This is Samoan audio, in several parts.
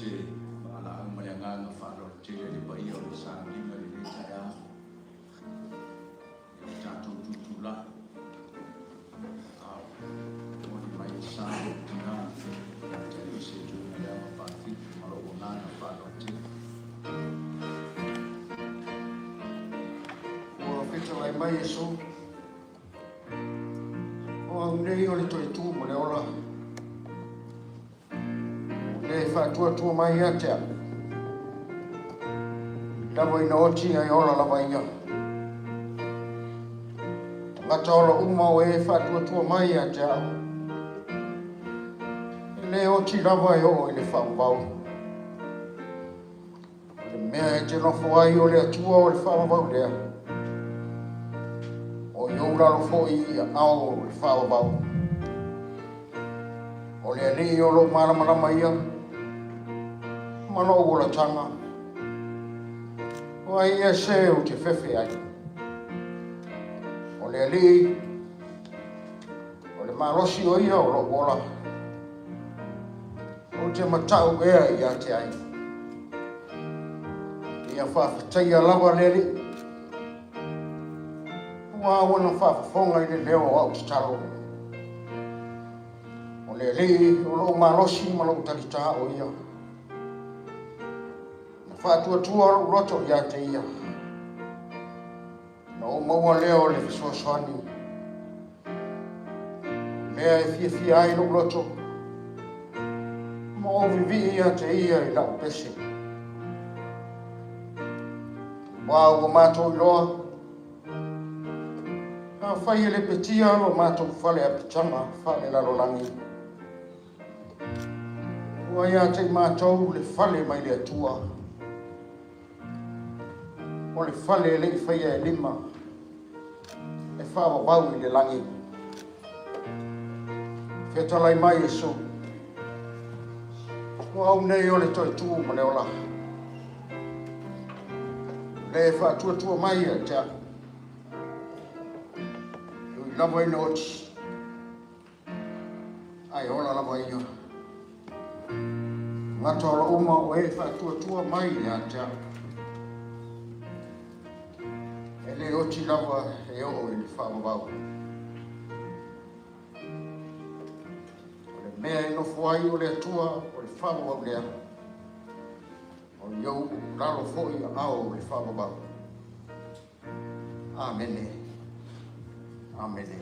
te faalaau ma le agaga faaaloalo tele i le paia o le sauniga i lenei taeao. Ia o tatou tutulai, a o momoli mai le sa o le tina ia te Alise Tuigaleava Patrick ma lou agaga faaaloalo tele. Ua fetalai mai Iesu, O au nei o le toe tu ma le ola, o le faatuatua mai ia te au, ui lava ina oti ae ola lava ia. Tagata ola uma o e faatuatua mai ia te au, e le oti lava e oo i le faavavau. O le mea e te nofo ai o le Atua o le faavavau lea, o i ou lalo foi i aao o le faavavau. O le Alii o lou malamalama ia, ma lou olataga, o ai ea se ou te fefe ai? O le Alii, o le malosi o ia o lou ola, ou te matau ea ia te ai. Ia faafetaia lava le Alii, aua ua na faafofoga i le leo o au tatalo. O le Alii o lou malosi ma lou talitā o ia. Na faatuatua lou loto ia te ia, na ou maua lea o le fesoasoani. Mea e fiafia ai lou loto, ma ou vivii ia te ia i lau pese. Aua ua matou iloa, afai e lepetia lo matou fale apitaga faalelalolagi, ua ia te i matou le fale mai le Atua, o le fale e le i faia e lima, e faavavau i le lagi. Fetalai mai Iesu, o au nei o le toe tu ma le ola, le faatuatua mai ia te au, e ui lava ina oti, ae ola lava ia. Tagata ola uma o e faatuatua mai ia te au, e le oti lava e oo i le faavavau. O le mea e nofo ai o le Atua o le faavavau lea, o i ou lalo foi aao o le faavavau. Amene. Amene.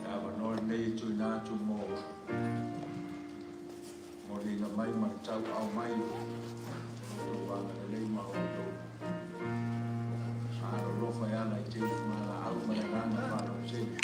Le avanoa lenei e tuuina atu mo moliga mai ma le tauaao mai o outou agalelei ma outou alolofa e ala i te ufugalaau ma le agaga faaaloalo tele.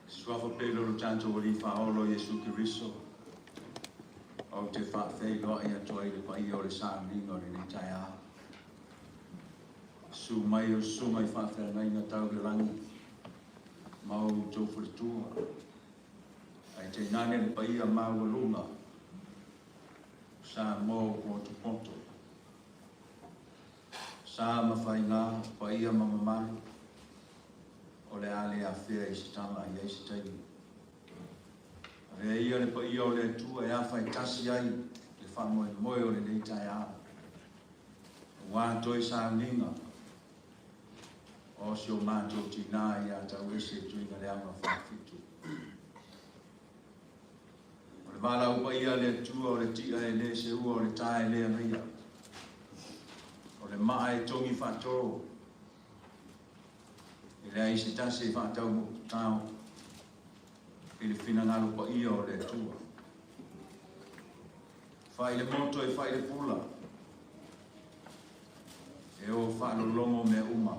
Suafa pele o lo tatou Alii Faaola o Iesu Keriso, ou te faafeiloai atu ai i le paia o le sauniga o lenei taeao. Susu mai o susuga i faafeagaiga tau le lagi ma outou faletua, ae tainane le paia maualuga o Samoa ua potopoto, sa ma faiga, paia ma mamalu, o le a le afea i se tala i ai se taimi. Avea ia le paia o le Atua e afa e tasi ai le faamoemoe o lenei taeao, aua toe sauniga o si o matou tinā ia Tauese Tuigaleava Faafitu. O le valaau paia a le Atua, o le ti'a e le seua, o le tā e le agaia, o le maa e togi faatolo, E leai se tasi e faataumutao i le finagalo paia o le Atua. Fai le moto e fai le pula, e o faalologo mea uma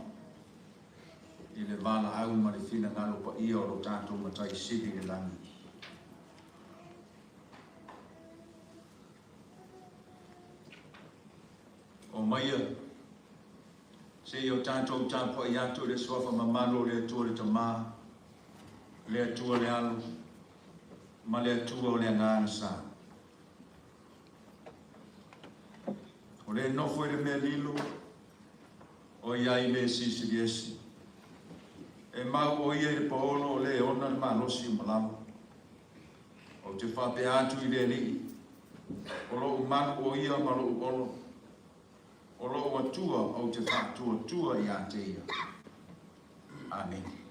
i le valaau ma le finagalo paia o lo tatou Matai Sili i le lagi. Omaia, se i o tatou tapuai atu i le Suafa mamalu o le Atua le Tama, le Atua le Alo, ma le Atua o le Agaga Sa. O le nofo i le mea lilo, o i ai le silisili ese. E mau o ia i le paolo o le ona le malosi uma lava. Ou te faapea atu i le Alii, o lo'u malu o ia ma lo'u olo, o lo'u Atua ou te faatuatua ia te ia. Amene.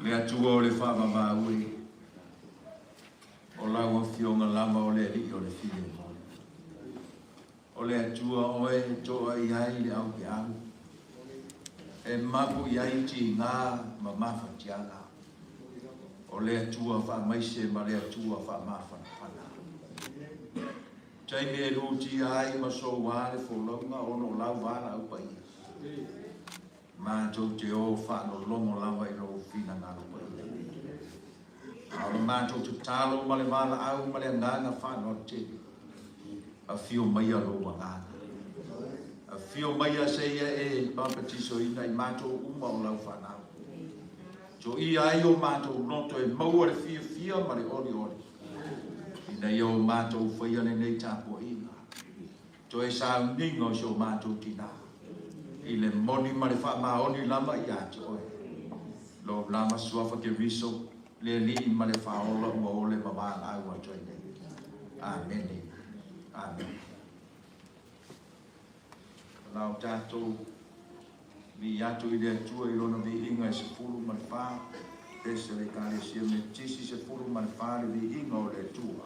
Le Atua o le faavavau e, o lau Afioga lava o le Alii o le filemu. O le Atua oe e toa i ai le aupeau, e mapu i ai tiga ma mafatiaga. O le Atua faamaise ma le Atua faamafanafana. Taimi e lutia ai ma soua le folauga ona o lau valaau paia. Matou te o faalologo lava i lou finagalo paia. A o le matou tatalo ma le valaau ma le agaga faaaloalo tele, afio maia lou agaga. Afio maia seia e papatisoina i matou uma o lau fanau. Toia ai o matou loto e maua le fiafia ma le olioli, ina ia o matou faia lenei tapuaiga. Toe sauniga o si o matou tinā, i le moni ma le faamaoni lava ia te oe. Lou lava Suafa Keriso, le Alii ma le Faaola ua ole ma valaau atu ai nei. Amene. Amene. La o tatou viia atu i le Atua i Lona viiga e 14, pese a le Ekalesia Metotisi 14 le viiga o le Atua.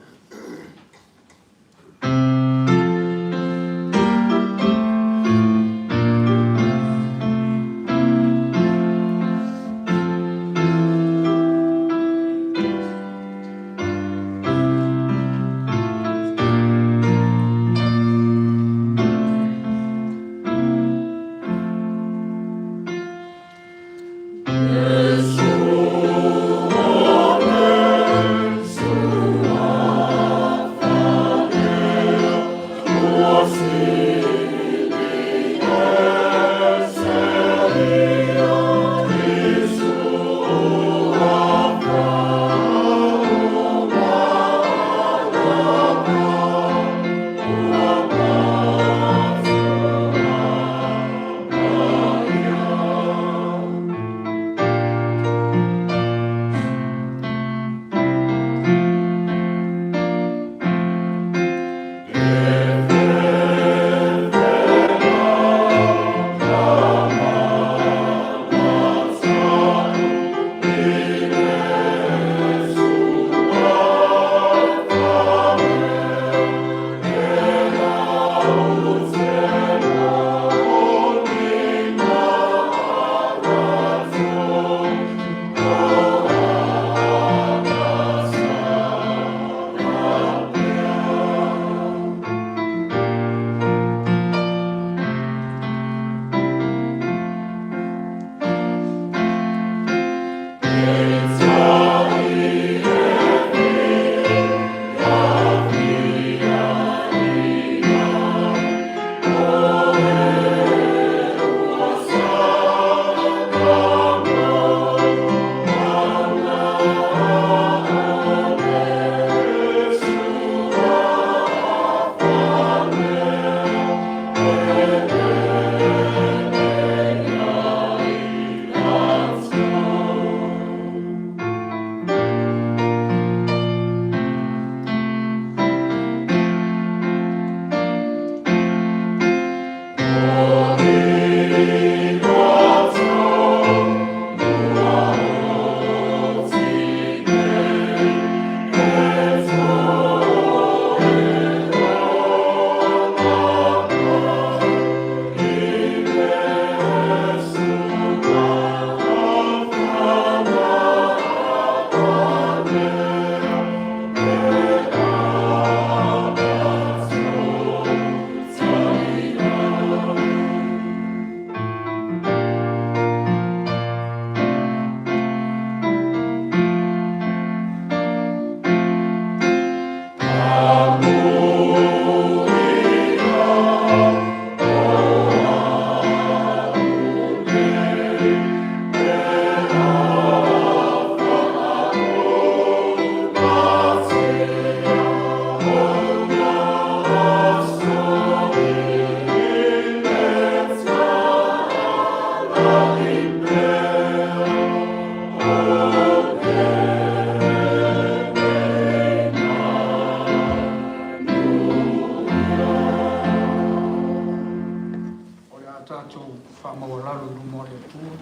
O le a tatou faamaualalo i luma o le Atua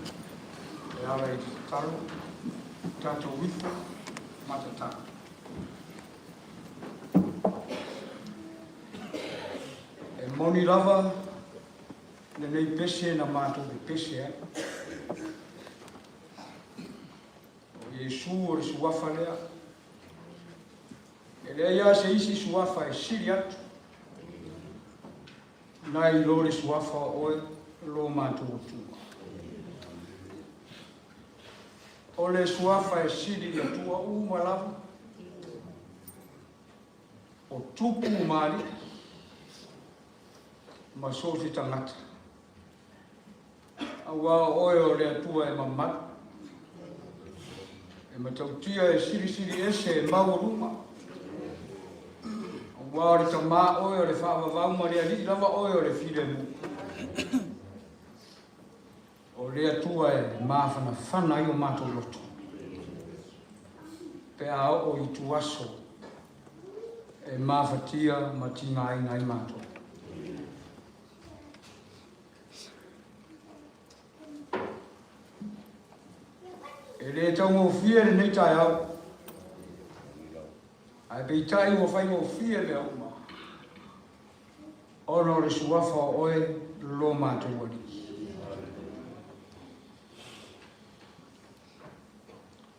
e ala i le tatalo, tatou ifo ma tatalo. E moni lava lenei pese na matou pepese ai. O Iesu o le suafa lea. E leai lava se isi suafa e sili atu nai lo le suafa o oe lo matou Atua. O le suafa e sili i Atua uma lava, o tupu ma alii ma so o se tagata. Aua o oe o le Atua e mamalu, e matautia e silisili ese e maualuga. Aua o le Tama oe o le faavavau ma le Alii lava oe o le filemu. O le Atua e mafanafana ai o matou loto pe a oo i ituaso e mafatia ma tigaina ai matou. E le taugofie lenei taeao, ae peitai ua faigofie mea uma ona o le suafa o oe lo matou Alii.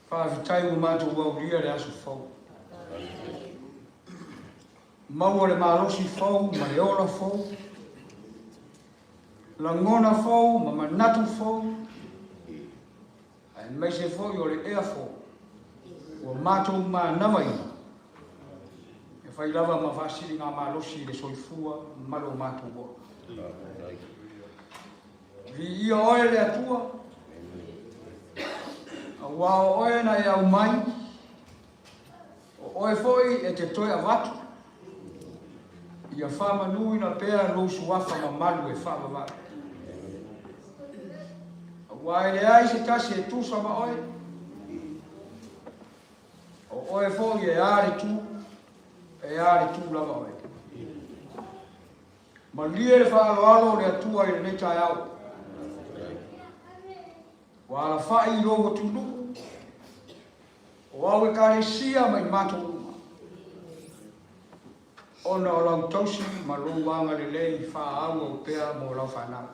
Faafetai ua matou aulia le aso fou. Maua le malosi fou ma le ola fou, lagona fou ma manatu fou, aemaise foi o le ea fou ua matou manavaina e fai lava ma faasiligamalosi i le soifua ma lo matou ola. Viia oe le Atua, aua o oe na e aumai, o oe foi e te toe avatu, ia faamanuina pea lou suafa mamalu e faavavau. Aua e leai se tasi e tusa ma oe, o oe foi e a le tu, e a le tu lava oe. Malie le faaaloalo o le Atua i lenei taeao. Ua alafai i lou atunuu, o au Ekalesia ma i matou uma, ona o lau tausi ma lou agalelei faaauau pea mo lau fanau.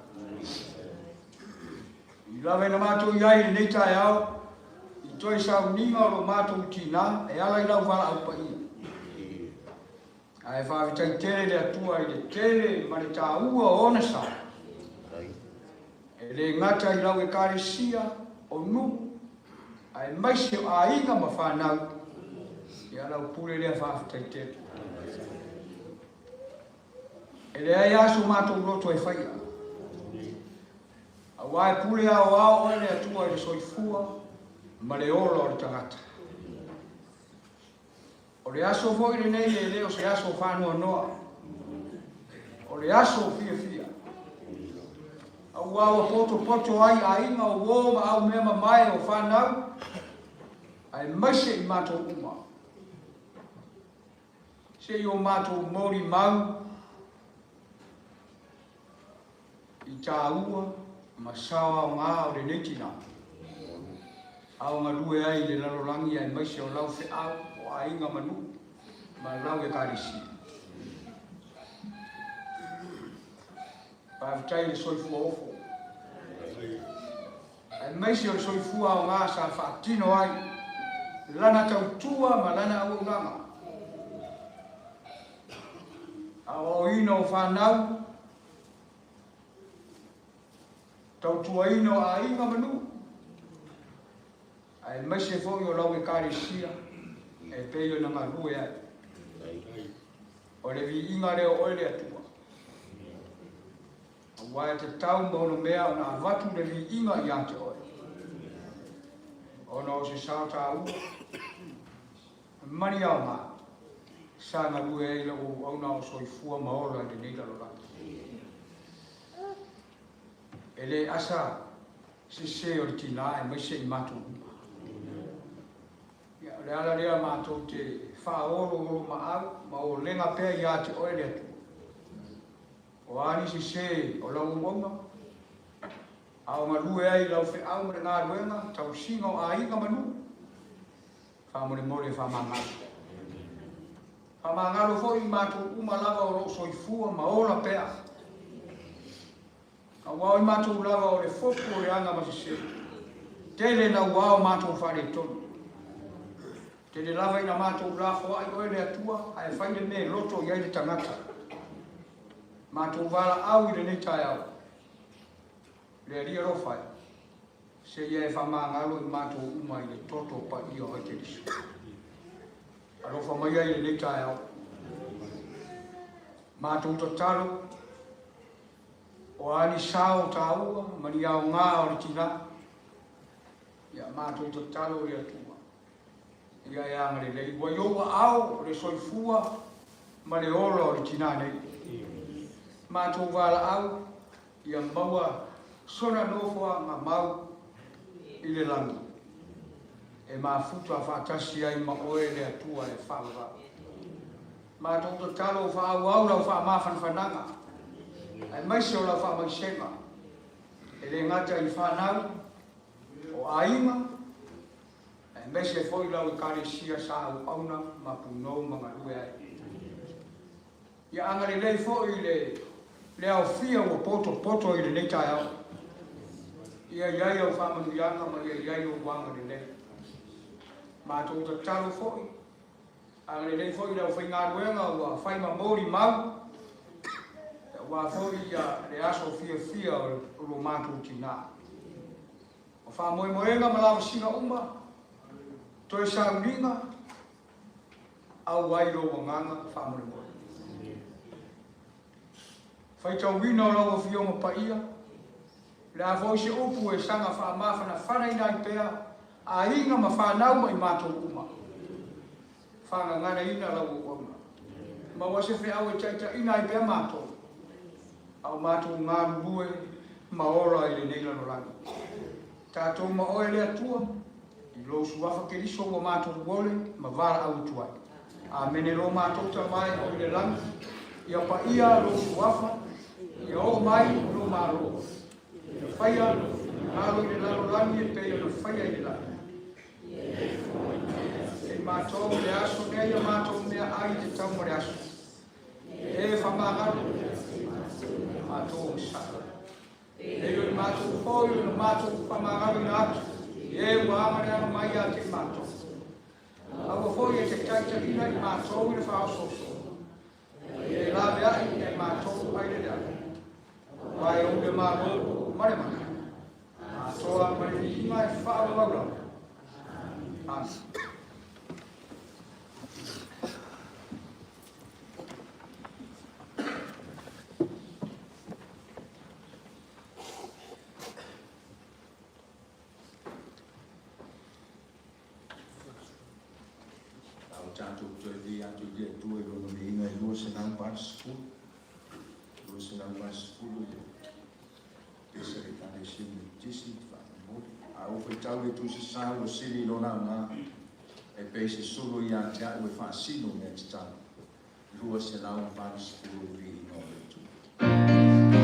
I lava ina matou i ai i lenei taeao, i toe sauniga o lo matou tinā e ala i lau valaau paia. Ae faafetai tele le Atua i le tele ma le taua o ona sa, e le gata i lau Ekalesia, o nuu, aemaise o aiga ma fanau, ia lau pule lea faafetai tele. E leai lava so matou loto e faia, aua e pule aoao oe le Atua i le soifua ma le ola o le tagata. O le aso foi lenei e le o se aso faanoanoa, o le aso fiafia. Aua ua potopoto ai aiga o uo ma au mea mamae o fanau, aemaise i matou uma. Se i o matou molimau i tāua ma sao aoga o lenei tinā, a o galue ai i le lalolagi aemaise o lau feau o aiga ma nuu ma lau Ekalesia. Faafetai i le soifua ofo, aemaise o le soifua aoga sa faatino ai lana tautua ma lana auaunaga. Aoaoina o fanau, tautuaina o aiga ma nuu, aemaise foi o lau Ekalesia e pei ona galue ai. O le viiga lea o oe le Atua. Aua e tatau ma ono mea ona avatu le viiga ia te oe, ona o se sao taua ma ni aoga sa galue ai lau auauna o soifua ma ola i lenei lalolagi. E le asa sese o le tinā aemaise i matou uma. Ia, o le ala lea matou te faaoloolomaau ma olega pea ia te oe le Atua. O a ni sese o lau auauna, a o galue ai i lau feau ma le galuega, tausiga o aiga ma nuu, faamolemole e faamagalo. Faamagalo foi i matou uma lava o lo o soifua ma ola pea. Aua o i matou lava o le fofu o le aga ma sese. Tele nauā o matou faaletonu. Tele lava ina matou lafoai oe le Atua, ae fai le mea e loto i ai le tagata. Matou valaau i lenei taeao, le Alii alofa e, seia e faamagalo i matou uma i le toto paia o Keriso. Alofa mai ai i lenei taeao. Matou tatalo, o a ni sao taua ma ni aoga o le tinā, ia matou tatalo i le Atua, ia e agalelei. Ua i ou aao le soifua ma le ola o le tinā nei. Matou valaau, ia maua sona nofoaga mau i le lagi, e mafuta faatasi ai ma oe le Atua e faavavau. Matou tatalo o faaauau lau faamafanafanaga, aemaise o lau faamaisega, e le gata i fanau, o aiga, Aemaise ai foi lau Ekalesia sa auauna ma punou ma galue ai. Ia agalelei foi i le le aofia ua potopoto i lenei taeao. Ia i ai au faamanuiaga ma ia i ai ou agalelei. Matou tatalo foi, agalelei foi i le aufaigaluega ua fai ma molimau, aua foi le aso fiafia o lo matou tina. O faamoemoega ma lavasiga uma, toe sauniga, auai lou agaga faamolemole. Faitauina o lau Afioga Paia, o le a foi se upu e saga faamafanafanaina ai pea aiga ma fanau ma i matou uma. Faagaganaina lau auauna. Maua se feau e taitaiina ai pea matou, a o matou galulue ma ola i lenei lalolagi. Tatou ma Oe le Atua, i Lou Suafa Keriso ua matou ole ma valaau atu ai. Amene. Lo matou Tama e o i le lagi, ia paia Lou Suafa, ia oo mai Lou Malo, ia faia Lou finagalo i le lalolagi e pei ona faia i le lagi. E i matou le aso nei a matou meaai e tatau mo le aso. E faamagalo matou onosai. E o i matou foi o na matou faamagaloina atu i e ua agaleaga mai ia te i matou. Aua foi e te taitaiina i matou i le faaosoosoga. Ia e laveai ia i matou ai le leaga. Aua e ou le Malo ma le mana, atoa ma le viiga e faavavau lava. Amen. A o tatou toe vi atu i le Atua i Lona viiga e 280, 280 i le pese a le Ekalesia Metotisi i faamolemole. A ou faitau i le tusi sa ua sili i lona aoga, e pei se sulu ia te au e faasino mea tatau. 280 le viiga o le Atua.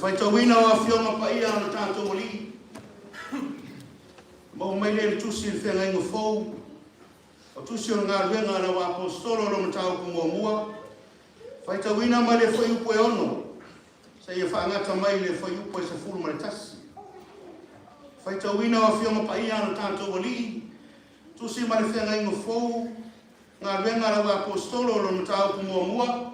faitauina o Afioga Paia a lo tatou Alii, maua mai lea i le Tusi i le Feagaiga Fou, o Tusi o le Galuega a le Auaposeitolo lo Mataupu Muamua, faitauina mai le fuaiupu e 6, seia faagata mai le fuaiupu e 11. Faitauina o Afioga Paia a lo tatou Alii, Tusi ma le Feagaiga Fou, Galuega a le Auaposeitolo lo Mataupu Muamua,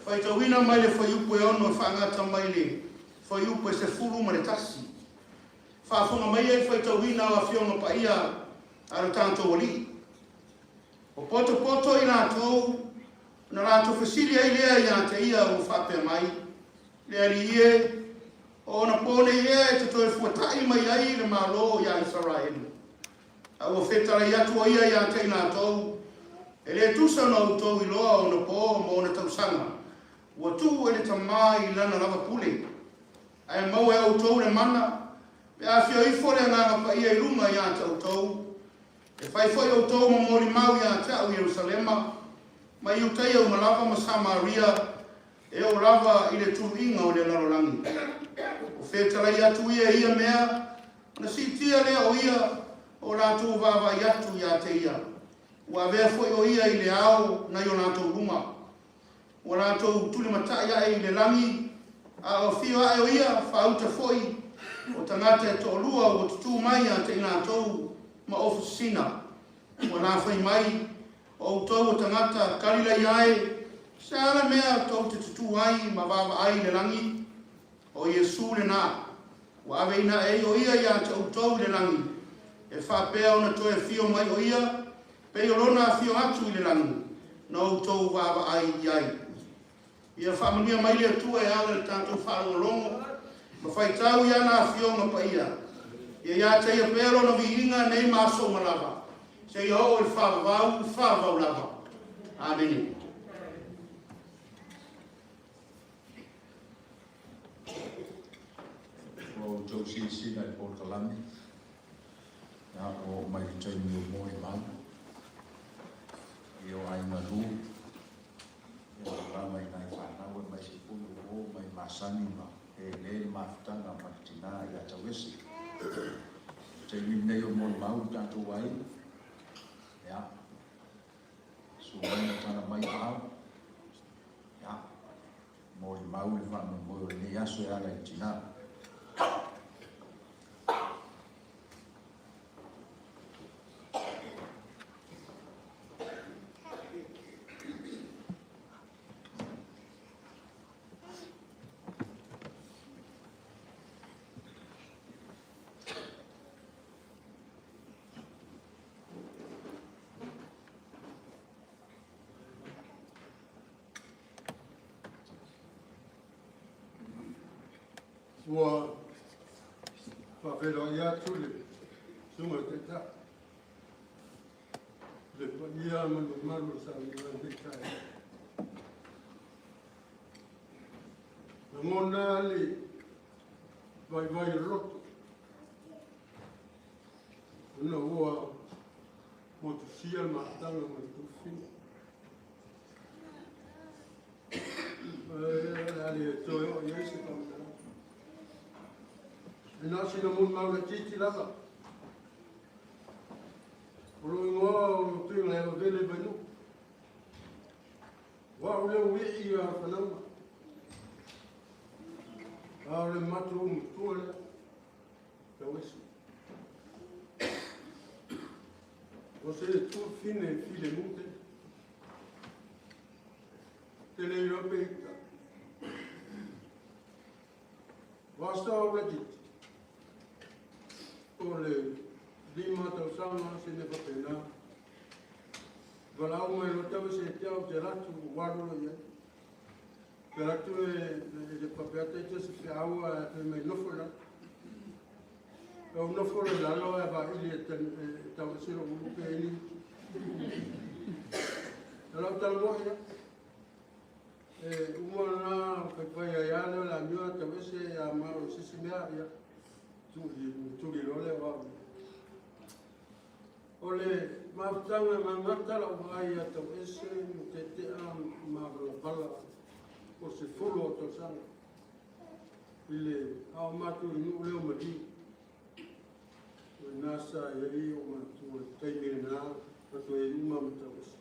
faitauina mai le fuaiupu e 6 e faagata mai le fuaiupu e 11. Faafofoga maia i le faitauina o Afioga Paia a lo tatou Alii. Ua potopoto i latou, ona latou fesili ai lea ia te ia ua faapea mai, Le Alii e, o ona po nei ea e te toe fuata'i mai ai le Malo iā Isaraelu? A ua fetalai atu o ia ia te i latou, E le tusa ona outou iloa ona po ma ona tausaga, ua tuu e le Tama i lana lava pule. Ae maua e outou le mana, pe a afio ifo le Agaga Paia i luga ia te outou, E fai foi outou ma molimau ia te au i Ierusalema, ma Iutaia uma lava ma Samaria, e oo lava i le tuluiga o le lalolagi. Ua fetalai atu ia i ia mea, ona siitia lea o ia o latou vaavaai atu ia te ia. Ua avea foi o ia i le ao nai o latou luma. Ua latou tulimatai ae i le lagi, a o afio ae o ia, faauta foi o tagata e toalua ua tutū mai ia te i latou ma ofisina. Ua lafai mai, O outou o tagata Kalilaia e, se a le mea tou te tutū ai ma vaavaai i le lagi? O Iesu lena, ua aveina ae o ia ia te outou i le lagi, e faapea ona toe afio mai o ia, pei o lona afio atu i le lagi, na outou vaavaai i ai. Ia faamanuia mai le Atua e ala i le tatou faalogologo ma faitau i ana Afioga Paia. Ia ia te ia pea Lona viiga nei ma aso uma lava, seia oo i le faavavau, faavavau lava. Amene. Ua outou silasila i le polokalame, ia, ua oo mai i le taimi o molimau, ia o Aiga Lu, ia tulaga i nai fanau aemaise foi o uo ma e masani ma ele le mafutaga ma le tina ia Tauese. O le taimi lenei o molimau le tatou aiga, ia, Susu mai ma tala mai aao. Ia, molimau le faamoemoe o lenei aso e ala i le tina. Ua faafeiloai atu le Susuga i le Taitai, le paia ma le mamalu o le sauniga i lenei taeao. Lagona le vaivai o le loto Ona ua motusia le mafutaga ma le tuafafine. O le a le toe oo i ai se faamatalaga. E na o sina molimau laitiiti lava. O lou igoa o Tuigaleavavele Vainuu. O au lea ua ii ia Fanauga. A o le matou matua lea. Tauese. O se tuafafine filemu tele. Te le iloa pe ita. O aso au laitiiti. O le 5 tausaga se mea faapena. Valaau mai loa Tauese ia te au, te alu atu, ua alu loa i ai. Te alu atu e le faapea atu ita se feau ae fai mai nofo i lalo. E ou nofo loa i lalo ae vaili e Tauese lou ulu pe ai ni. O lau tala moi ia. E uma na faifai ai lava lea o le amio a Tauese a ma o se isi mea ia. Tuli loa lea o au. O le mafutaga e gagata lau vaai ia Tauese ma Teetea ma Valavala o se 10 o tausaga. I le a o matou i le nuu lea o Maliu, o i ina sa i ai ou matua i le taimi lena, matou i ai uma lava ma Tauese.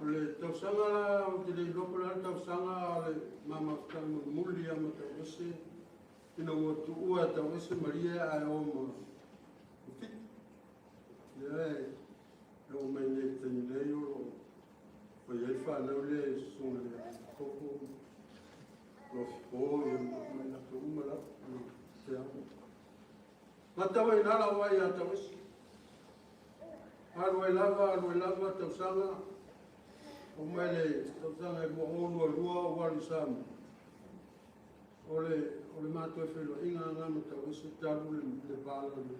O le tausaga la, ou te le iloa po o le a le tausaga, a o le ma mafutaga mulimuli lava ma Tauese, ina ua tuua e Tauese Malie ae o ma Fiti. Lea e oo mai nei i le taimi nei o lo o fai ai le fanau lea i le susuga ia Koko Lofipo ma i latou uma lava. Gata ai i ina lau vaai ia Tauese. Alu ai lava, alu ai lava tausaga, oo mai le tausaga e 2022 ua alu i Samoa. O le, o le matou feiloaiga lena ma Tauese talu le va lena.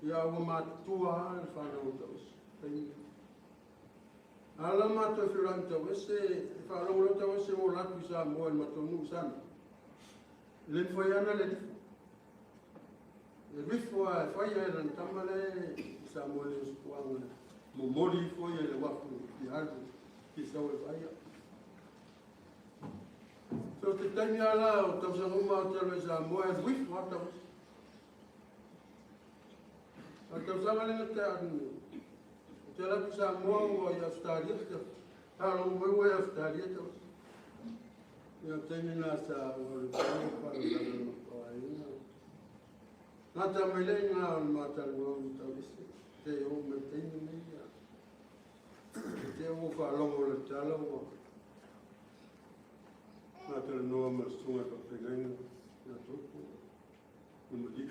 Ia ua matutua lava le fanau a Tauese. Taimi. Ala matou feiloai ma Tauese, e faalogo loa Tauese ua alu atu i Samoa i le matou nuu i Samoa. E le mafai lava ona le E alu ifo lava e fai lava e lana tama la e i Samoa nei o se tulaga e momoli ifo ia i le uafu e fia alu e fia sau e vaai au. So te taimi lava la o tausaga uma ou te alu ai i Samoa e alu ifo lava Tauese. A o le tausaga lea na tea atu nei, ou te alu atu i Samoa ua i Ausetalia, faalogo mai ua i Ausetalia Tauese. Ia o taimi na sa ou alu ai faalavelave o matou aiga. Gata mai lea i ina o le ma talanoa ma Tauese, seia oo mai i le taimi lenei ia. E te ua faalogo i le tala ua ma talanoa ma le susuga i le faafeagaiga ia Topo ma Maliu.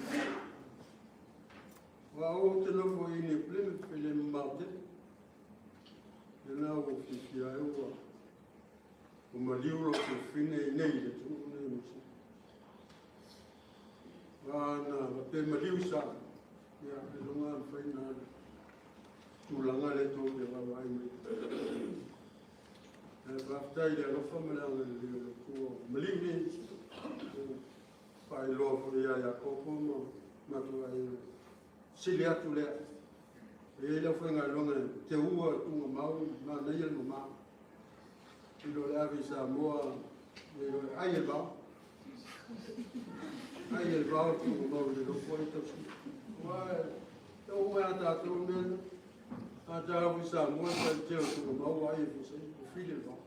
Aua ou te nofo i New Plymouth e le mamao tele. Lena ua fiafia ai ua ua maliu lou tuafafine i inei i le atunuu lenei o Niu Sila. Ana faapea e maliu i Samoa, ia ailoga lava mafai ona alu tulaga lea tou te vaavaai mai ai. Ae faafetai i le alofa ma le agalelei o le Atua ua maliu nei i Niu Sila. Ua faailoa foi ia Iakopo ma matou aiga sili atu lea. E i ai le aufaigaluega e teua le tuugamau, manaia le mama. I lo le ave i Samoa, i lo le ai e le vao. Ai e le vao le tuugamau i le lofo ai tausi. Ua e o mai a tātou mea, a tāu i Samoa, e fai te o tuugamau, ua ai e fosai, ua fili le vao.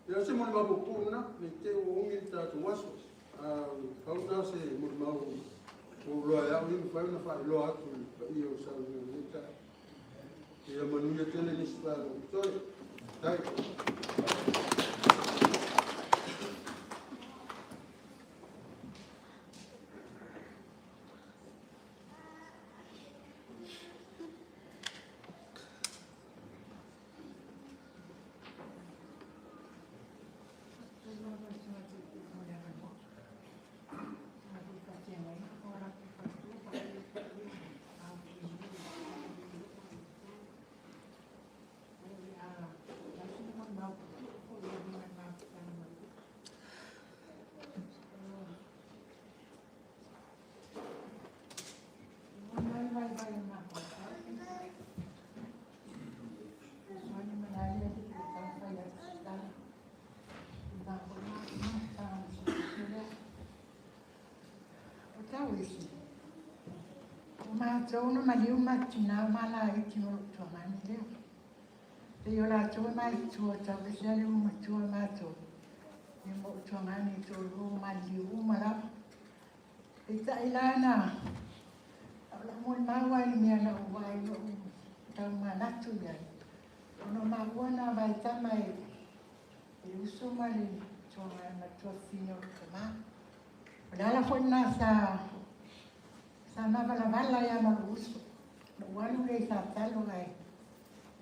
Ia se molimau puupuu lena, ne i te i ua umi le tatou aso. A pau lena o se molimau ua ou iloa e au ia e mafai ona faailoa atu i le paia o Samoa i lenei taeao. Ia manuia tele nisi vaega o totoe. Faafetai. O Tauese, o matou na maliu ma tina ma laiti ma lou tuagani lea. Pei o latou e maitua Tauese a le ua matua matou ia ma ou tuagani e toalua ua maliliu uma lava. Peitai la na o lau molimau lava i le mea na ou vaai ma ou tau manatu i ai, ona o maua na vaitama e le uso ma le tuafafine o lou tama. O le ala foi lena sa sa mavalavala ai lava ma lou uso. Na ou alu lea i Satalo ae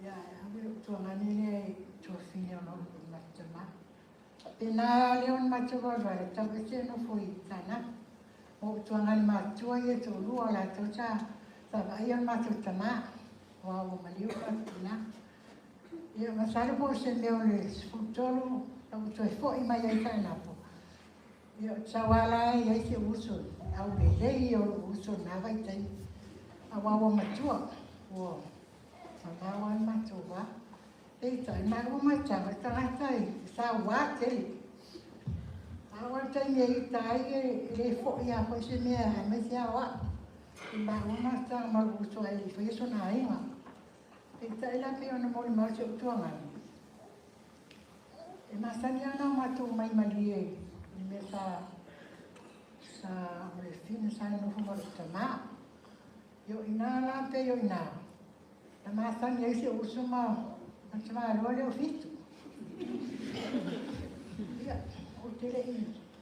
ia ave lou tuagani lea i tuafafine o lou tama. Faapena lava lea ona matou vaevae, tau ese e nofo i Saanapu. O ou tuagani matutua ia e toalua o latou sa sa vaaia le matou tama, aua ua maliu le matou tina. Ia masalo po o se mea o le 13 na ou toe foi mai ai i Saanapu, ia ou te sau lava la e i ai si ou uso, aulelei ia o lou uso i lena vaitaimi, aua ua matua, ua mamao lava le matou va. Peitai, maua matau, o le tagata e saua tele. A o le taimi e ita ai e le fo'i lava foi se mea aemaise lava o a'u i maua mafutaga ma lou uso ae le i faia sona aiga. Peitai la pei ona molimau si ou tuagana, e masani lava ona o matou omai malie i le mea sa sa o le afine sa nonofo ma lou tamā. Ia o i ina la pei o i ina na masani ai si ou uso ma ma le tamāloa lea o Fitu. Ia, ou te le i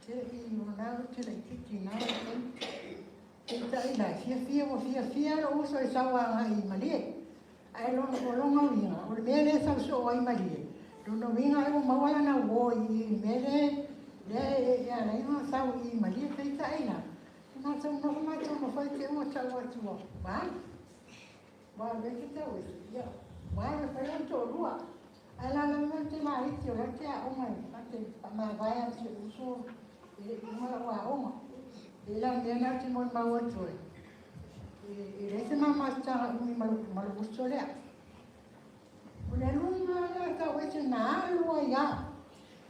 te le i o lena ou te laitiiti i lena vaitaimi. Peitai la, e fiafia ua fiafia lou uso e sau agai i Malie. Ae lona, o lona uiga, o le mea lea e sau soo ai i Malie, lona uiga ai ua maua lana uo i i le mea lea lea e ala ai ona sau i i Malie. Peitai la, e matou nofo matou nofo ai te i ua tau atu ua alu. Ua alu ai se tau ese, ia, ua alu e fai lona toalua. Ae alaala mai ou te laiti o la ou te aoga i ma te faamavae lava ma si ou uso e le i uma lau aoga. E la o le mea lena ou te molimau atu ai, e leai se ma mafutaga umi ma lou uso lea. O le aluga lea tau ese na alu ai lava,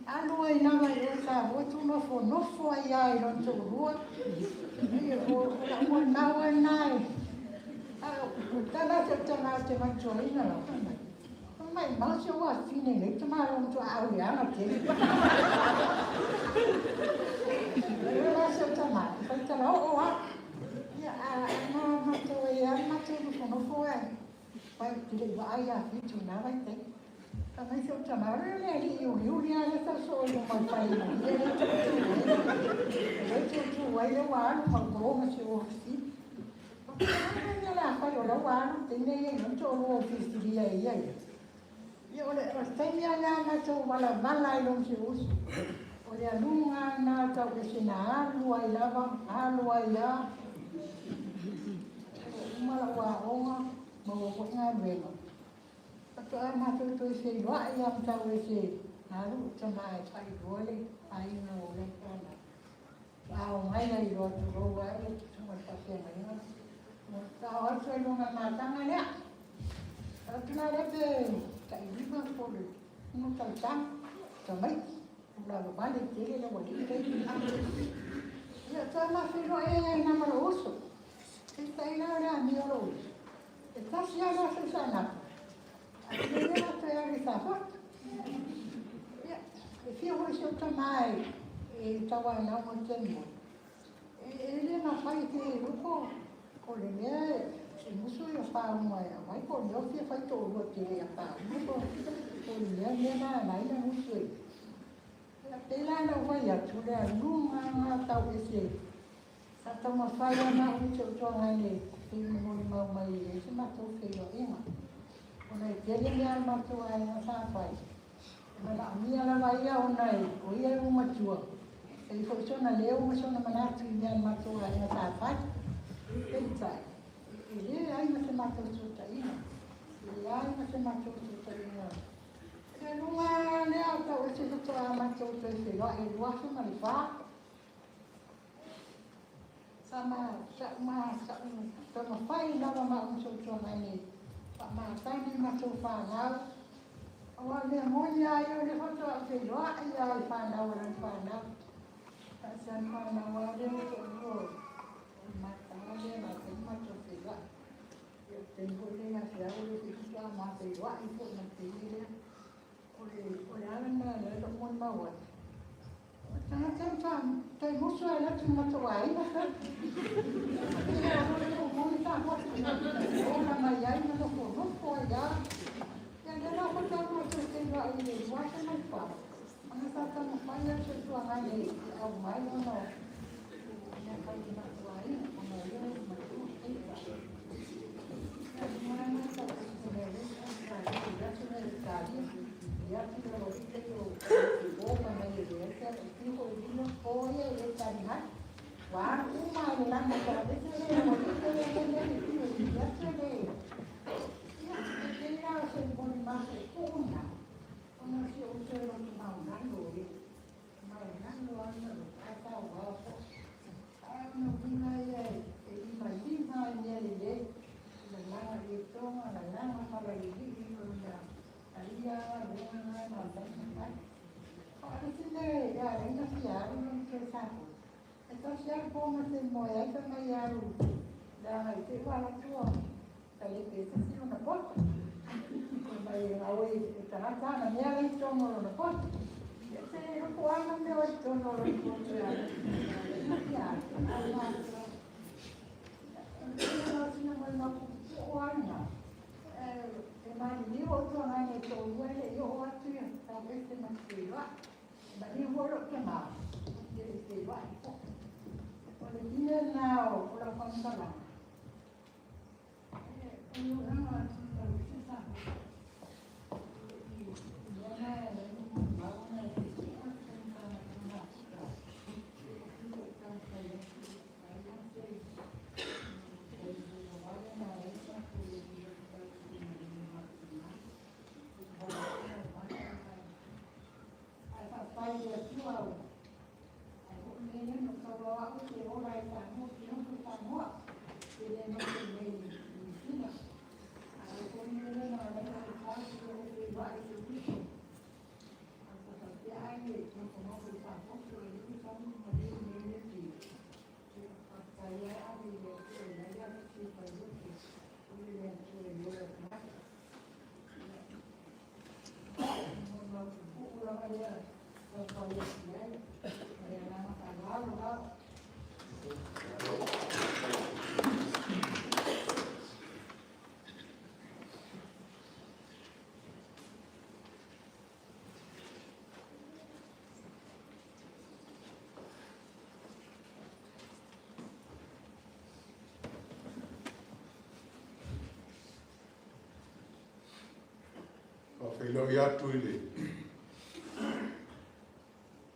alu ai lava i o i Safotu nofonofo ai lava i lona toalua. O lau molimau lava lena e, a o le tala a si ou tama ou te manatuaina lava, fai mai, Maimau si ou afafine i lenei tamaloa matua auleaga tele. O la si ou tama, e faitala oo lava. Ia, a na matou ai lava matou nofonofo ae, aua ou te le i vaai ia Fitu i na vaitaimi. Fai mai si ou tama, o le alii uliuli lava lea sa sosoo i luma o le fale malie lea e tuutuu ai. Lea e tuutuu ai lea ua alu ma ua ma si ou afafine. O le a fai o la ua alu le teine ia i lona toalua ua filifilia e ia ia. Ia o le taimi lava lea matou valavala ai loa ma si ou uso. O le aluga lena tau ese na alu ai lava, alu ai lava. Ua uma lau aoga, maua foi galuega. Faatoa matou toe feiloai lava ma tau ese na alu lou tama e faailoa le aiga o lana fanau. A omai ai loa tulou ai le susuga i le faafeagaiga, ua sao atu ai loa ma le mataga lea. Atu la lea pe tailima po o le 6 tausaga, tamaiti, ua lavavale tele le aualii taimi. Ia, toe ma feiloai ai lava i ina ma lou uso. Peitai la o le amio o lou uso, e tasi lava le aso i Saanapu, ae le la toe alu i Safotu. Ia, e fiu foi si ou tama e tauanau mo le taimi moi, e le mafai te loko o le mea e musu ia faauga e aumai po o le mea o fia fai toalua tele ia faauga po o le mea mea na ala ai na musu e. Ia, pei la na ou fai atu, le aluga lena tau ese sa taumafai lava ma au i si ou tuagane pei ona molimau mai e leai se matou feiloaiga. Ona e tele mea a le matou aiga sa fai, e manaomia lava ia ona o ia e ua matua, e i ai foi sona leo ma sona manatu i mea a le matou aiga sa fai. Peitai, e leai ma se matou fesootaiga, e leai ma se matou fesootaiga. O le aluga lea tau ese faatoa matou toe feiloai i le 2004. Sa ma sa ma sa taumafai lava ma au ma si ou tuagane e faamatagi i matou fanau. Aua o le mea moni lava ia o lea faatoa ou feiloai lava i fanau a lana fanau. Tasi lana fanau lava lea ua toalua o le mataga lea na ala ai ona matou feiloai. Ia o le taimi foi lea ia te au lea foi faatoa ma feiloai foi ma le teine lea. O le o le ala lena o lea e molimau atu. O le tagata na tai musu ai atu i matou aiga foi. Ia o le moni sa foi. Ola mai ai ma nofonofo ai lava. Ia lea la faatoa matou feiloai i le 2004. Ona sa taumafai atu si ou tuagane e aumai ona o mea fai i le matou aiga ona o ia ua matua. Ae o lona uiga ia e limalima ai mea lelei, lalaga ietoga, lalaga falalilii, o le mea talia lava galuega na e mafai ona fai. O le isi mea e ala ai ona fia alu lona toe Safotu, e tasi lava le po ma te moe ai fai mai e alu leaga i te i ua alu atu ua talepe e se isi lona poto. Fai mai e gaoi e tagata ana mea la e i totonu o lona poto. Ia se lotoaga mea o i totonu o lona poto e ala ai ona fia alu, a o matou lava. O le sina molimau puupuu lava lena, e maliliu ou tuagaga e toalua e le i oo atu Tauese ma te feiloai. E maliu foi lou tama, ou te le i feiloai foi. O le mea lena o lau faamatalaga, o le olaga o Tauese sa Faafeiloai atu i le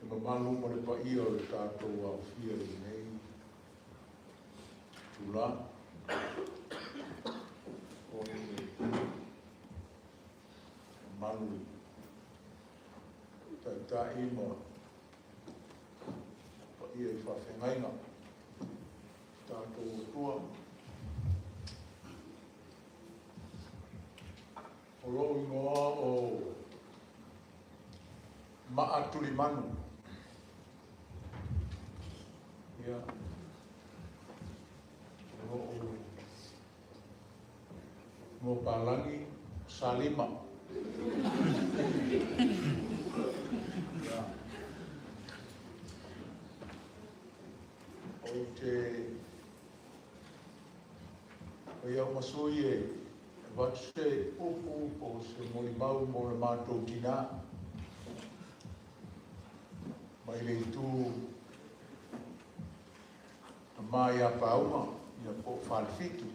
mamalu ma le paia o le tatou aofia i lenei itula. O le mamalu i taitai ma paia i faafeagaiga tatou Atua. O lou igoa o Maa Tulimanu. Ia, o lou igoa palagi Salima. Ia, ou te fai au ma sui e avatu se upu po o se molimau mo le matou tinā mai le itu tama ia Pauga, ia po o Falefitu.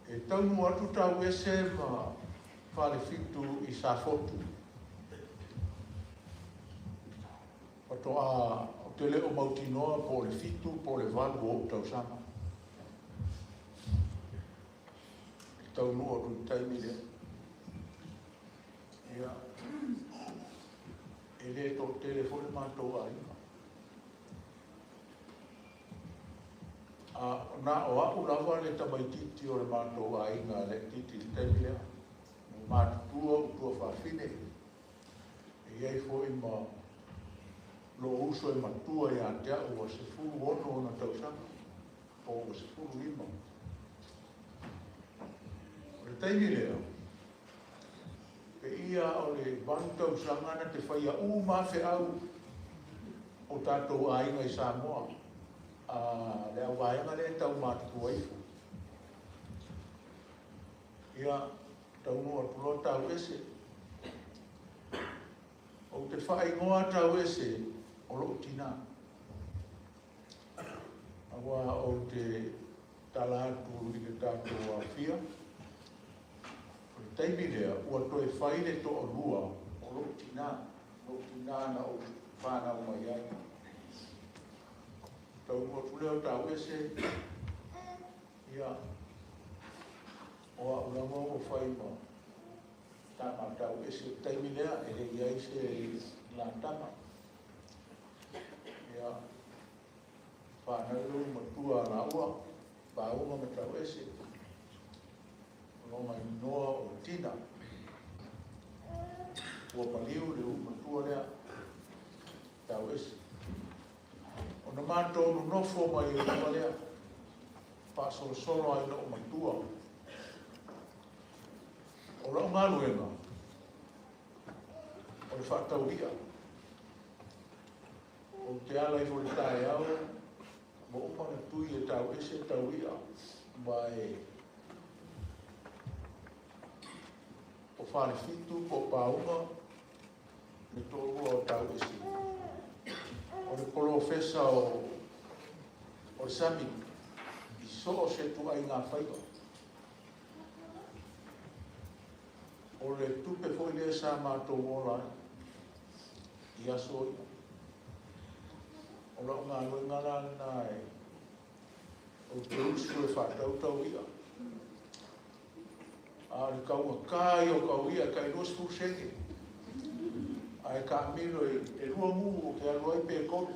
E taunuu atu Tauese ma Falefitu i Safotu. Faatoa ou te le o mautinoa po o le 7 po o le 8 o ou tausaga. E taunuu atu i le taimi lea. Ia, e le toatele foi le matou aiga. A na o au lava le tamaitiiti o le matou aiga laitiiti i le taimi lea. Ua matutua ou tuafafine. E i ai foi ma lou uso e matua ia te au ua 16 ona tausaga, po ua 15. O le taimi lea, pe ia o le 8 tausaga na te faia uma lava feau o tatou aiga i Samoa, a le auvaega lea e tau matutua ifo. Ia, taunuu atu loa Tauese. Ou te faaigoa Tauese o lou tinā. Aua ou te tala atu i le tatou aofia, o le taimi lea ua toe fai le toalua o lou tinā, lou tinā na ou fanau mai ai. Taunuu atu lea o Tauese, ia, o au lava ua fai ma tama Tauese i le taimi lea, e le i ai se latama. Ia, fanau lou matua a laua, Pauga ma Tauese, o lona igoa o Tina. Ua maliu le ū matua lea, Tauese. Ona matou nonofo mai ai lava lea, faasolosolo ai ina ou matua. O lau galuega, o le faatau i'a. Ou te ala ifo i le taeao, ua uma ona tui e Tauese tau i'a, ma e o Falefitu po o Pauga le toalua o Tauese. O le polofesa o le sami i so o se ituaiga faiva. O le tupe foi lea sa matou ola ai i aso ia. O lau galuega la lena e ou te usu e faatau tau i'a. A o le taugata ia o tau i'a e tai 20 sene. Ae taamilo e lua mu ou te alu ai pe tolu.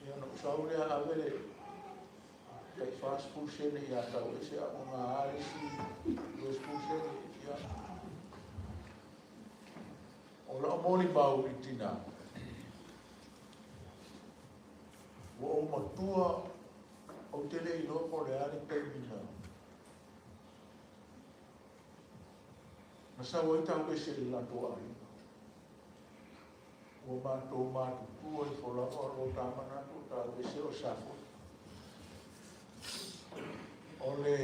Ia ona ou sau lea ave le tai 40 sene ia Tauese a ua na le isi 20 sene. Ia. O lau molimau i tinā, ua ou matua, ou te le iloa po o le a le taimi na sau ai Tauese i le latou aiga. Ua matou matutua ifo lava o lo ta manatu o Tauese o Safua. O le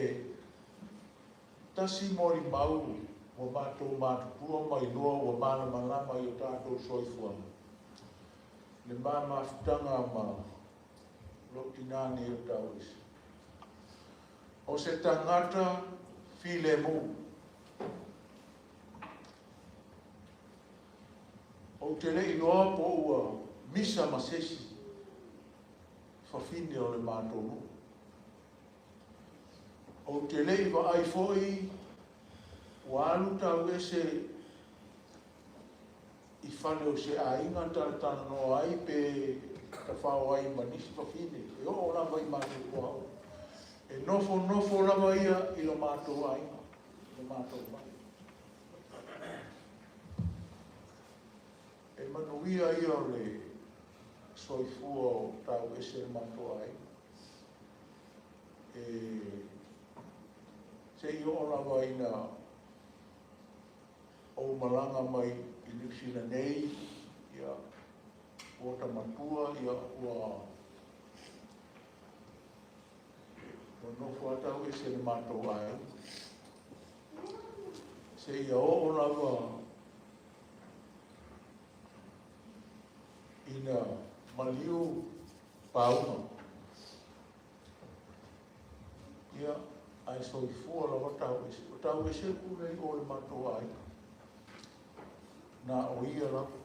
tasi molimau ua matou matutua ma iloa ua malamalama i o tatou soifuaga. Le mamafutaga ma lou tinā nei o Tauese. O se tagata filemu. Ou te le iloa po ua misa ma se isi fafine o le matou nuu. Ou te le i vaai foi ua alu Tauese i fale o se aiga talatalanoa ai pe tafao ai ma nisi fafine. E oo lava i matou tuaoi. E nofo nofo lava ia i lo matou aiga, i lo matou fale. E manuia ia o le soifua o Tauese le matou aiga. E seia oo lava ina ou malaga mai i Niu Sila nei, ia, ua ta matua, ia, ua nofo lava Tauese i le matou aiga. Seia oo lava ina maliu Pauga. Ia, ae soifua lava Tauese. O Tauese le pule i o le matou aiga. Na o ia lava.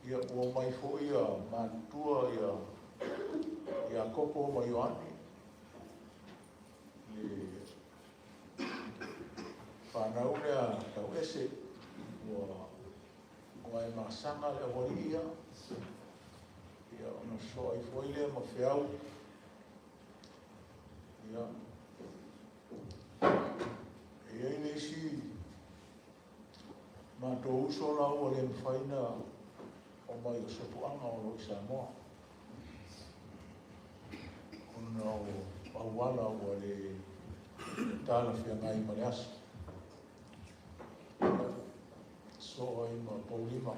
Ia, ua mai foi ia matutua ia Iakopo ma Ioane. Le whanau lea Tauese ua e masaga le awali ia. Ia, ona soa ai foi lea ma feau. Ia, e iai le isi matou uso la ua le mafai na o mai o Sopuaga o lo o i Samoa. Ona o auala ua le talafeagai ma le aso. Soo ai ma Paulima.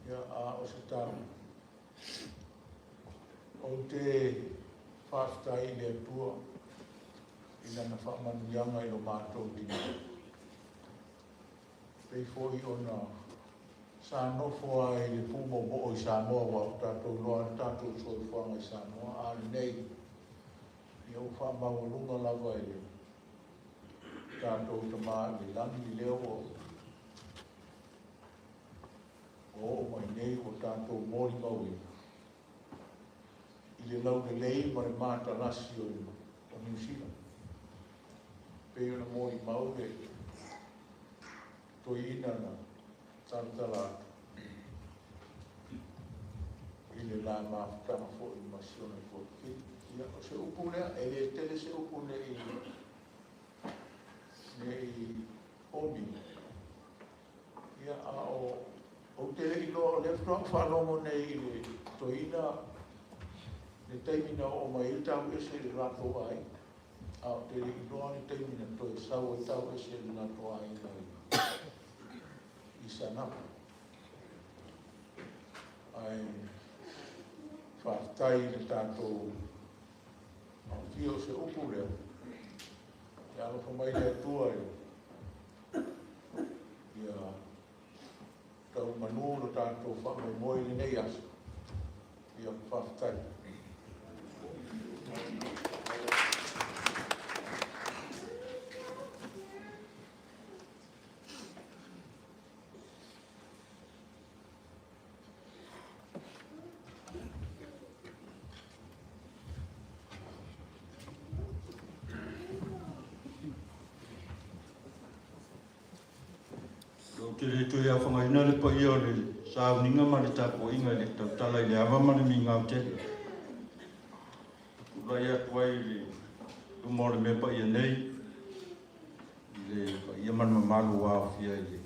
Ia, a o se tala. Ou te faafetai i le Atua i lana faamanuiaga i lo matou tinā. Pei foi ona sa nofo ai le pumoomoo i Samoa ua o tatou iloa le tatou soifuaga i Samoa. A lenei, ia ua faamaualuga lava i le tatou tamā i le lagi lea ua oo mai nei ua tatou molimauina i le laulelei ma le matalasi o Niu Sila. Pei ona molimau le toeaina na talatala atu i le la mafutaga foi ma si ona tuafafine. Ia, o se upu lea, e le tele se upu nei. Ne i omi. Ia, a o, ou te le iloa, o lea faatoa ou faalogo nei i le toeaina le taimi na oo mai ai Tauese i le latou aiga. A ou te le iloa le taimi na toe sau ai Tauese i le latou aiga i Saanapu. Ae faafetai i le tatou afio o se upu lea, ia alofa mai le Atua ia tau manu lo tatou faamoemoe i lenei aso. Ia faafetai. Ou te le toe aofagaina le paia o le sauniga ma le tapuaiga i le tautala i le ava ma le migao tele. Tulai atu ai i le luma o le mea paia nei, i le paia ma le mamalu ua aofia i le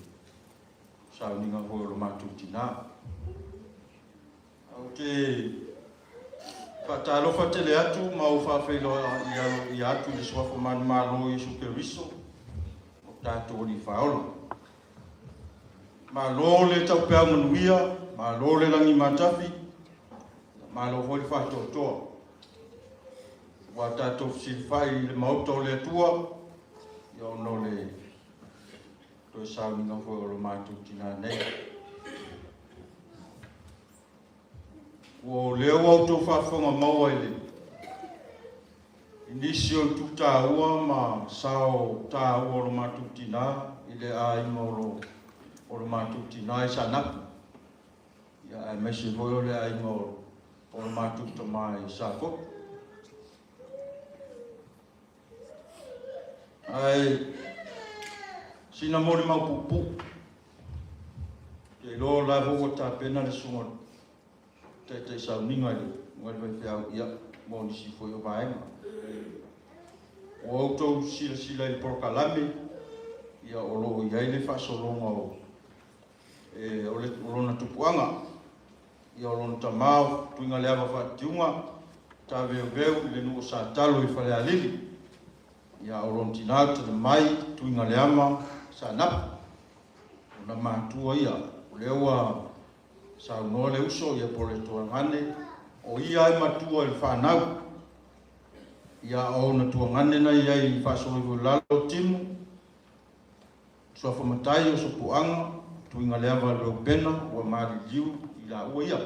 sauniga foi o lo matou tinā. Ou te faatalofa tele atu ma ou faafeiloai aloaia atu i le suafa manumalo o Iesu Keriso, o tatou Alii Faola. Malo le taupeau manuia, malo le lagi matafi, malo foi le faatoatoa. Ua tatou fesilafai i le maota o le Atua, ia ona o le toe sauniga foi o lo matou tinā nei. Ua lea ua outou faafofoga maua i le i nisi o itu taua ma sao taua o lo matou tinā i le aiga o lo matou tinā i Saanapu, ia aemaise foi o le aiga o lo matou tamā i Safotu. Ae sina molimau puupuu. Ou te iloa o la foi ua tapena le susuga i le taitai sauniga i le luga i le vaifeau, ia, mo nisi foi o vaega. Ua outou silasila i le polokalame, ia, o lo o i ai le faasologa o, e, o, le, o lona tupuaga. Ia, o lona tama o Tuigaleava Faatitiuga, Taveuveu i le nuu o Satalo i Falealili. Ia, o lona tina o Talemai, Tuigaleama, Saanapu. Ona matua ia, o lea ua saunoa le uso, ia po o le tuagane, o ia e matua i le fanau. Ia, o ona tuagane na i ai i faasolo ifo i lalo, Timu, Suafa Matai o Sopoaga, Tuigaleava Reupena, ua maliliu i laua ia.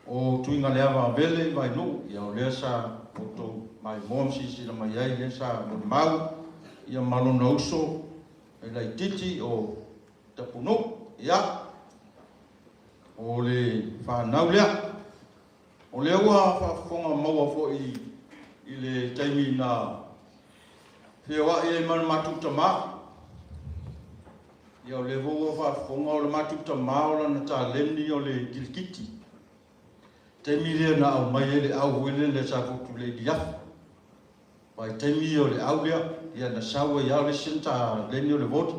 O Tuigaleava Avele i Vainuu, ia o lea sa outou maimoa ma silasila mai ai, lea sa molimau, ia ma lona uso e laitiiti o Tapunuu, ia, o le fanau lea. O lea ua faafofoga maua foi i le taimi na feoai ai ma le matou tamā. Ia o lea foi ua faafofoga o le matou tamā o lana taleni o le kilikiti. Taimi lea na aumai ai le au foi lele sa fotu le iliafi. Vaitaimi ia o le au lea, ia na sau ai lava o le isi taleni o le voli.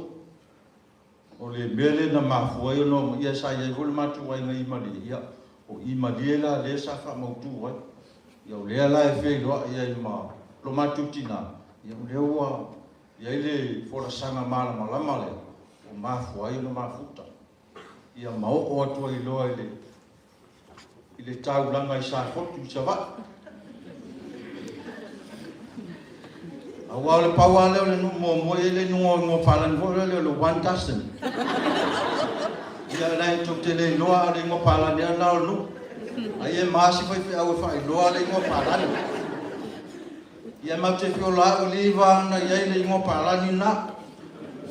O le mea lea na mafua ai ona omai, ia sa i ai foi le matou aiga i Malie, ia o i Malie la lea sa faamautu ai. Ia o lea la e feiloai ai ma lo matou tinā, ia o lea ua i ai le folasaga malamalama lea ua mafua ai ona mafuta. Ia ma oo atu ai loa i le i le taulaga i Safotu i Savaii. Aua o le pau lava lea o le nuu muamua e i ai le igoa palagi foi lea o le one dozen. Ia la e tou te le iloa a o le igoa palagi lava lena o le nuu. Ai e ma si faifeau e faailoa le igoa palagi. Ia matou te fiola au i le iva na i ai le igoa palagi lena.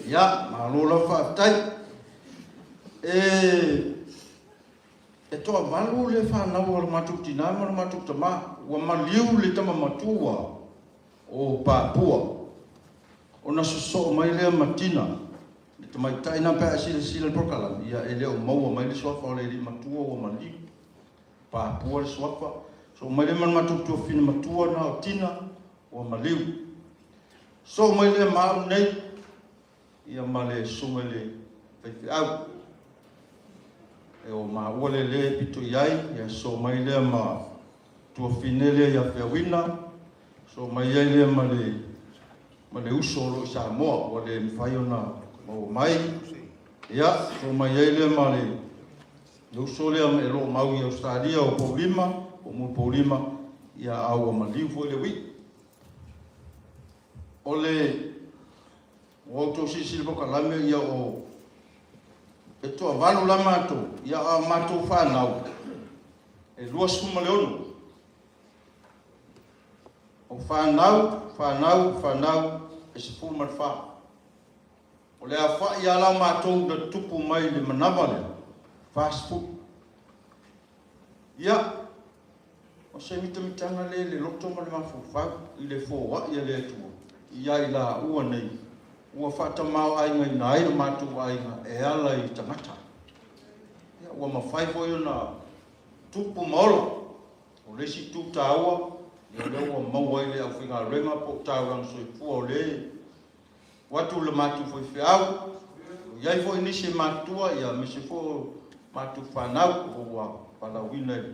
Ia, malo lava faafetai. E E toavalu le fanau a lo matou tinā ma lo matou tamā. Ua maliu le tama matua o Papua ona sosoo mai lea ma Tina, le tamaitai na pe a e silasila i le polokalame, ia e le o maua mai le suafa o le alii matua ua maliu. Papua le suafa. Sosoo mai lea ma le matou tuafafine matua na o Tina, ua maliu. Soo mai lea ma au nei, ia ma le susuga i le faifeau. E o maua le le pito i ai, ia soo mai lea ma tuafine lea ia Feauina, soo mai ai lea ma le ma le uso o lo o i Samoa ua le mafai ona maua mai. Ia, soo mai ai lea ma le le uso lea e lo o mau i Ausetalia o Poulima, o Mu Poulima, ia a ua maliu foi le uii. O le ua outou silasila polokalame ia o e toavalu la matou, ia a matou fanau e 26. O fanau, fanau, fanau e 14. O le aofai lava la o matou na tutupu mai i le manava lea, 40. Ia, o se mitamitaga lea i le loto ma le mafaufau i le foai a le Atua ia i laua nei ua faatamaoaigaina ai lo matou aiga e ala i tagata. Ia, ua mafai foi ona tupu ma ola. O le isi itu taua, ia o lea ua maua ai le aufaigaluega po o taulaga soifua o le ua atu le matou faifeau, ua i ai foi nisi e matutua, ia aemaise foi o matou fanau ua valaauina i le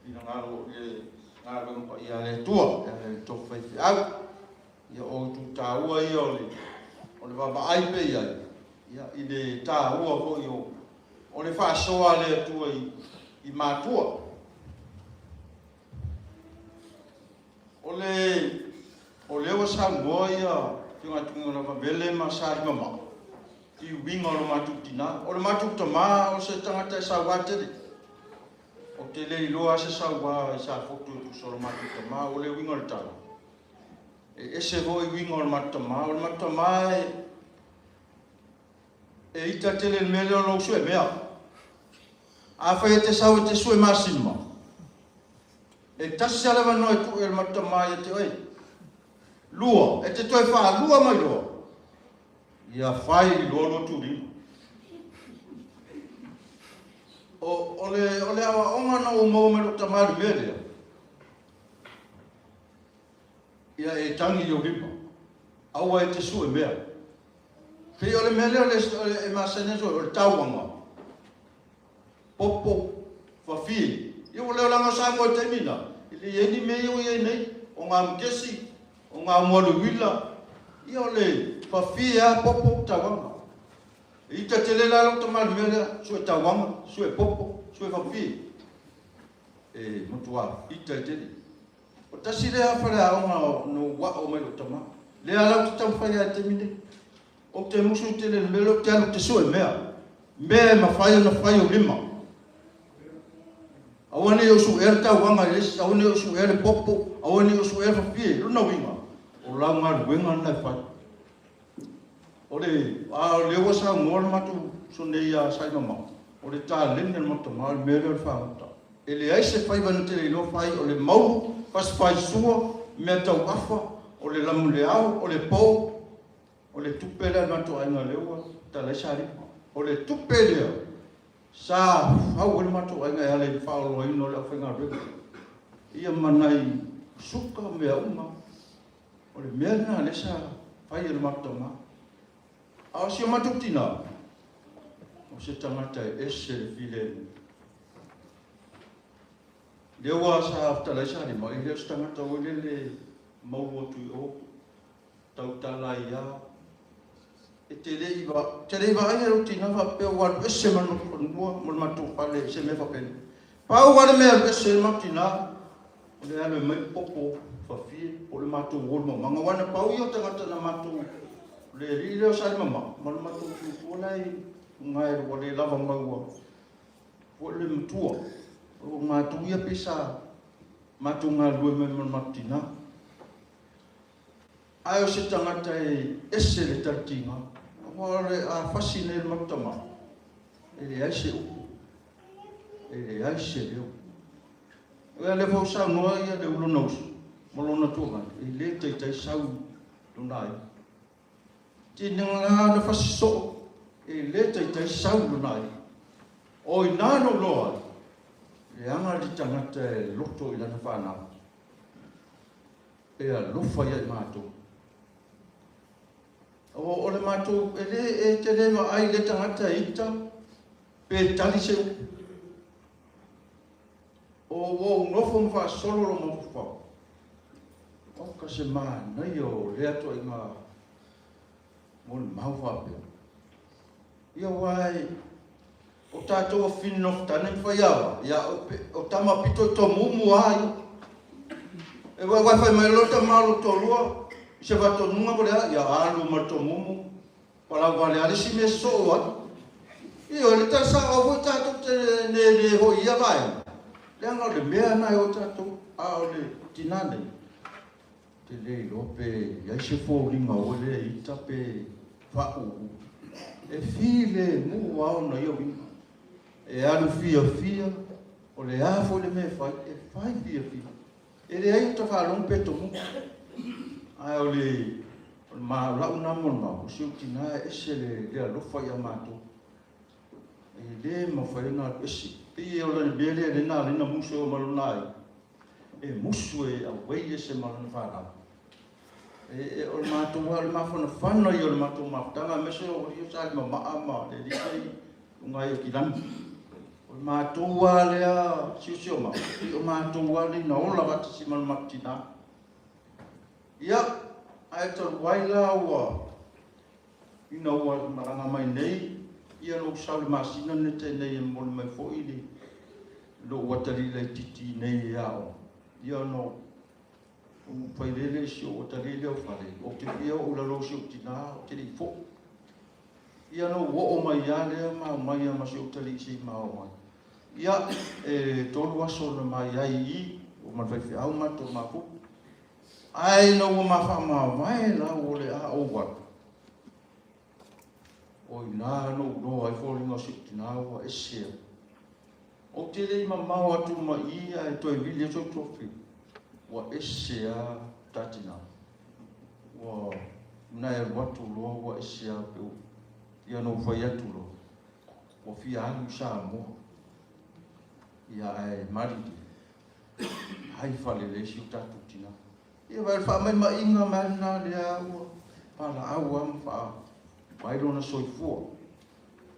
finagalo i le galuega paia a le Atua e ala i le tofi faifeau. Ia o itu taua ia o le o le vaavaai pea i ai, ia i le taua foi o o le faasoa a le Atua i i matua. O le o lea ua saunoa ia Afioga ia Tuigalava ma Salimamaa i uiga o lo matou tina. O le matou tama o se tagata e saua tele. Ou te le iloa se saua i Safotu e tusa o le matou tama. O le uiga o le tala, e ese foi uiga o le matou tama. O le matou tama e, e ita tele i le mea lea o lou suemea. Afai e te sau e te sue masima, e tasi lava le avanoa e tuu e le matou tama ia te oe. Lua, e te toe faalua mai loa, ia fai loa lua tuliga. O, o le, o le aoaoga na ou maua mai lou tama i le mea lea, ia e tagi i ou lima, aua e te sue mea. Pei o le mea lea o le, e masani ai o le tauaga, popo, fafie. Ia ua leo laga o Samoa i le taimi lena, e le i ai ni mea ia ua i ai nei, o ngā mukesi, o ngā moaluwila, ia o le fafie lava, popo, tauaga. E ita tele la lou tama i le mea lea, sue tauaga, sue popo, sue fafie. E matua ita tele. O tasi lea faleaoga na ou ao mai lou tama. Lea la ou te taumafai lava i le taimi nei. Ou te musu tele i le mea lea ou te alu ou te sue mea. Mea e mafai ona fai ou lima. Aua ne i ou suea le tauaga i le isi, aua ne i ou suea le popo, aua ne i ou suea le fafie. Lona uiga, o lau galuega lena e fai. O le, a o lea ua saunoa le matou uso nei ia Saimamao, o le taleni a le matou tama, o le mea lea o le fagota. E leai se faiva na te le iloa fai, o le maulu, fasifaisua, mea tau afa, o le lamu i le ao, o le pou, o le tupe lea a le matou aiga lea ua tala ai Salima. O le tupe lea sa fau ai le matou aiga e ala i le faaoloaina o le aufaigaluega, ia ma nai suka ma mea uma. O le mea lena lea sa fai e le matou tama. A o si o matou tina, o se tagata e ese le filemu. Lea ua sa fetalai Salima, e le o se tagata oi lele maulu atu i o, tautala ai lava. E te le i va, te le i vaai e lou tina faapea ua alu ese ma le matou fanua ma le matou fale i se mea faapena. Pau lava le mea e alu ese ai le matou tina, o le alu e mai popo fafie po o le matou o i le maumaga. Aua na pau ia o tagata na matou, le alii lea o Salimamao ma le matou tuatua la e i luga e ua le lava mai ua foi le matua. O matou ia pei sa matou galulue mai ma le matou tina. Ae o se tagata e ese le talitiga, aua o le a fasi nei le matou tama, e leai se upu, e leai se leo. Ia lea foi ua saunoa ia le lona uso ma lona tuagana, e le taitai sau lona aiga. Tinana na fasi soo, e le taitai sau lona aiga. O i ina na ou iloa ai, leaga le tagata e loto i lana fanau. E alofa ia i matou. Aua o le matou, e le, e te le vaai i lea tagata e ita pe tali se upu. O ua ou nofo ma faasolo lou mafaufau, oka se manaia o lea ituaiga molimau faapea. Ia aua e, o tatou afifine nofotane ma faiaoga, ia o tama pito i tomumu lava ia. E vaivai fai mai loa tama o lou toalua i se faatonuga po o le a, ia alu ma le tomumu, palau vale lava le isi mea e sosoo ai. Ioe, le tala sao aua foi tatou te le foi i ia vaega, leaga o le mea lena e o ai tatou, a o le tinã nei, ou te le iloa pe i ai se foliga foi lea e ita pe faauu, e filemu lava ona ia uiga. E alu fiafia, o le a foi le mea e fai, e fai fiafia. E leai o ta faalogo pe tomumu. Ae o le o le ma, o lau lena molimau, o si ou tina e ese le, le alofa ia matou. E le mafai ona alu ese. Pei o le mea lea lea na ala ai ona musu e oo mai lona aiga. E musu e auai ese ma lana fanau. E, e, o le matou lava, o le mafanafana ia o le matou mafutaga, aemaise o alii o Salimamaa ma le alii lea i luga ai o Kilani. O le matou lava lea siosiomaga, pei o matou lava nei na ola faatasi ma le matou tina. Ia, ae talu ai la ua, ina ua malaga mai nei, ia na ou sau i le masina lenei tai nei e momoli mai foi le lou atalii laitiiti i inei e aoga, ia ona ou fai lele i si ou atalii lea o Fale, ou te fia oo i lalo o si ou tina, ou te le i foi. Ia na ou oo mai lava lea ma omai lava ma si ou atalii se i ma oo mai. Ia, e tolu aso na ma i ai i i, ma le faifeau matou mafuta. Ae ina ua ma faamavae la ua o le a ou alu, o i ina na ou iloa ai foliga o si ou tina ua ese ai. Ou te le i mamao atu ma i ae toe vili ai sou tofi, ua ese lava ta tina. Ua na e alu atu loa ua ese lava pe ia na ou fai atu loa, ua fia alu i Samoa. Ia ae malilie, ai falelei si o tatou tina. Ia vaai o le faamaimaiga mai lena lea ua valaau lava ma faavae lona soifua.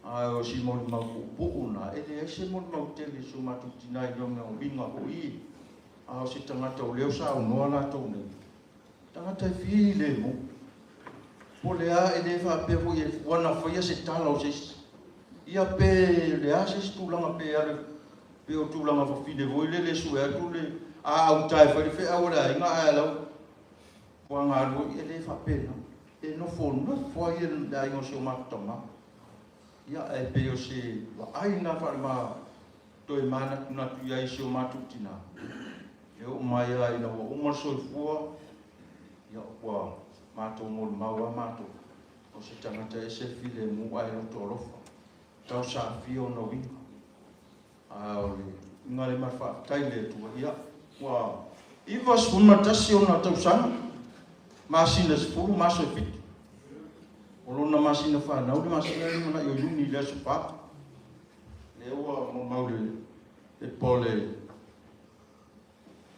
Ae o si molimau puupuu lena, e leai se molimau tele i si o matou tina i lona uiga foi i, a o se tagata o lea o saunoa latou nei, tagata e filemu. Po o le a, e le faapea foi e ua na faia se tala o se isi, ia pe le a se isi tulaga pe alu pe o tulaga fafine foi lele e sue atu le a auta e fai le feau a le aiga ae alau ua galue, e le faapena. E nofonofo ai le aiga o si o matou tama. Ia, ae pei o se vaai lena faalema toe manatunatu i ai i si o matou tina, e oo mai lava ina ua uma le soifua, ia ua matou molimau lava matou, o se tagata e ese le filemu ae loto alofa, tausafia ona uiga. A o le uiga lea ma le faafetai i le Atua, ia, ua 91 ona tausaga, masina 10 ma aso e fitu. O lona masina fanau le masina lea lumanai o Iuni i le aso 4. Lea ua molimau le pepa o le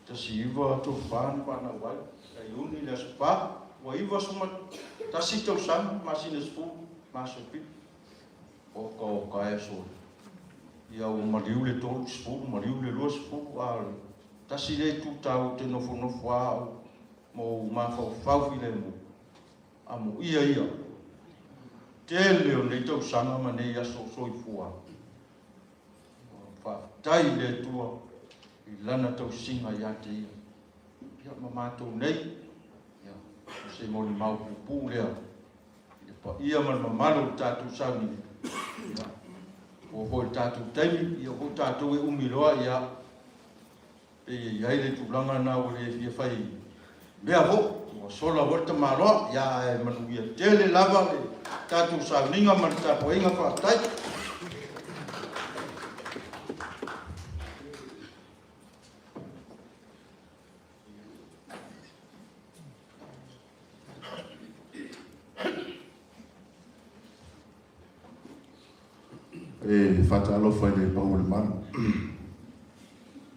1934 na fanau ai, ia Iuni le aso 4, ua 91 tausaga, masina 10 ma aso e fitu. Oka oka e aso ia ua maliu le 30, maliu le 20, a o le tasi lea itu taua ou te nofonofo lava au ma ou mafaufau filemu, amuia ia tele o nei tausaga ma nei aso o soifua. Faafetai i le Atua i Lana tausiga ia te Ia. Ia ma matou nei, ia, o se molimau puupuu lea i le paia ma le mamalu o le tatou sauniga. Ia, ua foi le tatou taimi, ia foi tatou e umi loa, ia, pei e i ai le tulaga lena ua le fia fai mea foi, ua sola foi le tamaloa, ia ae manuia tele lava le tatou sauniga ma le tapuaiga, faafetai. E faatalofa i le pau o le malu,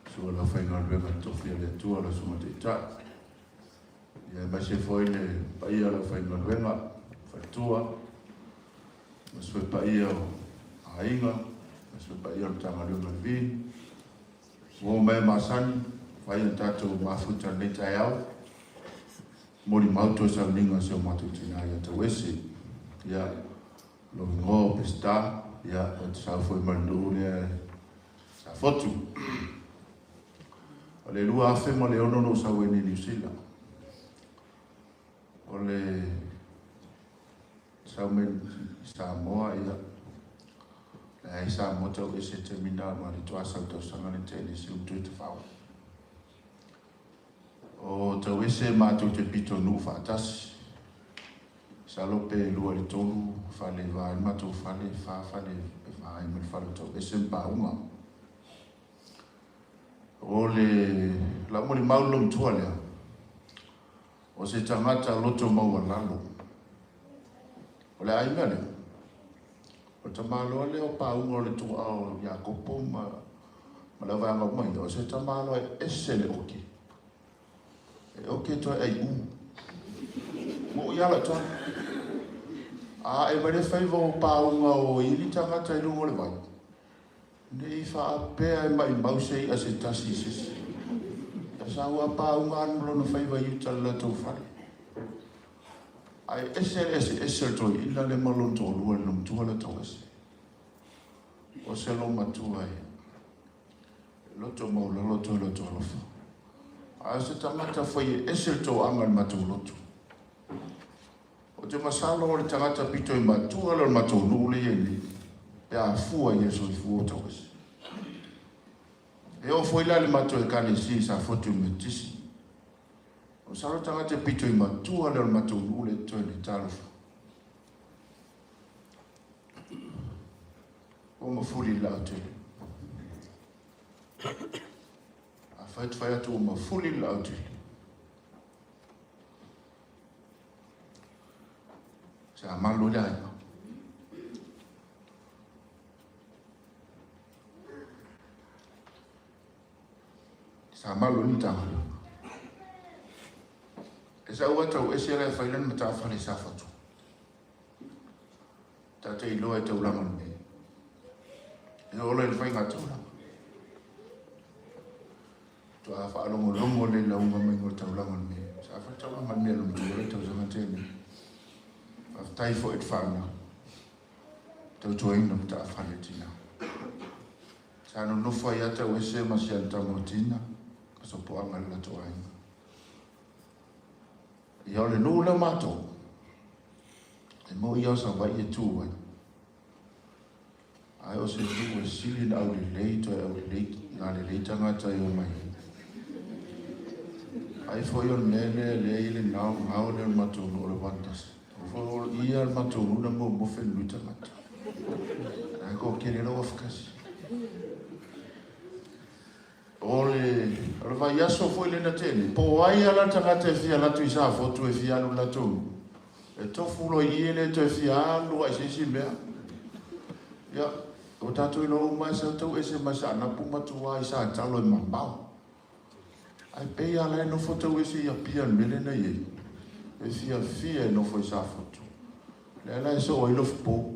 susu o le aufaigaluega totofi a le Atua, le Susuga Taitai, ia aemaise foi le paia o le aufaigaluega Faletua, aemaise foi paia o aiga, aemaise foi paia o le Matagaluega o le Vin. Ua oo mai e masani, fai ona tatou mafuta i lenei taeao. Molimau toe sauniga a si o matou tina ia Tauese. Ia, lou igoa o Peseta, ia, ou te sau foi mai le nuu lea Safotu. O le 2006 na ou sau ai nei i Niu Sila. O le sau mai i Samoa, ia, leai Samoa tau ese taimi na ma le toa sau tausaga le tele se u toe tafau. O tau ese matou te pito nuu faatasi. Masalo pe 2 i le 3 fale e va ai le matou fale, 4 fale e va ai ma le fale o Tauese ma Pauga. O le lau molimau le matua lea, o se tagata loto maualalo. O le aiga lea, o le tamaloa lea o Pauga o le tuaa o Iakopo ma le vaega uma ia, o se tamaloa e ese le oke. E oke toe ai u. Mo i ala tala. A e mai le faiva o Pauga o ili tagata i luga o le vai. Ne i faapea e maimau se i'a se tasi i se isi. E sau a Pauga alu ma lona faiva i uta i le latou fale. Ae ese le eseese o le toeaina lea ma lona toalua i le loomatua lea Tauese. O se loomatua e loto maualalo toe loto alofa. Ae o se tagata foi e ese le toaga i le matou lotu. Ou te masalo o le tagata pito i matua lea o le matou nuu lea e i ai nei, pe a fua i le soifua o Tauese. E oo foi la i le matou ekalesia i Safotu i le Metotisi. Masalo le tagata pito i matua lea o le matou nuu lea e totoe nei, talofa. Ua mafuli le laau tele. Afai te fai atu ua mafuli le laau tele. Sa malu ai le aiga. Sa malu ai le Matagaluega. E sau a tau ese la e fai lana matafale i Safotu. Ta te iloa e taulaga le mea. E ola i le faiga taulaga. Toa faalogologo le lauga mai o le taulaga o le mea. Sa fai taulaga le mea lo matua le tausaga tele. Faafetai foi i le whanau. Tautuaina matafale tina. Sa nonofo ai a Tauese ma si ana tama o Tina, ka sopoaga i le latou aiga. Ia o le nuu lea o matou, e mo ia o Savaii e tu ai. Ae o se nuu e sili na aulelei toe aulelei ngā lelei tagata e o mai ai. Ai foi o le mea lea lea i le ngao ngao lea o le matou nuu o le Wonders. O foi o ia le matou nuu na mo mo whenui tagata. Ai ko kere lau afakasi. O le vaiaso foi lena tele, po o ai lava le tagata e fia alu atu i Safotu e fia alu i le latou nuu, e tofu loa i i e le toe fia alu lava i se isi mea. Ia, ua tatou iloa uma e sau tau ese mai Saanapu ma tua i Satalo e mamao. Ae pei lava la e nofo tau ese i Apia i le mea lea na i ai. E fiafia e nofo i Safotu. Lea la e soo ai Lofupo.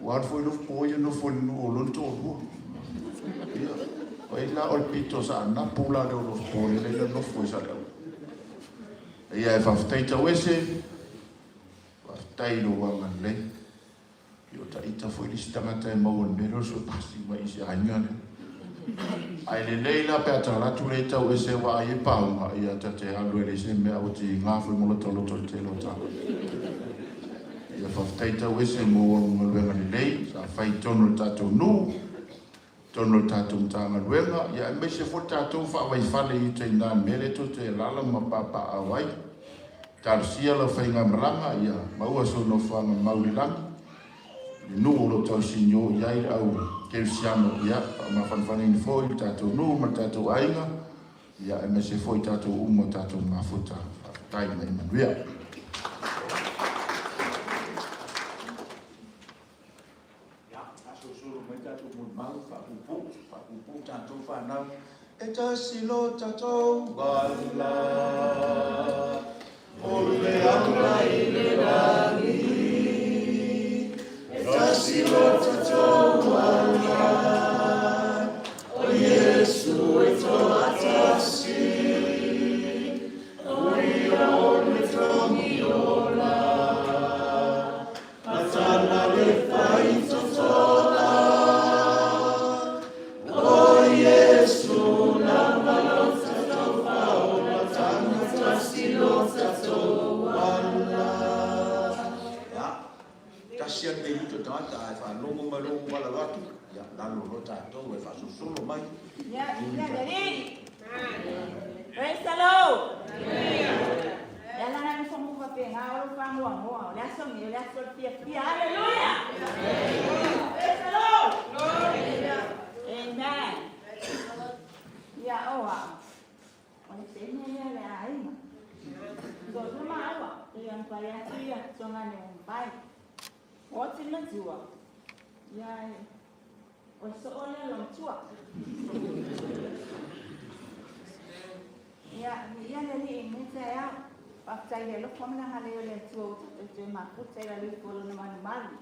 Ua alu foi Lofupo ia nofo i le nuu o lona toalua. Ia, o ai la o le pito Saanapu la lea o Lofupo lea la nofo i Saleaula. Ia e faafetai Tauese, faafetai i lou agalelei. Ia o taita foi le isi tagata e maua i le mea lea o le sue pasi mai i se aiga lea. Ae lelei la pe a tala atu le Tauese ua ai e Pauga, ia ta te alu e leai se mea ua tiga foi mo lota loto i le tele o tagata. Ia faafetai Tauese mo au galuega lelei sa fai i totonu o le tatou nuu, totonu o le tatou Matagaluega, ia aemaise foi le tatou faavaifale i uta i ina i le mea lea tou te alaala ma papaaao ai. Talosia lau faigamalaga, ia maua sou nofoaga mau i le lagi, le nuu o lo o tausinio i ai le au kerisiano, ia faamafanafanaina foi le tatou nuu ma le tatou aiga, ia aemaise foi tatou uma o tatou mafuta. Faafetai ma ia manuia. Ia, faasolosolo mai tatou molimau, faapuupuu, faapuupuu tatou fanau. E tasi lo tatou ala. O le ala i le lagi, e tasi lo tatou ala, o Iesu e toatasi, o ia o le togi ola, matana le faitotoa. O Iesu lava lo tatou faaola, tasi lo tatou ala. Ia, tasi lava le minute o le tagata, a e faalogo mai loa ua valaau atu, ia, lalo loa tatou e faasolosolo mai. Yeah, yeah, Praise the Lord. Le ala na nofo mo faapena o lou faanoanoa, o le aso lenei o le aso o le fiafia. Hallelujah. Praise the Lord. Amen. Ia o au. O le teine lea le aiga. So tu maua, ia mpai atu ia tongane o mpai. O te matua. Ia o le soo lea lo matua. Ia, ia le alii i lenei taeao. Faafetai i le alofa ma le agalelei o le Atua ua tatou toe mafuta i lalo ifo o Lona malumalu.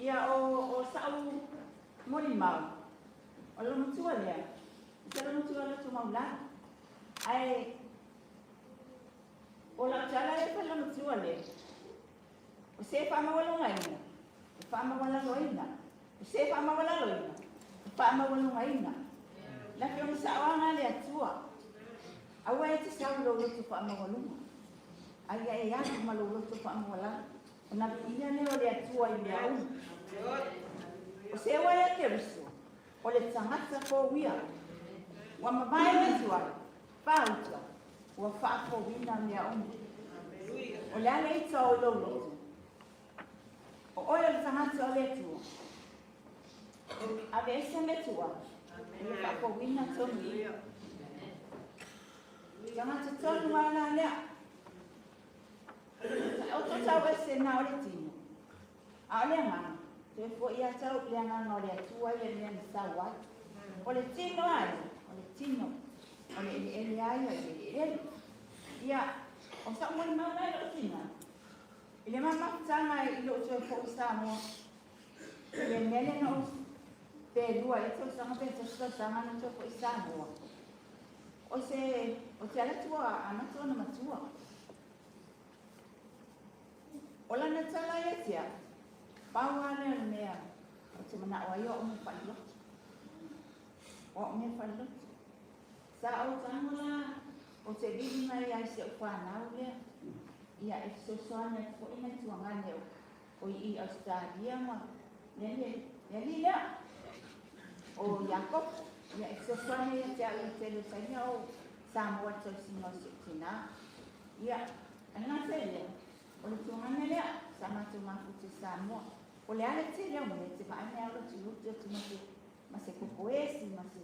Ia, o, o sa'u molimau, o le matua lea, o se matua loto maulalo. Ae, o lau tala e fai le matua lea, o se faamaualugaina, e faamaualaloina, o se faamaualaloina, e faamaualugaina. Na fi ona sa'oaga a le Atua. Aua e te sau i lou loto faamaualuga. Ai ia e alu ma lou loto faamaualalo. Ona viia lea o le Atua i mea uma. O se ua ia Keriso, o le tagata fou ia. Ua mavae le tuai, fāuta, ua faafouina mea uma. O le a le ita o i lou loto. O oe o le tagata o le Atua. Aveese mea tuai, ia faafouina tonu i. Tagata tonu a la lea. O to tau ese na o le tino. A o le agaga, toe fo'i ia tau le agaga o le Atua ia le mea na sau ai. O le tino ai, o le tino. O le eleele ai, o le eleele. Ia, o sa'u molimau la i lou tina. I le mamafutaga i lou toe fo'i Samoa. I le mea lea na ou pe lua e tausaga pe tasi tausaga na toe fo'i Samoa. O se, o te ala tua amata ona matua. O lana tala ia tia, pau a lea o le mea, o te mana'o ai o au mea faalelotu. O au mea faalelotu. Sa ou tago la, o te vili mai ai si ou whanau lea. Ia e fesoasoani atu foi nai tuagane o i Australia ma le le alii lea. O Iakopo. Ia e fesoasoani ia te au i tele o taimi o Samoa i tausiga o si ou tinā. Ia, ana te lea, o le tuagane lea, sa matou mafuta i Samoa. O le ale tele o mea, te vaai mea o lotu atu ma se koko esi, ma se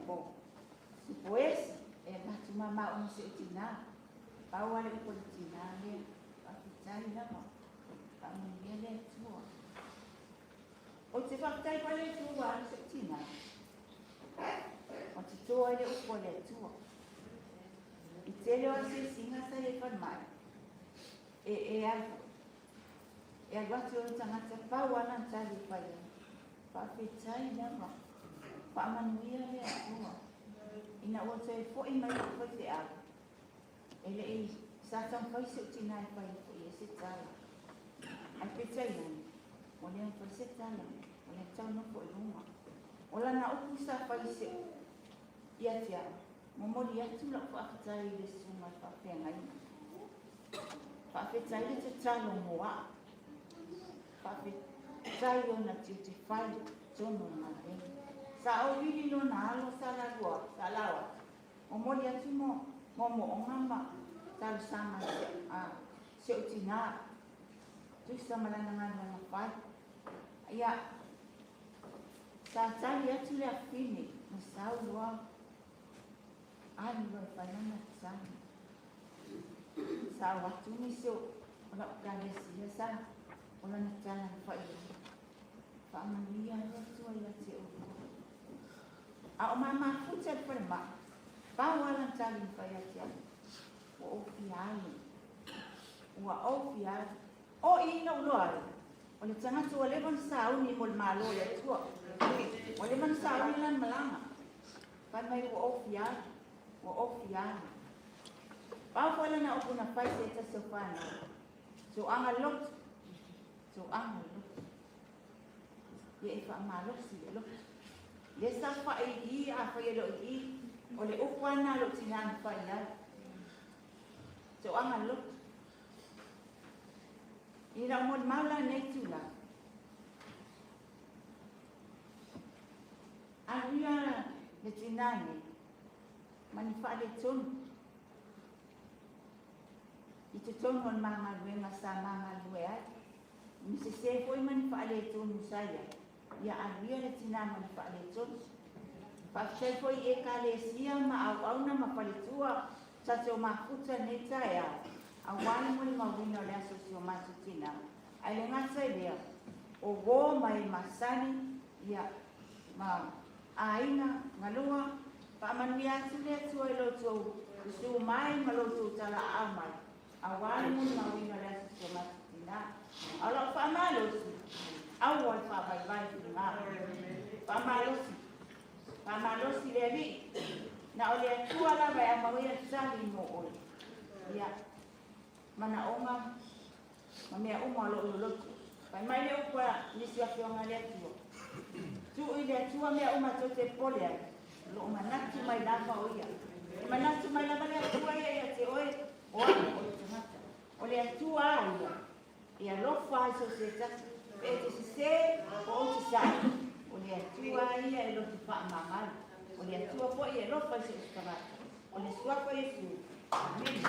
po. Si po esi, e matu mama o ma se o tinā. Pau ale upo le tinā lea. Faafetai lava. Faamanuia le Atua. O te faafetai foi le Atua ua alu se o tinā. O te toa i le upo le Atua. I tele o asiasiga sa i ai falemai. E, e alu e alu atu o le tagata pau ala na tali e fai ai. Faafetai lava. Faamanuia le Atua. Ina ua toe fo'i mai lou faifeau. E le'i sa taumafai si ou tinā e fai foi e se tala. Ae peitai ane, ua le mafai se tala, o le tau nofo i luga. O lana upu sa fai se ia te au, momoli atu lau faafetai i le susuga i le faafeagaiga. Faafetai le tatalo mo a'u. Faafetai ona tiute fai tonu o le galuega. Sa ou vili lona alo sa lalua, sa lao atu. Momoli atu mo moomooga ma talosaga a si ou tinā. Tusa ma lana galuega fai. Ia, sa tali atu le afine ma sau loa alu loa e fai lana tali. Sa o atu nisi o lau ekalesia sa o lana tala na fai ai. Faamanuia le Atua ia te outou. A o mamafuta le falemai, pau lava lana tali na fai ia te au. Ua ou fia alu. Ua ou fia alu. O i na ou iloa ai, o le tagata ua leva ona sauni mo le Malo o le Atua. Ua leva ona sauni lana malaga. Fai mai ua ou fia alu, ua ou fia alu. Pau foi lana upu na fai se tasi o fanau. Soaga lotu, soaga lotu. Ia e faamalosi le lotu. Le saofai i i, afai e le o i i, o le upu lava lena a lou tina na fai ai. Soaga lotu. I lau molimau la nei tulaga, alu ia le tina nei ma ni faaletonu i totonu o le ma galuega sa ma galulue ai. Ni sese foi ma ni faaletonu sa i ai, ia alu ia le tina ma ni faaletonu. Faafetai foi i Ekalesia ma auauna ma faletua sa te o mafuta i lenei taeao aua le molimauina o le aso o si o matou tina. Ae le gata i lea, o uo ma e masani, ia, ma aiga, galua, faamanuia atu le Atua i lo outou susu mai ma lo outou talaaao mai aua le molimauina o le aso o si o matou tina. A o lau faamalosi, aua le faavaivai tiga. Faamalosi, faamalosi le Alii, na o le Atua lava e aumauia le tali mo oe. Ia, manaoga ma mea uma o lo o loloto. Fai mai le upu a nisi o afioga a le Atua, Tuu i le Atua mea uma tou te popole ai, o lo o manatu mai lava o Ia. E manatu mai lava le Atua ia ia te oe, o au o le tagata. O le Atua a Ia, e alofa ai so o se tasi, pe e te sesē po o te sa'o, o le Atua a Ia e loto faamagalo. O le Atua foi e alofa i so o se tagata. O le Suafa o Iesu. Amene.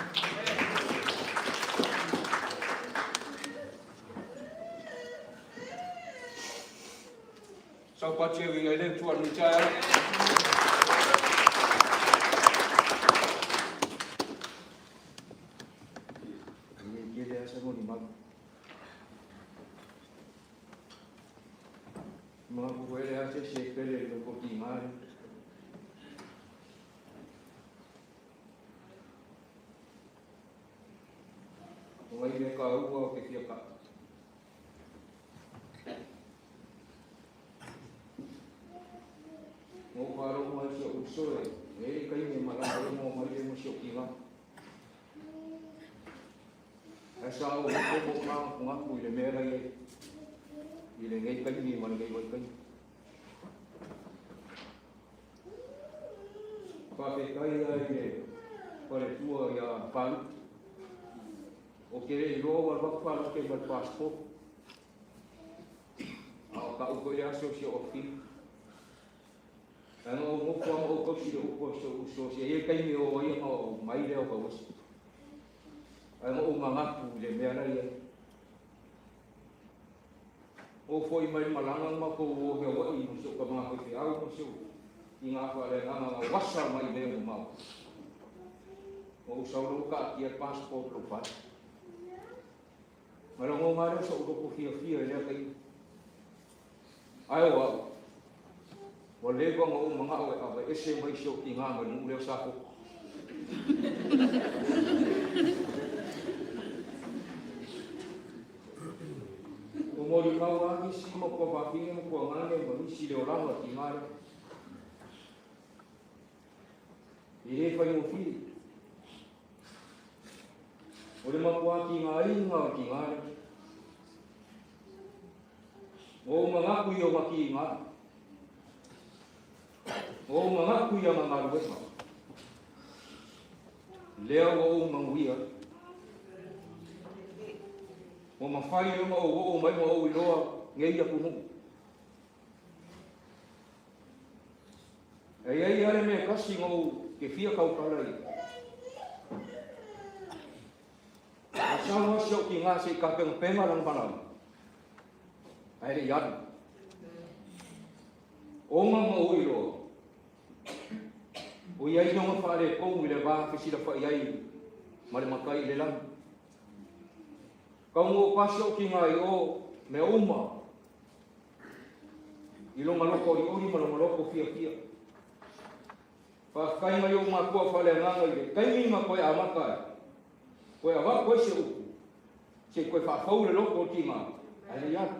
Saupati e uiga i le Atua nei taeao. E le tele lava se molimau. Manatu foi e leai se isi e pele i lou tiga lea. O nai mea taua ou te fia taʻu. Na ou faalogo mai si ou uso e e i le taimi e malaga ai ma omai lea ma si ou tiga. Ae sa ou nofo ma ou manatunatu i le mea la i ai i lenei taimi ma lenei vaitaimi. Faafetai lava i le faletua ia Falupe. Ou te le iloa ua alu atu Falupe ma le passport. A o taʻu foi le aso i si ou afafine. Ae na ou nofo lava ma ou tausi i le upu a si ou uso, se i ai le taimi e oo ai ona ou mai lea o Tauese. Ae na ou manatu i le mea la e i ai. Ou foi mai le malaga na matou o i Hawaii ma si ou tama faifeau ma si ou tina faaleagaga na wasa mai i mea mamao. Na ou sau loa taatia le passport i lou fale. Na lagona lea o so'u loto fiafia i lea taimi. Ae o a'u, ua leva ona ou mana'o e aveese mai si o'u tina mai le nuu lea o Safotu. Ua molimau lava nisi ma tuafafine ma tuagane ma nisi i le olaga o le tina lea. E le faigofie. O le matua tigaina o le tiga lea. Ua ou manatu i ona tiga. Ua ou manatu i ana galuega. Lea ua ou manuia ai. Ua mafai ona ou oo mai ma ou iloa nei atunuu. E i ai lava le mea e tasi na ou te fia tautala i ai. Na sau lava si ou tina se i tapenapena lana malaga, ae le i alu. Ona ma ou iloa, o i ai lona faaletonu i le va fesilafa'i ai ma le Matai i le lagi. Taunuu pasi ou tina i o mea uma i lona loto olioli ma lona loto fiafia. Faafetai mai ou matua faaleagaga i le taimi na toe amata ai, toe avatu ai se upu. Se i toe faafou le loto o le tiga, ae le i alu.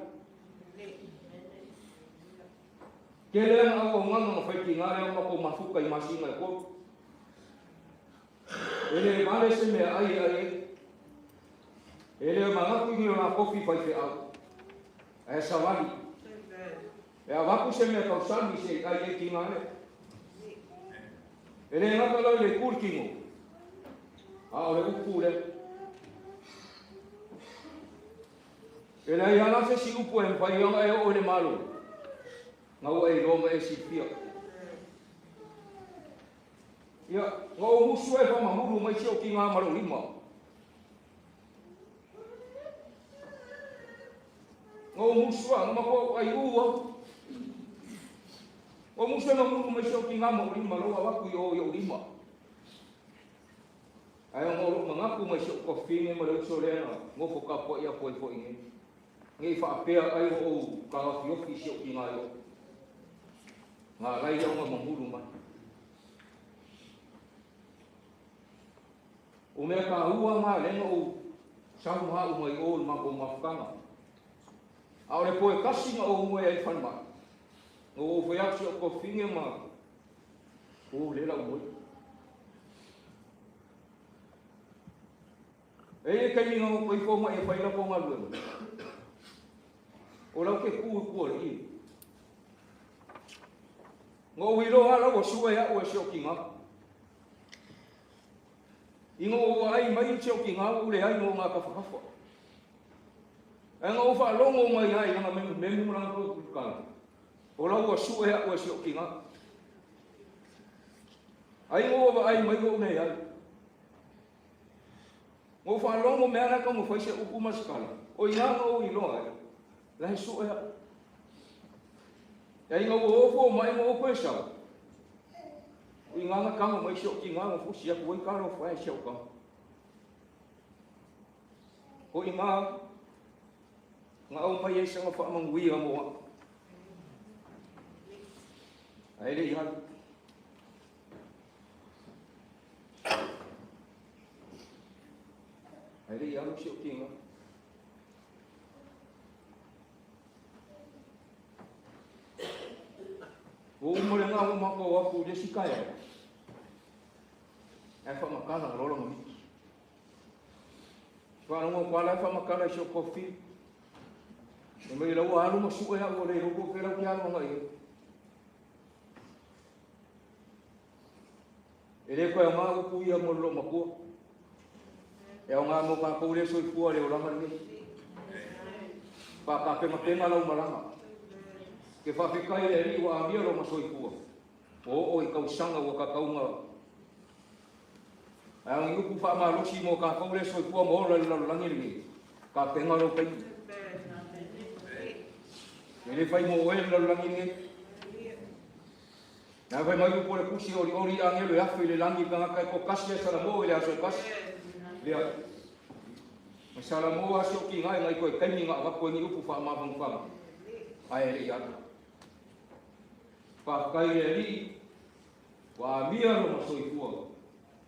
Tele ana auaunaga na fai tiga lea o matou mafuta i masina e tolu. E le vale se meaai e ai ai. E le manatu i ni o la tofi faifeau, ae savali. E avatu se mea tausami se i ai ai tiga lea. E le gata la i le itu le tino, a o le upu lea. E leai lava la se isi upu e mafai ona e oo i le Malo, na ua e iloa ma e silafia. Ia, na ou musu ai faamamulu mai si ou tiga ma lou lima. Na ou musu a, na matua ou aiu a. Na ou musu ai mamulu mai si ou tiga ma ou lima, lau avatu i o i ou lima. Ae ona o lou manatu mai si ou tuafafine ma le uso lea na nofo tapuai atu ai foi nei, ne i faapea ai ua ou taofiofi i si ou tiga i o. Na ala ai ona mamulu mai. O mea taua na lea na ou sau ma au mai o i le matou mafutaga. A o le po e tasi na ou moe ai i le falemai, na ou fai atu si ou tuafafine ma o lea la ou moe. E i ai taimi na nofo ifo mai e fai latou galuega. O lau ke ku i kua le ie. Na ou iloa ala ua sue au e si ou tiga. Ina ua ou aai mai si ou tiga ua ou leai no ngā tafatafa. Ae na ou faalogo mai ai lana memumemu ma lana tulutulukala. O lau ua sue au e si ou tiga. Ai ua vaai mai ua ou leai. Ua ou faalogo mea la e taumafai se upu ma se tala, o i ina na ou iloa ai, la e sue au. Ia ina ua ofo mai ma ou toe sau, o i ina na tago mai si ou tiga ma fusi atu ai talofa e si au tama. O i ina na aumai ai sana faamanuia mo au. Ae le i alu. Ae le i alu si ou tiga. Ua uma lena ua matou atu i le isi taeao. Ae faamatala loa lana miti. Faalogo atu lava la e faamatala i si ou tuafafine. Fai mai la ua alu ma sue au ua le iloa po o fea la ou te alu agai i ai. E le toe aoga upu ia mo le loomatua. E aoga mo tatou lea soifua le olaga lenei. Faatapenapena lau malaga. Ke faafetai i le Alii ua amia lona soifua. Ua oo i tausaga ua tatau ona Ae o ni upu faamalosi mo tatou lea soifua ma ola i le lalolagi lenei, tapena lou taimi. E le fai mo oe le lalolagi lenei. Na fai mai upu o le Tusi, Olioli i agelo e afe i le lagi i le tagata e toatasi ae salamo i le aso e tasi. Lea. Ma salamo a si o tiga e ngai toe taimi na avatu ai ni upu faamafanafana. Ae le i alu. Faafetai i le Alii, ua amia lona soifua,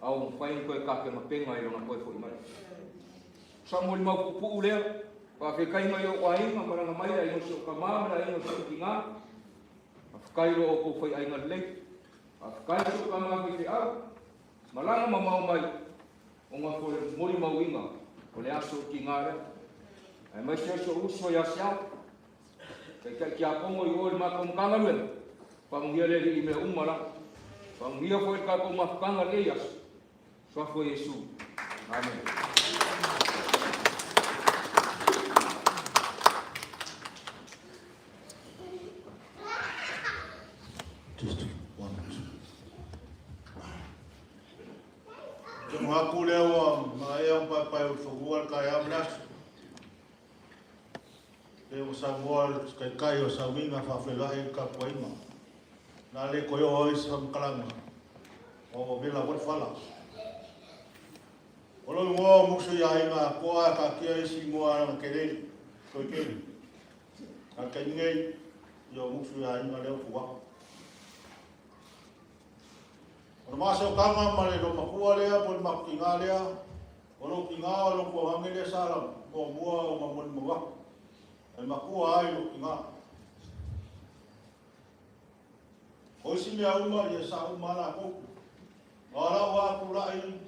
a ua mafai ona toe tapenapena i lona toe foi mai. O sa molimau puupuu lea, faafetai mai ou aiga, malaga mai le aiga o si ou tama ma le aiga o si ou tina. Faafetai lo outou faiaiga lelei. Faafetai si ou tama faifeau, malaga mamao mai ona o le molimauina o le aso o tiga lea. Aemaise ai si ou uso ia Siao, Taitai Tiakono i o i le matou Matagaluega, faamanuia le Alii i mea uma la. Faamanuia foi le tatou mafutaga i lenei aso. Suafa o Iesu. Amene. Testing, one, two. Te manatu lea ua maea ona paepae o le fanua le taeao ma le aso. Pei ua saunoa le Taitai o Sauniga faafeiloai le tapuaiga. O le a le toe oo ai se faamatalaga, aua ua vela foi le fala. O lou igoa o Musu i Aiga Atoa ae taatia isi igoa leaga tele, toe tele. A o le taimi nei, ia o Musu i Aiga lea ua tuua. O le ma sootaga ma le loomatua lea po o le matutinā lea, O lou tiga o lou tuagage lea sa muamua ona molimau atu, e matua ai lou tiga. O isi mea uma, ia sa uma lava latou. A o lau lava tulai,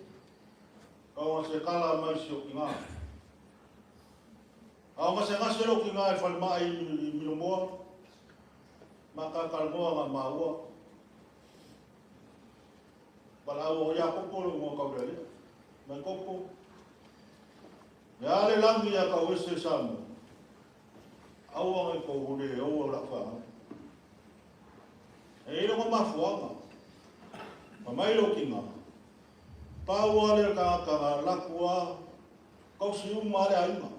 tau gasekala mai si ou tiga. A o gasegase lou tiga i le falemai i Milomoa, ma talatalanoa na maua. Valaau o Iakopo le uga taulealea. Mai Kopo. Le a le lagi ia kau ese Samoa. Aua ngai kou le oua o lau whanau. E i lona mafuaga. Ma mai lou tiga. Pau a le tagata na alu atu a tausi uma a le aiga.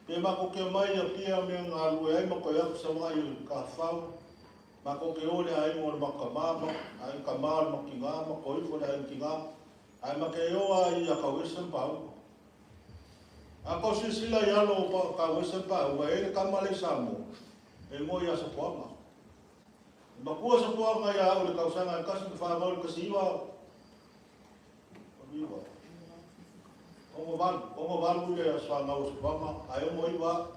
Pe matou te omai i Apia mea na galulue ai ma toe atu Savaii i Tafafao, matou te o i le aiga o le matou tama ma aiga tama o le matou tina ma toe ifo i le aiga tina, ae ma te o a i Tauese ma Paauga. A tou silasila i alo o Tauese ma Paauga, e i ai le tama lea i Samoa, e igoa ia Sopoaga. E matua Sopoaga ia au i le tausaga e 14 i le 19 9, 68, 68 le aso fanau o Sopoaga, ae 69 au.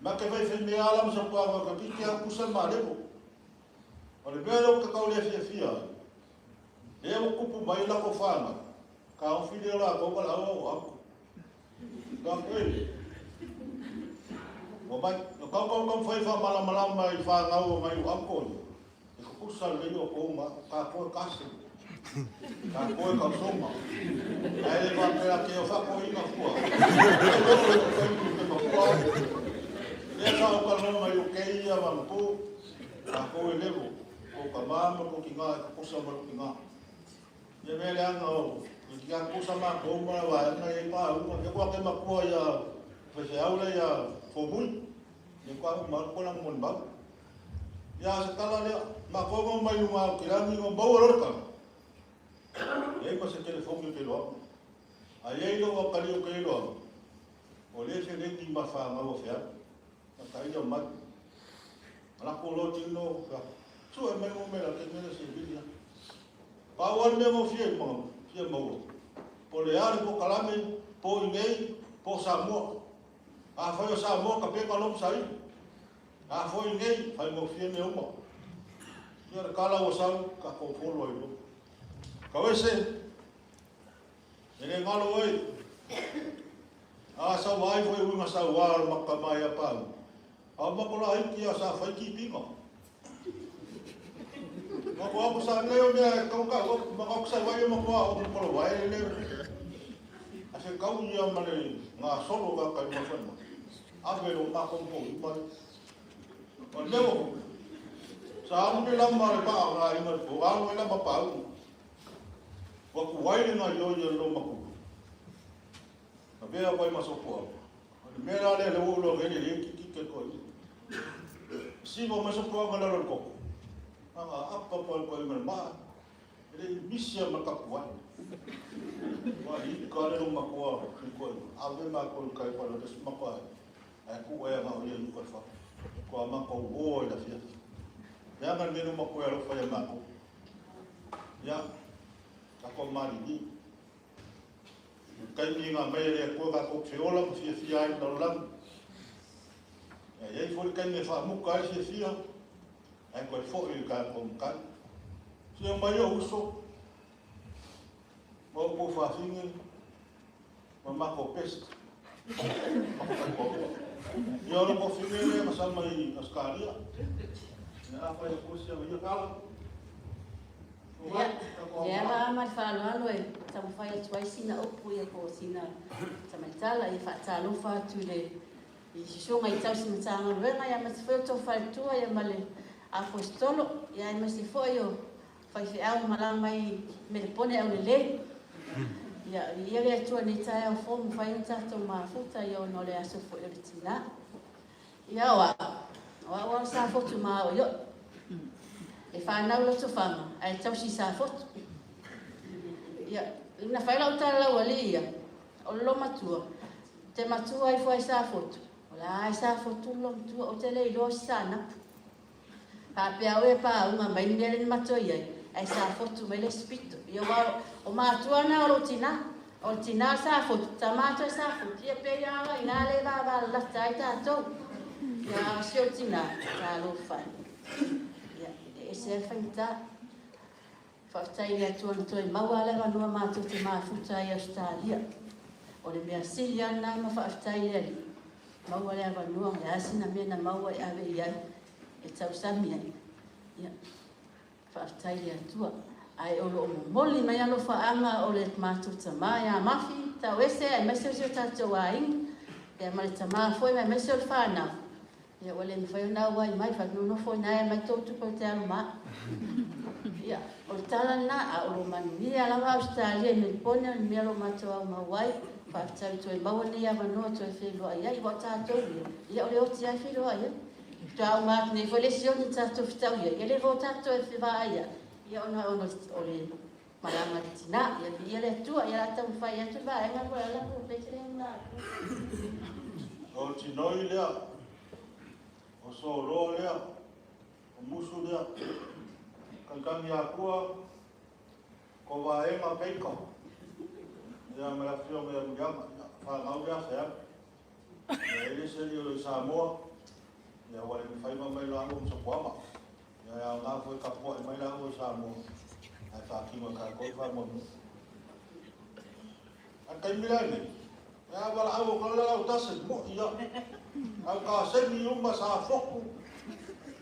Ma te faifaimea lava la ma Sopoaga o toeitiiti lava pusa le malemo. O le mea lea ou te tau le fiafia ai, lea ua tupu mai latou fanau, taofi lea o latou valaau au au. Ua mai, na tau tau taumafai e faamalamalama i fanau o nai ou uncle ia, e tutusa lelei outou ma au, tatou e cousin, tatou e tausoga. Ae le faapea te o faatoeaina fua. E le o le taimi ou te matua ai. Lea sa ou talanoa mai UK ia manapo, tatou e level, tou tama ma tou tina e tutusa ma lou tina. Ia mea leaga o ia kusa matou ma la vaega ia i paauga. Ia kua ke matua ia faifeau lea ia Fomui. Ia kua uma atu lana molimau. Ia a se tala lea, matou na omai luga o Kilani na maua loa le tala. Leai ma se telefoni o te iloaga. A i ai lou atalii o te iloaga, o lea felegi ma fanau a feau. Na taia mai. Lako loa tino, sue mai numera ke mele se vili atu. Pau lava le mea gofie i maga, fia maua. Po o le a le polokalame, po o inei, po o Samoa. Afai o Samoa, tapena loa ma saili. Afai o inei, faigofie mea uma. Ia le tala ua sau, tatou folo ai loa. Tauese, e le galo oe. A sau ai foi uiga sauā o le makama ia Pau. A o mako laiti a sa fai kipiga. Mako ako sa leo mea e kau kau, mako ako sa wai mako a o mako wai le. A se kau ia ma le ngā solo ka kai ma whanua. Ave lo mako mpo i mai. O leo, sa alu le lama le paa ngā inga o alu e lama pau. Wa ku wai le ngā io ia lo maku. Na vea wai masopoa. O le mea la lea le ua ulo le le ki ki ke koi. Siva mai sopoa nga lalo le koko. Nga apa pa le koi ma le maa. E le misia ma kapu ai. Wa i ka le lo makoa ki koi. Ave ma koi kai pa le des makoa. Ai ku e nga ia i koi fa. Ko ama ko o i la fia. Ya nga me no makoa lo fa ya mako. Ya. Ka ko mari ni. I taimi i ngā mea e koe kātou te ola ma fiafia ai i le lalolagi. E i ai foi le taimi e faamuka ai le fiafia, ae toe foi i le tatou matai. Sia mai ou uso, ma outou fafine, ma matou best, matou faitoalua. Ia o le fafine lea na sama i Ausetalia, ia afai atu sia ia tala. Ia, lea la ma le faaaloalo e taumafai atu ai sina upu ia po o sina tamaitala ia faatalofa atu i le i susuga i tausi Matagaluega ia aemaise foi o tou faletua ia ma le Aposetolo ia aemaise foi o faifeau malaga mai Melepone aulelei. Ia, viia le Atua i lenei taeao fou mafai ona tatou mafuta ia ona o le aso foi o le tina. Ia o au, o au lava sa fotu ma aoioi. E fanau i Lotofaga, ae tausi i Safotu. Ia, na fai lau tala lau alii ia, o le lomatua, te matua ifo ai Safotu, o la ai Safotu le lomatua, ou te le iloa o se Saanapu. Faapea au e paauga mai le mea lea na matou i ai, ae Safotu mai le isi pito. Ia aua o matua na o lou tina. O le tinā Safotu, tamā toe Safotu, ia pei lava i ina lea e vavalalata ai tatou. Ia a o si ou tinā, talofa e. Ia, e ese lava le faigata. Faafetai i le Atua na toe maua lava le avanoa matou te mafuta ai i Ausetalia. O le mea sili lava lena ma faafetai i le Alii, maua le avanoa, o le a sina mea na maua e ave i ai e tausami ai, ia, faafetai i le Atua. Ae o lo o momoli mai alofaaga o le matou tama ia Mafi, Tauese aemaise o si o tatou aiga, ia ma le tama foi aemaise o le fanau, ia ua le mafai ona auai mai, fai atu nonofo i ina e aumai tou tupe ou te alu ma au. Ia, o le tala lena, a o lo o manuia lava Ausetalia i Melipone, o le mea o lo o matou aumau ai, faafetai ua toe maua lenei avanoa e toe feiloai ai, aua o tatou ia, ia o le oti lava e feiloai ai. Faatoa uma atu nei foi le isi oni na tatou fetaui ai, ia lea foi ua tatou toe fevaai ai, ia ona o le malaga a le tina. Ia viia le Atua, ia o le a taumafai atu le vaega lea po o le a. O Tinoi lea, o Soloa lea, o Musu lea, Kaitagi Akua, ko Vaega Peika, ia ma le afioga ia Muliaga, ia fanau lea Feau. Ia e le se alii o lo o i Samoa, ia ua le mafai ona omai laua ma Sopoaga. Ia e aoga foi e tapuai mai laua i Samoa, ae faatino e tatou le faamoemoe. A o le taimi lenei, e a valaau atu loa le autasi, mo'i lava. Au kasegi uma Safotu,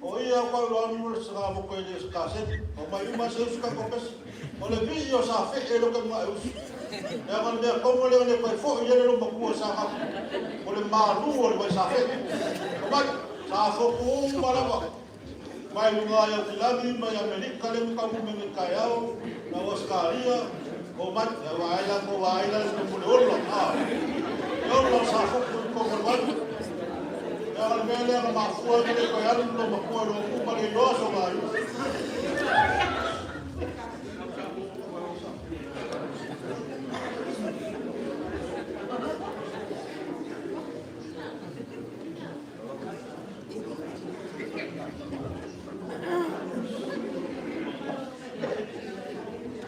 o ia au tau alu le sagamoto i le kasegi. Omai uma se usu tatou pese. O le vii o Safee lea ou te manao e usu. Leaga o le mea tonu lea e le toe foi ai le loomatua i Saanapu. O le malu o le vai Safee. Omai, Safotu uma lava. Mai luga i Aukilani ma i Amerika lea ua taunuu mai nei i le taeao, ma Ausetalia, omai, ia vaai la tou vaai la i le ola, a, le ola o Safotu i totonu o le vai. Ia o le mea lea na mafua ai ona le toe alu le loomatua i lona uma le iloa sona aiga.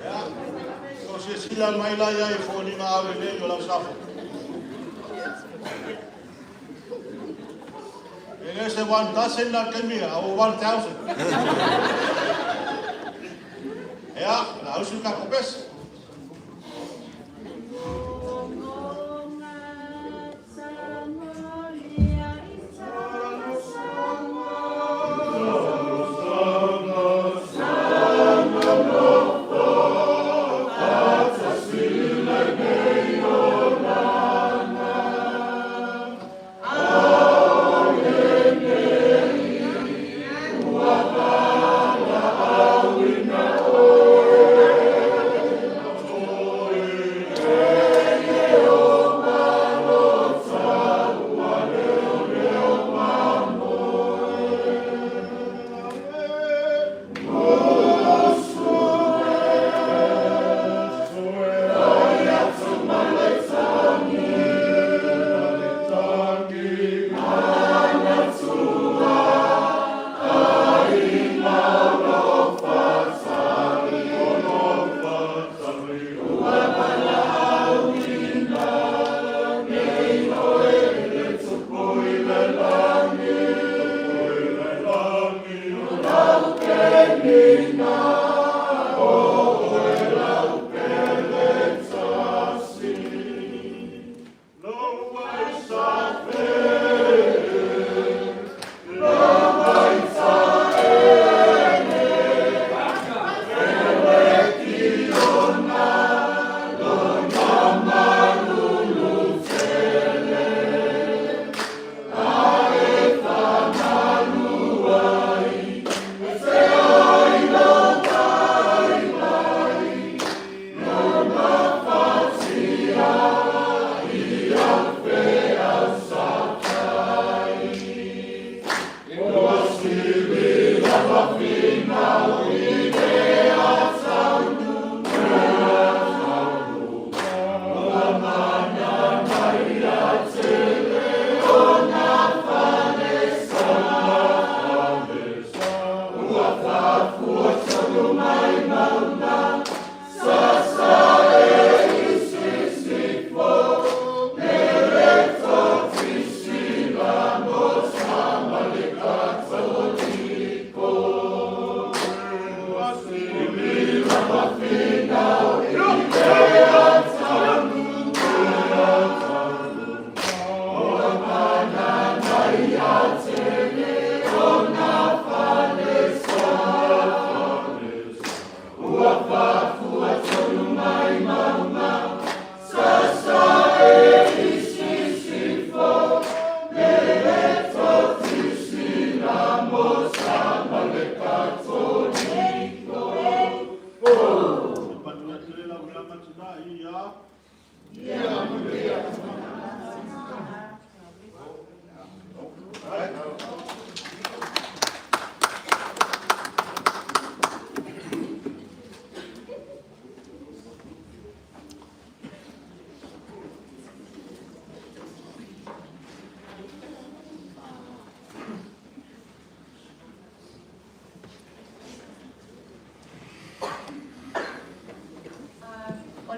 Ia, o silasila mai la i ai i foliga aulelei o lau Safotu. E le se one dozen la taimi, a ua 1,000. Ia, la usu le tatou pese.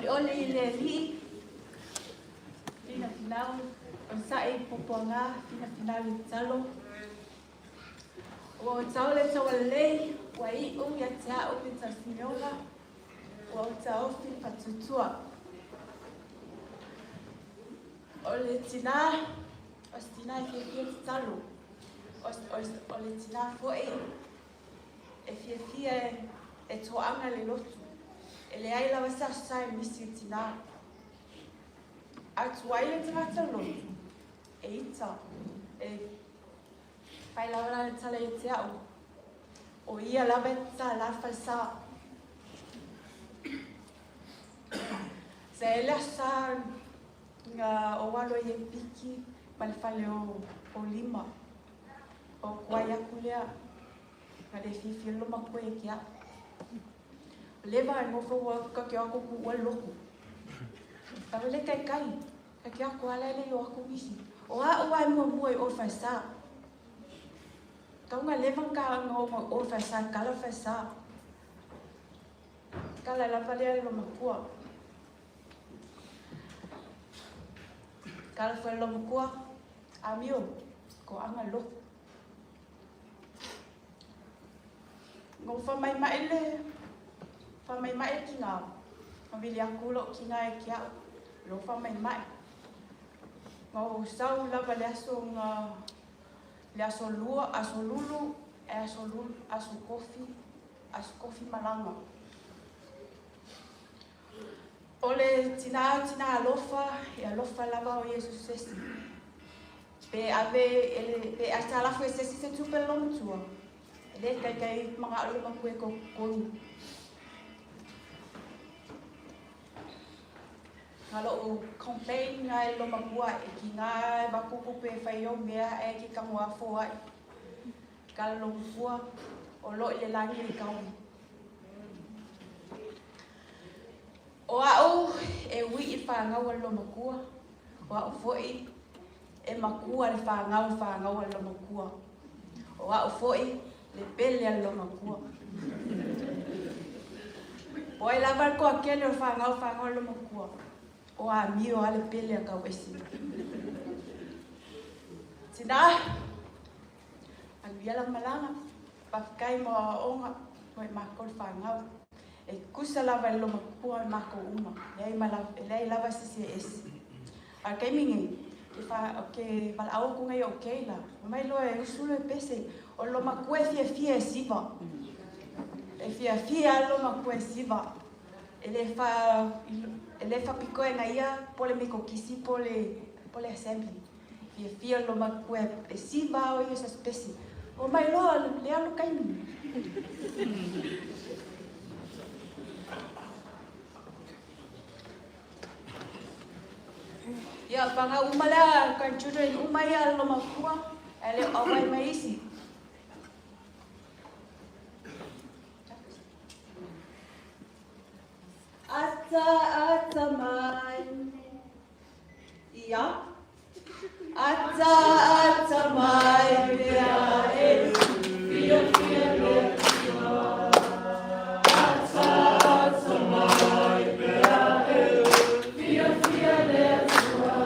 Olioli i le Alii, finafinau, onosai i puapuaga, finafinau i le tatalo. Ua ou tau le taualelei, ua iu ia te au le tausimeoga, ua ou taofi le faatuatua. O le tinā, o se tinā e fiafia tatalo. O, o, o le tinā foi e fiafia e, e toaga le lotu. E leai lava se aso sa e misi i tinā. A tuai le tagata lotu, e ita, e fai lava lana tala ia te au, o ia lava e tatala falesa. Sa e le aso sa nga ou alo ai e piki ma le fale o, o lima. O kuai aku lea, nga le fiafia le lomakua ia te au. O leva e nofo ua ka ke ako ku ua loku. Ka le kai kai, ka ke ako ala le yo aku isi. O a o ai mua mua i o falesa. Kau nga leva ka nga o o falesa, kala falesa. Kala lava lea le lomakua. Kala foi le lomakua, amio, ko anga loku. Ngo faamaimai le faamaimai le kinā. Mavili aku lo'u kinā e ke a'u lo faamaimai. Ngo sau lava le aso nga le aso lua, aso lulu, e aso lulu, aso kofi, aso kofi malaga. O le tinā, tinā alofa, e alofa lava o Iesu sesi. Pe ave e le, pe aitalafu e sesi se tupe le lomatua. E le kaikai manga'o le lomakua e kokonu. Nga lo'u complain nga e lomakua e ki ngā e vakuku pe whai o mea e ki kango afo ai. Ka le lomakua o lo i le langi i kaui. O a'u e ui i whāngau a le lomakua, o a'u foi e makua le whāngau whāngau a le lomakua. O a'u foi le pele a le lomakua. O ai lava le toatele o le whāngau whāngau a le lomakua. O amio a le pele a kau esi. Tinā, manuia lau malaga, faafetai mo aoaoga mo i makou le fanau. E tutusa lava i le lomakua i makou uma, leai ma e leai lava se isi e ese. A o le taimi nei, ke fa ke valaau atu nei o'u Kayla, fai mai loa e usu loa e pese, o le lomakua e fiafia e siva. E fiafia lava le lomakua e siva. E le fa e le faapitoa e ia po o le Metotisi po o le po o le Assembly. Fiafia le lomakua e siva o ia se aso pese. O mai loa le alu taimi. Ia, fanau uma lea, grandchildren uma ia le lomakua, ae le o auai mai isi. Ata, ata mai. Ia. Ata, ata mai mea e fiafia le Atua. Ata, ata mai mea e fiafia le Atua.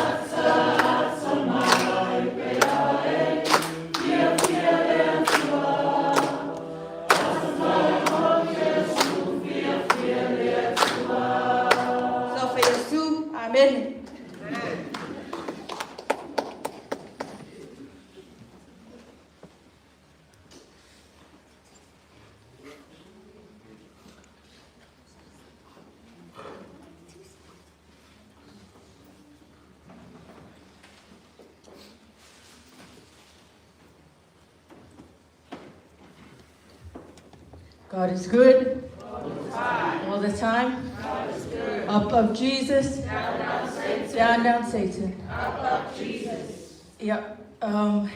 Ata, ata mai mea e fiafia le Atua. Ata mai o Iesu fiafia le Atua. Sofa Iesu. Amen. God is good. All the time. Up, up Jesus. Down, down Satan. Down, down Satan. Up, up Jesus. Ia, um,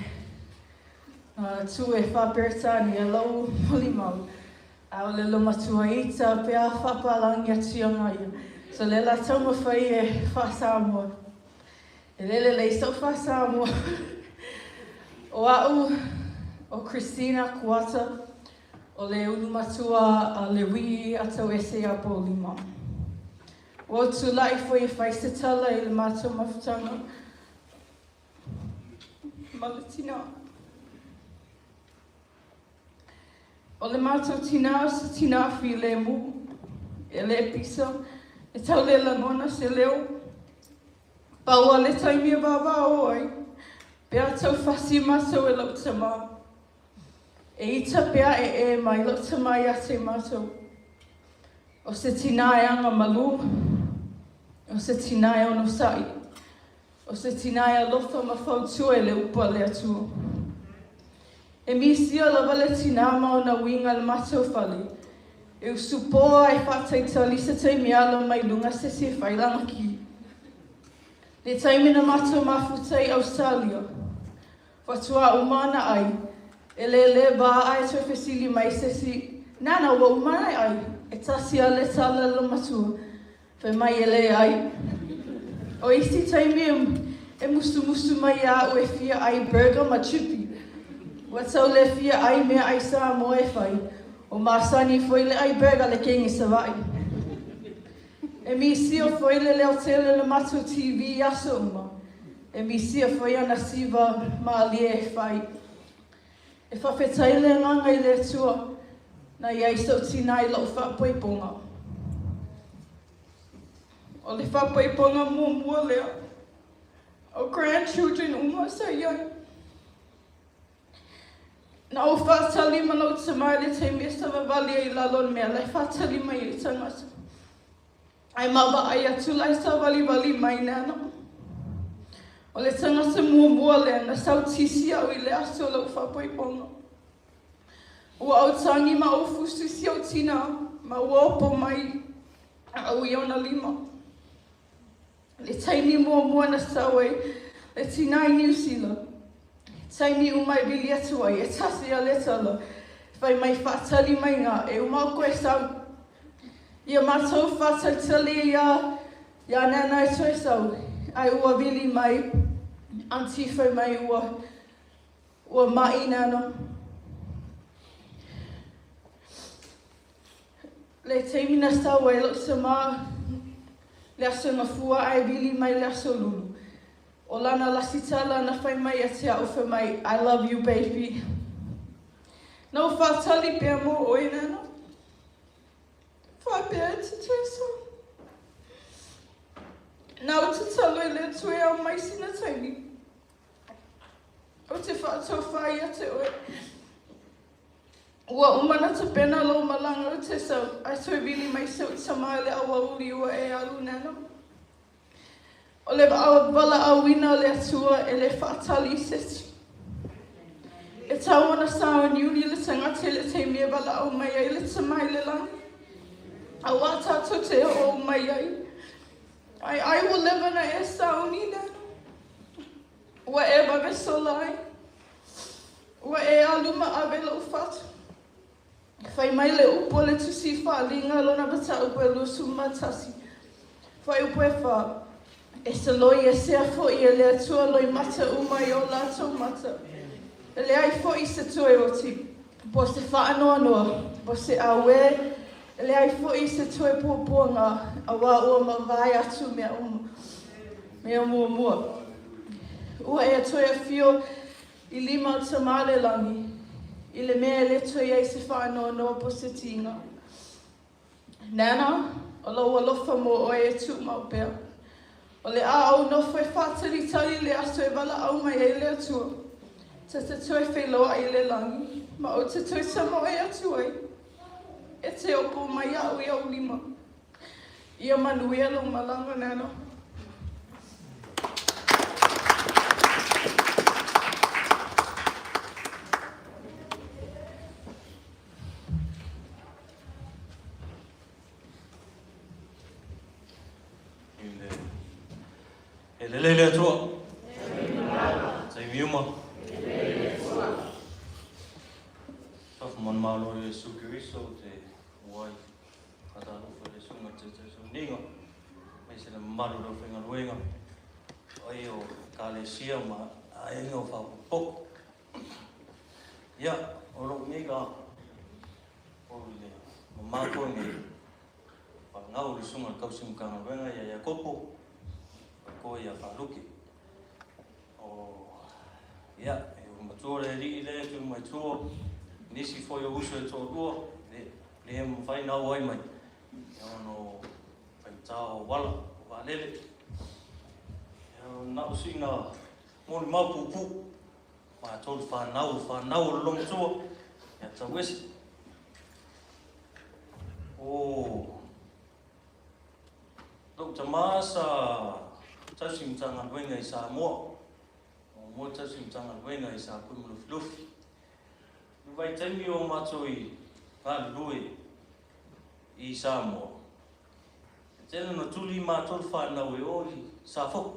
tu e wha-Peretania lau molimau. A o le lomatua ita pe a whapalangi atu ia ngaia. So le la taumafai e wha-Samoa. E lele lei sau wha-Samoa. O a'u, o Christina Kuata, O le ulu matua a le uī a tauese iā Paulima. Ua ou tulai foi e fai se tala i le matou mafutaga ma le tinā. O le matou tinā o se tinā filemu, e le pisa, e tau le lagona se leo. Pau a le taimi e vavao ai, pe a tau fasi matou e lou tamā. E ita pe a e e mai lou tamā ia te matou. O se tinā e aga malū, o se tinā e onosai, O se tinā e alofa ma fautua i le upu a le Atua. E misia lava le tinā ma ona uiga i le matou fale. E usupo a e faataitali se taimi ala mai luga se isi e fai lana ki. Le taimi na matou mafuta i Australia, faatoa uma ana ai, e lele va ae toe fesili mai se isi, Nana, ua uma ana ai? E tasi a le tala le matua. Fai mai e leai. O isi taimi e musumusu mai ia au e fia ai burger ma chippy. Ua tau le fia ai meaai Samoa e fai. O masani foi le ai burger le kenge Savaii. E misia foi le leo tele o le matou TV i aso uma. E misia foi ana siva malie e fai. E fawhetai le agaga i le Atua na i ai sou tinā i lou faapoipoga. O le faapoipoga muamua lea o grandchildren uma sa i ai. Na ou faatali ma lou tama i le taimi e savavali ai i lalo o le mea la e faatali mai ai tagata. Ae ma vaai atu la e savalivali mai nana. O le tagata muamua lea na sautisi au i le aso o lou faapoipoga. Ua ou tagi ma ou fusu i si ou tinā, ma ua opo mai au i ona lima. Le taimi muamua na sau ai le tinā i Niu Sila, taimi uma e vili atu ai, e tasi a le tala, fai mai faatali mai ngā, e uma o koe sau. Ia matou faatalitali ia ia Nana e toe sau, ae ua vili mai, aunty fai mai ua ua maʻi Nana. Le taimi na sau ai lou tama le aso gafua ae vili mai le aso lulu. O lana lasitala na fai mai ia te au fai mai, I love you baby. Na ou faatali pea mo oe Nana. Faapea e te toe sau. Na ou tatalo i le Atua e ao mai sina taimi. Ou te faatofā ia te oe. Ua uma na tapena lou malaga o te sau, ae toe vili mai si ou tama i le aoauli ua e alu nana. O le valaauina o le Atua e le faatali i se isi. E tau ona sauniuni le tagata i le taimi e valaau mai ai le tama i le lagi, auā tātou te oo mai ai. Ai ai ua leva na e sauni nana. Ua e vave sola ai. Ua e alu ma ave lou fatu. Fai mai le upu o le Tusi Faaliga lona mataupu e 21, fuaiupu e fa, E soloi esea foi e le Atua loimata uma i o latou mata, e leai foi se toe oti, po o se faanoanoa, po o se auē, e leai foi se toe puapuaga, auā ua mavae atu mea uma. Mea muamua, ua e toe afio i lima o Tama le lagi, i le mea e le toe ai se faanoanoa po se tiga. Nana, o lou alofa mo oe e tumau pea. O le a ou nofo e faatalitali le aso e valaau mai ai le Atua, ta te toe feiloai i le lagi, ma ou te toe tamoe atu ai, e te opo mai iaʻu i ou lima. Ia manuia lou malaga, Nana. E lelei le Atua. Taimi uma. Whakamanumalo i Iesu Keriso te wai. Ka tālofa le sunga te te sauniga. Mai se le mamalu rau whaingaluenga. Ai o Kalesia ma aiga o whapopoko. Ia, o lou nei la. matou nei fanau le susuga i le tausi Matagaluega ia Iakopo faapea ia Faaluke. O ia, e ua matua le alii lea e tu mai tua, nisi foi o uso e toalua, le, le mafai na auai mai, ia ona o faigata o auala, o vaalele. Ia, na o sina molimau puupuu, matou le fanau, o fanau o le Logomatua, ia Tauese. O lou tama sa tausi Matagaluega i Samoa, muamua tausi Matagaluega i Sapui ma Lufilufi. I le vaitaimi o matou i galulue i Samoa, e tele na tuli matou le fanau e o i Safotu.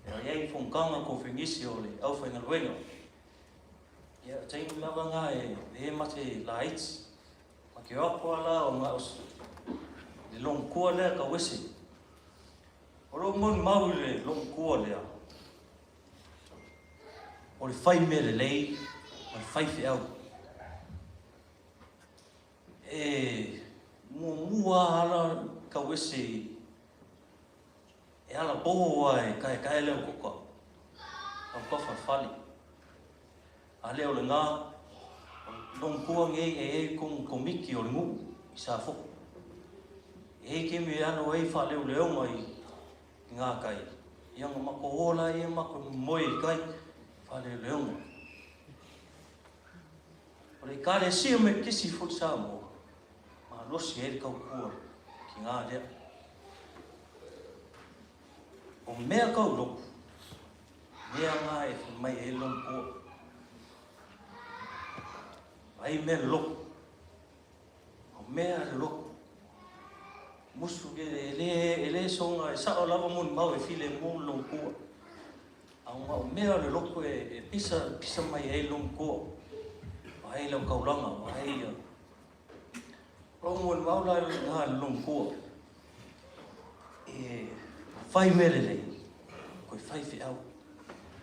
E i ai fonotaga konferenisi o le aufaigaluega. Ia, o taimi lava na e le mate laiti. Ma ke o atu lava la o na o le logomatua lea Tauese. O lou molimau i le logomatua lea, o le fai mea lelei ma le fai feau. E muamua ala Tauese e ala poho a e kaekae lea o toka. Au kafa fale. A lea o le ngā, o logomatua nei e e kong komiti o le nuu i Safotu. E e ke me alo e whaaleoleonga i ngā kai. Ia nga mako ola ia mako moe i kai whaaleoleonga. O le ekalesia me kisi foi Samoa, malosi ai le taukua ki ngā lea. O mea kau loku, mea ngā e whai mai e logomatua. Ai mea le loku. O mea le loku. Musu ke e le songa e sao lava moni mau e file mu logomatua. A o ngā mea le loku e pisa, pisa mai e logomatua. Ai lau kaulanga, ai ia. O moni mau la ngā le logomatua. E whai mea lelei, koe whai whiau.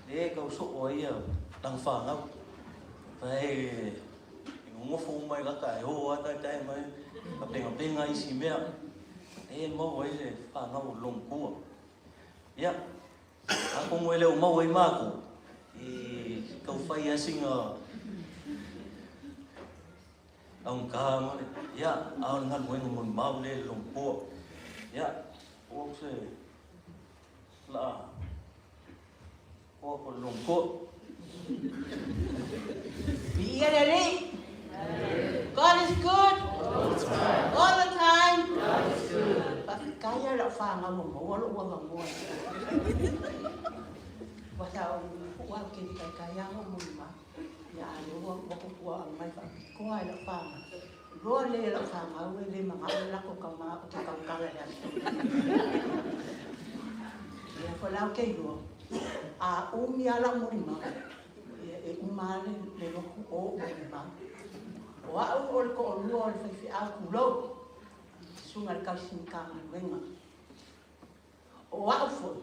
Le kau soo ai ia langa whāngau. Whai e ngofo mai laka e o ata tai mai, ka penga penga isi mea. E mau ai le whāngau o logomatua. Ia, a kongo e leo mau ai mākou, e kau whai asinga aung ka ma le, ia, a o le ngaluega molimau le logomatua. Ia, o se la o ko logomatua. Viia le Alii. God is good. All the time. All the time. God is good. Faafetai a lau fāgau maua lou avanoa. Ua sa ou au ke kaikai a mo molimau. Ia a lea ua ua ua aumai faapitoa e lau fāgau. Loa le lau fāgau e le magao le lako tama o ke tautala i le aso. Ia fo lau ke iloa. A umi a lau molimau. Ia e uma le le loku o ou molimau. O au o le toalua o le faifeau tulou. Susuga i le tausi Matagaluega. O au foi,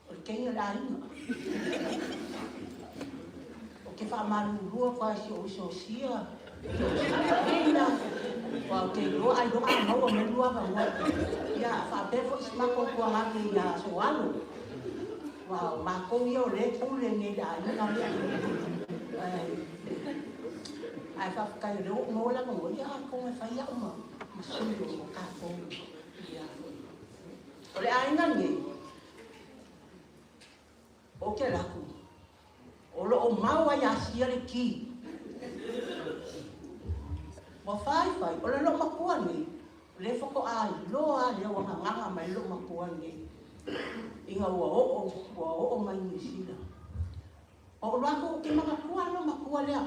o le teine o le aiga. O ke faamalulua kwa si o uso sia, si o sia ua ou te iloa ailoga a maua mai lua avanoa. Ia faapea foi si matou tuagalu ia Soalo. Ua o matou ia o lea e pule nei i le aiga lea. Ae faafetai o lea ua ou maua le avanoa, ia atonu e fai au ma sui o tatou. Ia o le aiga nei, ou te alu atu, o lo o mau ai Asia le ki. Ua faifai, o le loomatua nei, o lea faatoa iloa lea ua gagaga mai le loomatua nei, ina ua oo, ua oo mai Niu Sila. O ou atu ou te manatua le loomatua lea.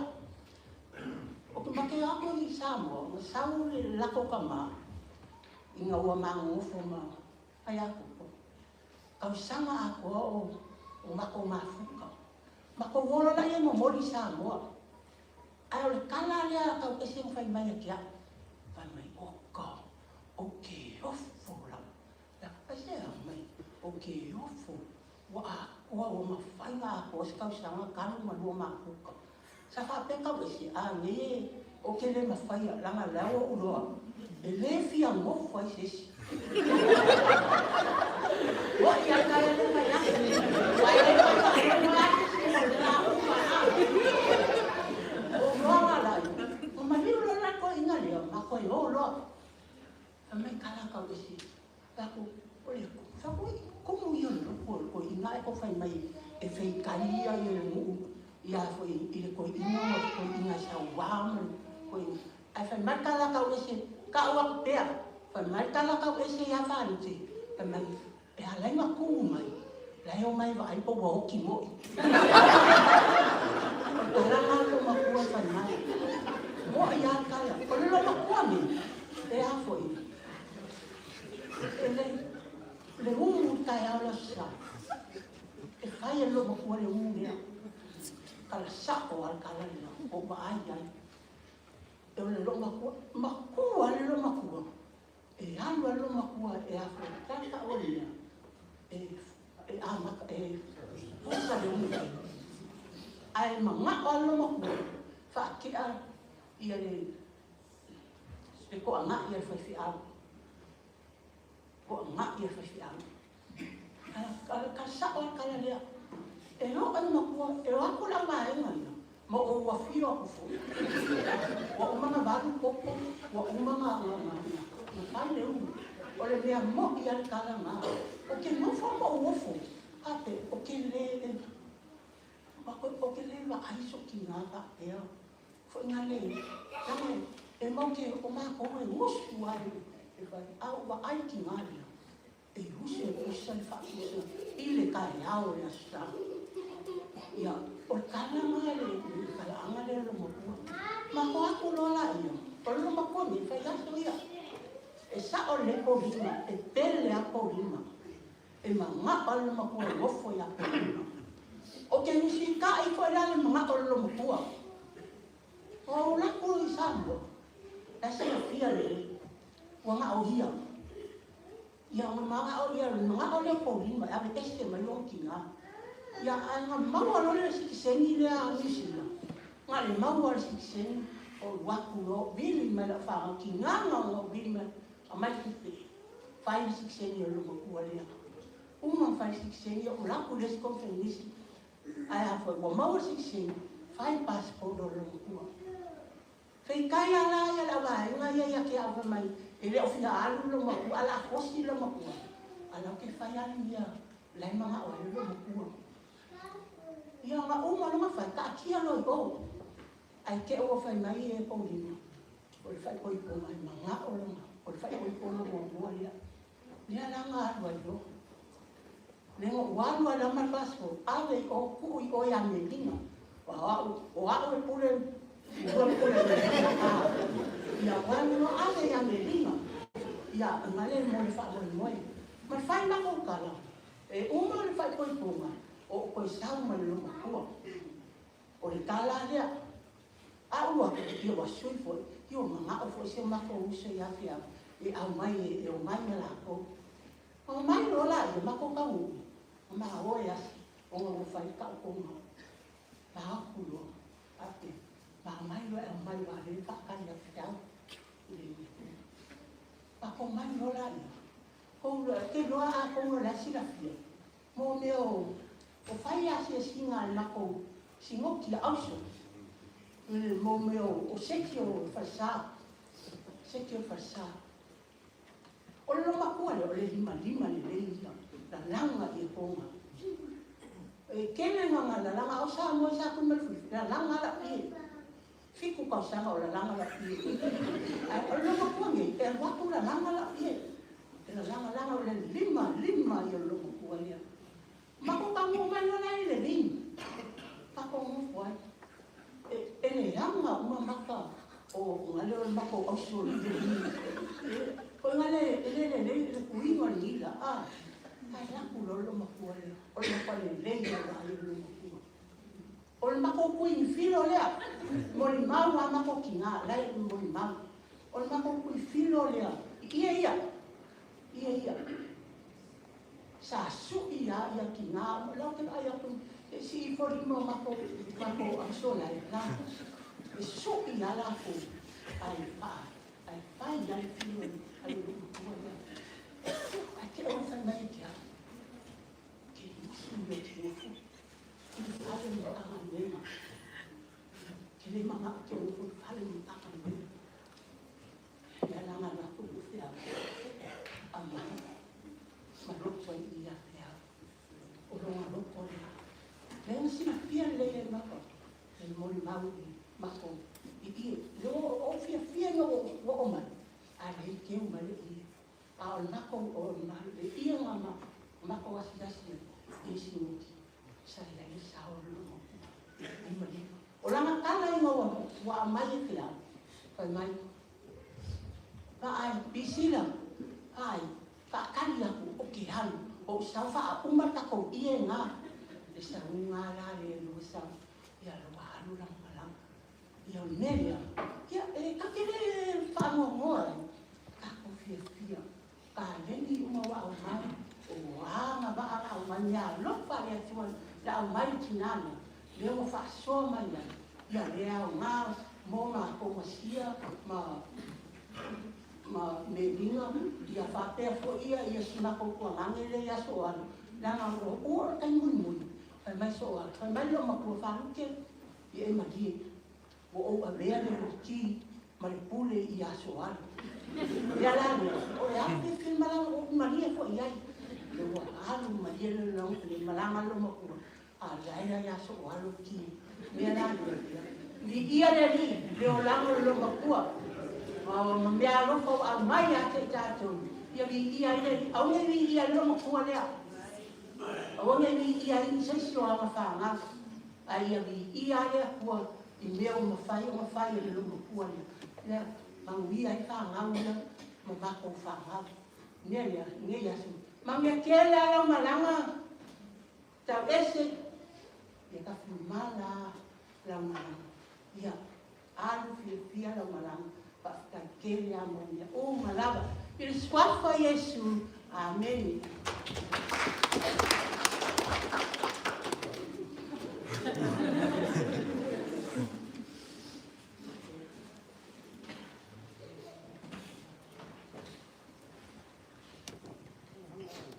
Ou te make atu i Samoa, na sau le latou tama, ina ua magogofo ma fai atu, tausaga atoa o matou mafuta. Matou ola laia e momoli i Samoa. Ae o le tala lea a Tauese na fai mai ia te au. Fai mai, oka, ou te ofo lau. Aisea mai, ou te ofo, ua atoa, ua mafai ona atoa se tausaga 82 mafuta. Sa faapea Tauese, a nei e Ou te le mafaia, leaga o la ua ou iloa, e le fia nofo ai se isi. Moni a le tala lea mai ake, aua e le fai faalogo lava se isi mo le la uma a. Ou iloa la laia, ona maliu loa lea o le toeaina lea, ma toe o loa. Fai mai tala tau ese, fai atu, o le, fai atu, oi, tumu ia o le lotu o le toeaina ae tou fai mai e feitai ia i le nuu ia foi i le toeaina ma le toeaina e saua ma le toeaina. Ae fai mai le tala tau ese, tau atu pea, fai mai le tala tau ese ia Falute, fai mai, e ala ai ona tumu mai, la e omai e vaai po ua oti moi. O le tala lena a le loomatua e fai mai. Moi lava le tala. O le loomatua nei, e a foi, e le, le umu i le taeao le Aso Sa, e fai e le loomatua le umu lea. Tala sao lava le tala lena, ua ou vaai i ai. E o le loomatua, matua lava le loomatua, e alu lava le loomatua e a foi, o le a le taua o le mea? E, e amata, e fusa le umu. Ae manao lava le loomatua, faatea ia le, le toanai a le faifeau. Toanai a le faifeau. Tala sao lava le tala lea. E oo i le matua, e o atu le auvaega ia, ma ou afio atu foi. Ua uma ona valu popo, ua uma ona fai le umu. O le mea moi lava le tala lena. Ou te nofo ma ou ofo, faapea, ou te le, ou te le vaai i sou tina faapea. Foi na le, leaga e matou te, o matou e usu lava i le fale, a ou vaai i le tina lea, E usu e pusa le faapusa i le taeao o le Aso Sa. Ia, o le tala lena le talaaga lea o le loomatua. Matou atu loa laia, o le loomatua nei, fai aso ia. E sao lelei Paulina, e pele lava Paulina. E manao lava le loomatua e nofo ia Paulina. Ou te usitai foi la le manao o le loomatua. Ua ou alu atu i Samoa, la e silafia lelei, ua na o ia. Ia ona manao ia, le manao lea o Paulima e aveese mai lona tina. Ia ae na maua loa le sitiseni lea a Niu Sila, na o le maua le sitiseni o alu atu loa vili mai lau fanau, tiga na ona ou vili mai, aumai le tupe, fai le sitiseni o le loomatua lea. Uma ona fai le sitiseni, ou alu atu i le isi konfenisi, ae a foi ua maua le sitiseni, fai le passport o le loomatua. Feitai a la ia le auvaega ia ia te au fai mai e le o fia alu lou matua a la kosi lou matua a la ke fai a le mea la e manao ai lou matua. Ia na uma loa na fai taatia loa i o ae te ua fai mai e Paulina o le faaipoipoga e manao lona o le faaipoipoga muamua lea lea la na alu ai loa. Lea na ou alu ai la ma le passport ave i o tuu i o i Amelina aua o au o au e pule lua pule ah ia ou alu loa ave i Amelina ia gale mo le faamoemoe ma le fai matou tala e uma le faaipoipoga o ou toe sau ma le loomatua. O le tala lea a ou alu atu ia ua sui foi ia ua manao foi si o matou uso ia Feau e aumai e omai ma latou. Omai loa laia matou taunuu, ma o e asi ona ua fai le taotoga. Ma aku loa, ape, ma aumai loa e aumai aua o lea e faatali atu te au i le Matou mai loa laia, tou loa, te iloa atonu o la e silafia, mo mea o, o fai asiasiga a le matou sinoti a auso, mo mea o seki o falesa, seki o falesa. O le loomatua lea, o le limalima lelei ia, lalaga ia toga. E tele na na lalaga, o Samoa sa tui mai le fuifui, lalaga lau ie. 7 tausaga o lalaga lau ie. Ae o le loomatua nei, e alu atu lalaga lau ie. E lalaga laga o le lima lima ia o le loomatua lea. Matou taunuu mai loa la i le lima. Matou nofo ai. E, e leaga uma maka o gale o le matou auso i le lima. E, foi gale e le lelei le tuiga o le nila, a. Ae alu atu loa le loomatua lea. O le matua lelei lava ai o le loomatua. O le matou tuifilo lea, molimau a matou tina, la e molimau. O le matou tuifilo lea, i ie ia, ie ia. Sa sui lava ia tina, o la ou te vaai atu, se i sii ifo lima o matou, matou auso la e la. E suʻi lava lakou ae faa ae fai lava le filo a le loomatua lea. Ae te i ua fai mai ia te au, ke musu ia ou te nofo i le fale o le Matagaluega. Ke le manao ou te nofo i le fale o le Matagaluega. Ia la na alu atu lou feau, aumai ma loto ai i ia te au. O lona loto lea. Lea na silafia lelei e Mafa, le molimau i matou i i. Le o ou fiafia ina ua oo mai, ae le teu mai le ie. A o le matou, o le ie na matou asiasi ai i le sinoti, sa i ai le sao o le loomatua, 55. O lana tala ina ua aumai e Feau, fai mai, Vaai, Pisila, vaai, faatali atu ou te alu, ou sau faauma le tatou ie na. Le sauga la le lua sau, ia la ua alu lana malaga. Ia o le mea lea, ia e ta te le faanoanoa ai, tatou fiafia, paleni uma ua aumai, o agavaa la aumai, meaalofa a le Atua la aumai i le tina lea, lea ua faasoa mai ai, ia le aoga mo matou ma sia ma ma meliga, ia faapea foi ia ia si matou tuagane lea ia Soalu, leaga ua oo le taimi mulimuli, fai mai Soalu, fai mai le loomatua Faalute, ia e malie, ua ou avea le loti ma le pule i aso alu. Lea la lea, o le a fiafia malaga, ua ou malie foi i ai. Le ua alu malie le le malaga le loomatua, a lea ia Soalu ti. Mea la lea, viia le Alii, le olaga o le loomatua. O ma mea alofa ua aumai ia te i tatou, ia viia ai le Alii. Aua ne i viia ai le loomatua lea. Aua ne i viia ai se isi o aga whāngau. Ae ia viia ai le Atua i mea ua mafai ona fai e le loomatua lea. Lea, manuia ai whāngau ia ma matou whāngau. Mea lea, nei aso. Manuia tele a lau malaga, tau ese, ia tafumala lau malaga. Ia, alu fiafia lau malaga, faafetai tele lava mo mea uma lava. I le suafa o Iesu, amene.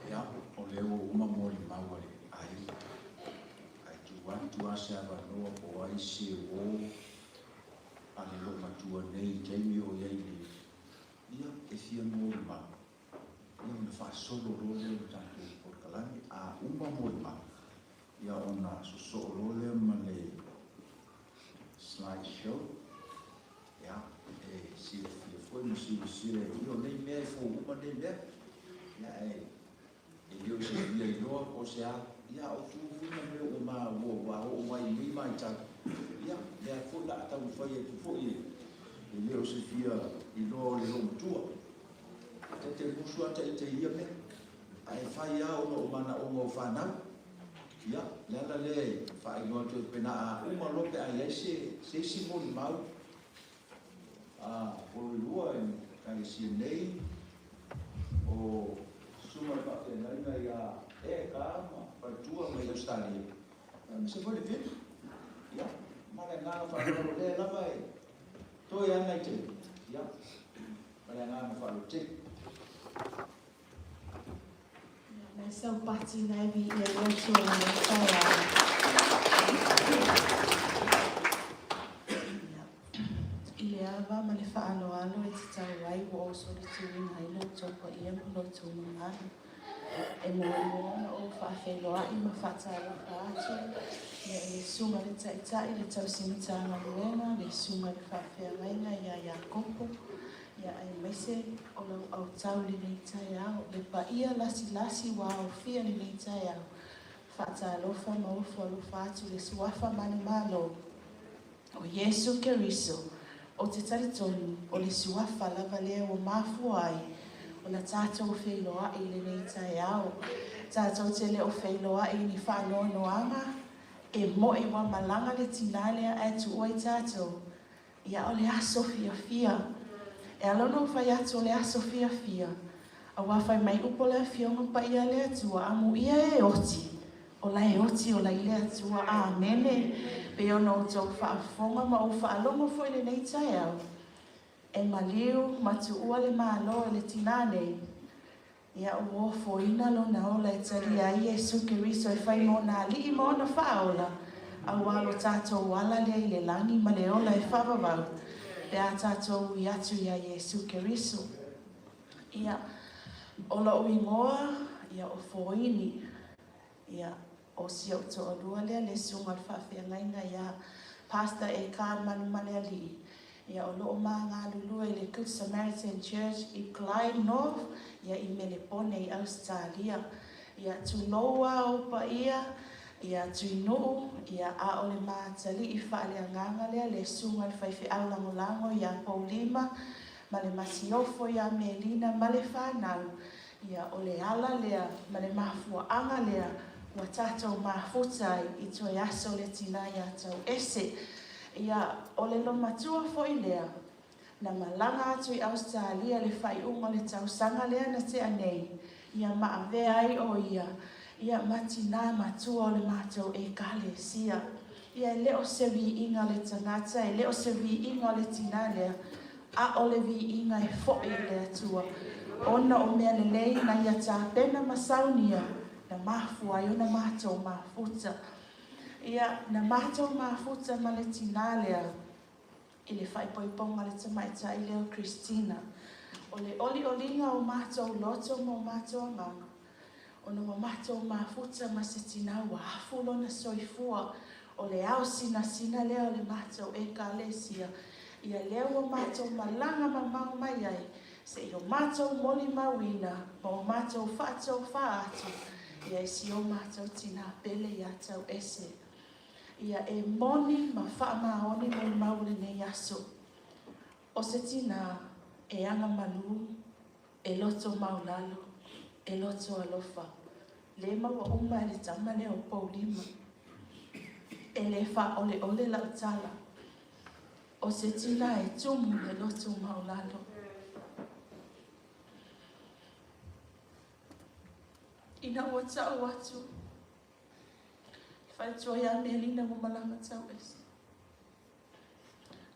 Ia, o lea ua uma molimau a le aiga, ae tuu atu lava se avanoa po o ai se uo a le loomatua nei i taimi o i ai nei, ia, e fia molimau, ia ona faasolo loa lea o le tatou polokalame. A uma molimau, ia ona sosoo loa lea ma le slide show. Ia, e silafia foi ma silasila ia o nei mea e fou uma nei mea. Ia, ae e le o se fia iloa po o se a, ia o tu foi na mea ua ma ua ua oo mai i nei vaitau. Ia, lea foi o le a taumafai atu foi e e le o se fia iloa o le loomatua. Ta te musu lava ita i ia mea, ae fai lava ona o manaoga o fanau. Ia, le ala lea e faailoa atu ai pe na a uma loa pe a i ai se se isi molimau a Pololua i Ekalesia nei o Susuga i le Faafeagaiga ia Eka ma Faletua mai Ausetalia, aemaise foi le Vili. Ia, ma le agaga faaaloalo lea lava e toe lava nai taimi. Ia, ma le agaga faaaloalo tele. Mai Saupati nai vi ia le Atua i lenei taeao. I le ava ma le faaaloalo e tatau ai ua ou solituina ai lo outou paia ma lo outou mamalu. E muamua ona ou faafeiloai ma faatalofa atu i le Susuga i le Taitai, le Tausi Matagaluega, le Susuga i le Faafeagaiga ia Iakopo, ia aemaise o lau autau i lenei taeao, le paia lasilasi ua aofia i lenei taeao, faatalofa ma ofo alofa atu i le Suafa manumalo o Iesu Keriso. Ou te talitonu o le Suafa lava lea ua mafua ai ona tatou feiloai i lenei taeao. Tatou te le o feiloai i ni faanoanoaga, e mo'i ua malaga le tinā lea ae tuua i tatou. Ia, o le aso fiafia. E ala ona ou fai atu o le aso fiafia, auā fai mai upu o le Afioga Paia a le Atua, amuia e oti. O la e oti ola i le Atua. Amene. Pei ona outou faafofoga ma ou faalogo foi i lenei taeao, e maliu ma tuua le Malo e le tinā nei, ia ua ofoina lona ola e talia ai Iesu Keriso e fai ma ona Alii ma ona Faaola, auā lo tatou ala lea i le lagi ma le ola e faavavau pe a tatou ui atu iā Iesu Keriso. Ia, o lo'u igoa, ia o Foini. Ia, o si ou toalua lea le susuga i le faafeagaiga ia Pastor Ekan Manumalealii, ia o lo o ma galulue i le Good Samaritan Church i Clyde North, ia i Melepone i Ausetalia. Ia, tulou a ou paia, ia Tuinuu, ia a o le ma atalii faaleagaga lea le susuga i le faifeau lagolago ia Poulima ma le Masiofo ia Melina ma le fanau, ia o le ala lea ma le mafuaaga lea ua tatou mafuta ai i toe aso le tinā iā Tauese. Ia, o le lomatua foi lea na malaga atu i Ausetalia i le faaiuga o le tausaga lea na tea nei, ia ma avea ai o ia, ia ma tinā matua o le matou Ekalesia. Ia e le o se viiga o le tagata, e le o se viiga o le tinā lea, a o le viiga e fo'i i le Atua, ona o mea lelei na ia tapena ma saunia na mafua ai ona matou mafuta. Ia, na matou mafuta ma le tinā lea i le faaipoipoga a le tamaitai lea o Christina. O le olioliga o matou loto ma o matou agaga, ona ua matou mafuta ma se tinā ua afu lona soifua, o le ao sinasina lea o le matou Ekalesia, ia lea ua matou malaga mamao mai ai, se i o matou molimauina ma o matou faatofā atu, ia i si o matou tinā pele ia Tauese. Ia e moni ma faamaoni molimau o lenei aso, o se tinā e agamalu, e loto maulalo, e loto alofa, le maua uma e le tama lea o Poulima. E le faaoleole lau tala, o se tinā e tumu le loto maulalo. Ina ua ta'u atu le faletua ia Melina ua malaga tauese,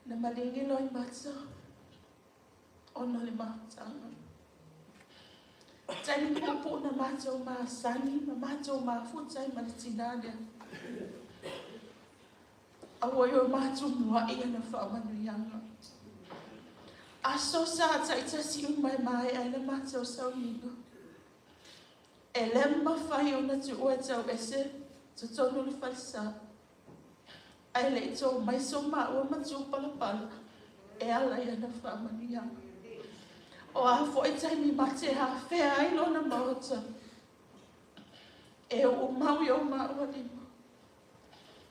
na maligi loimata ona o le mafutaga. Taimi puupuu na matou masani ma matou mafuta ai ma le tinā lea. Aua i o matumua'i ana faamanuiaga. Aso sa taitasi uma e maea ai le matou sauniga. E le mafai ona tuua e Tauese totonu o le falesa, ae le i tō mai so maua matupalapala e ala i ana faamanuiaga. O a foi taimi ma te afea ai lona maota, e uu mau i o maua lima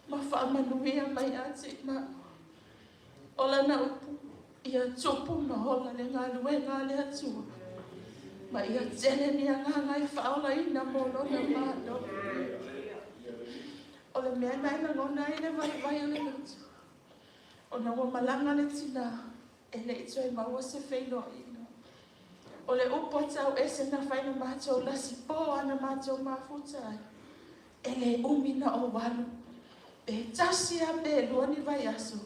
ma faamanuia mai ia te i maua. O lana upu, ia tupu ma ola le galuega a le Atua, ma ia tele ni agaga e faaolaina mo lona Malo. O le mea lena e lagona ai le vaivai o le loto, ona ua malaga le tinā, e le i toe maua se feiloaiga. O le upu a Tauese na fai na matou lasipo a na matou mafuta ai, e le umi na ou alu, pe tasi lava pe lua ni vaiaso,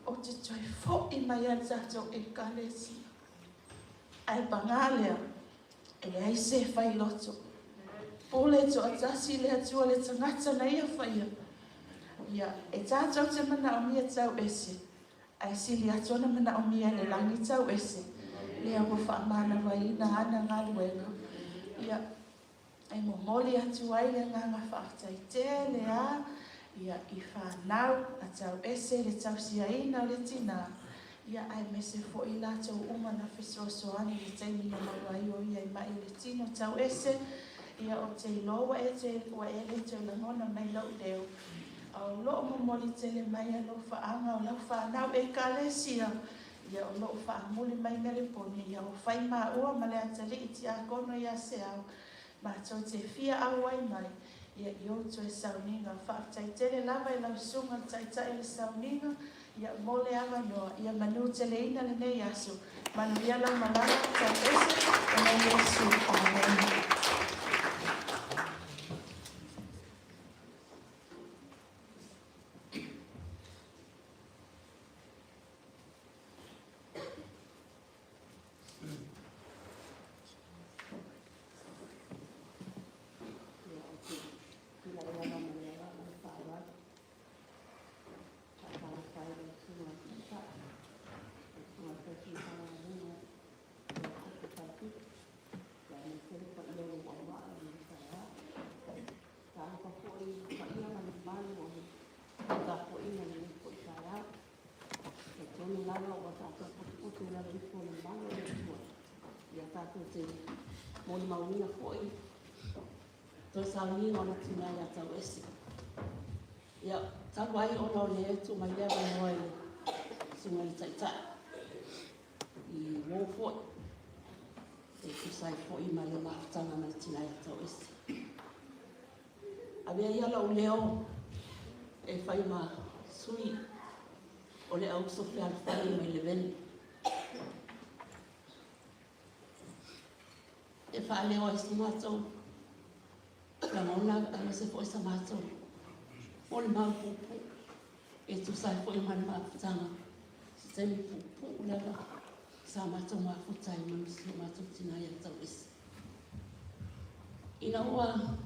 ou te toe fo'i mai ai i le tatou Ekalesia. Ae pagā lea, e leai se fai loto. Pule toatasi le Atua le tagata na ia faia. Ia, e tatou te manaomia Tauese, ae sili atu ona manaomia e le lagi Tauese, lea ua faamanavaina ana galuega. Ia, e momoli atu ai le agaga faafetai tele a ia i fanau a Tauese le tausiaina o le tinā, ia aemaise foi i latou uma na fesoasoani i le taimi na maua ai o ia i ma'i o le tino. Tauese, ia ou te iloa ua e toe ua e le toe lagona mai lou leo, a o loo momoli tele mai alofaaga o lau fanau Ekalesia, ia o loo faamuli mai Melepone, ia o fai maua ma le atalii tiakono ia Seau matou te fia auai mai ia i ou toe sauniga. Faafetai tele lava i lau susuga le taitai o le sauniga, ia mo le avanoa, ia manuteleina lenei aso. Manuia lau malaga Tauese ona o Iesu. Amene. tatou te molimauina foi toe sauniga o le tina ia Tauese. Ia, talu ai ona o lea e tuu mai le avanoa i le susuga i le Taitai i uo foi, e tusa ai foi ma le mafutaga ma le tina ia Tauese. Avea ia lou leo e fai ma sui o le au uso fealofani mai Leveni. E faaleo ai so matou lagona aemaise foi sa matou molimau puupuu e tusa ai foi ma le mafutaga se taimi puupuu lava sa matou mafuta ai ma si o matou tina ia Tauese. Ina ua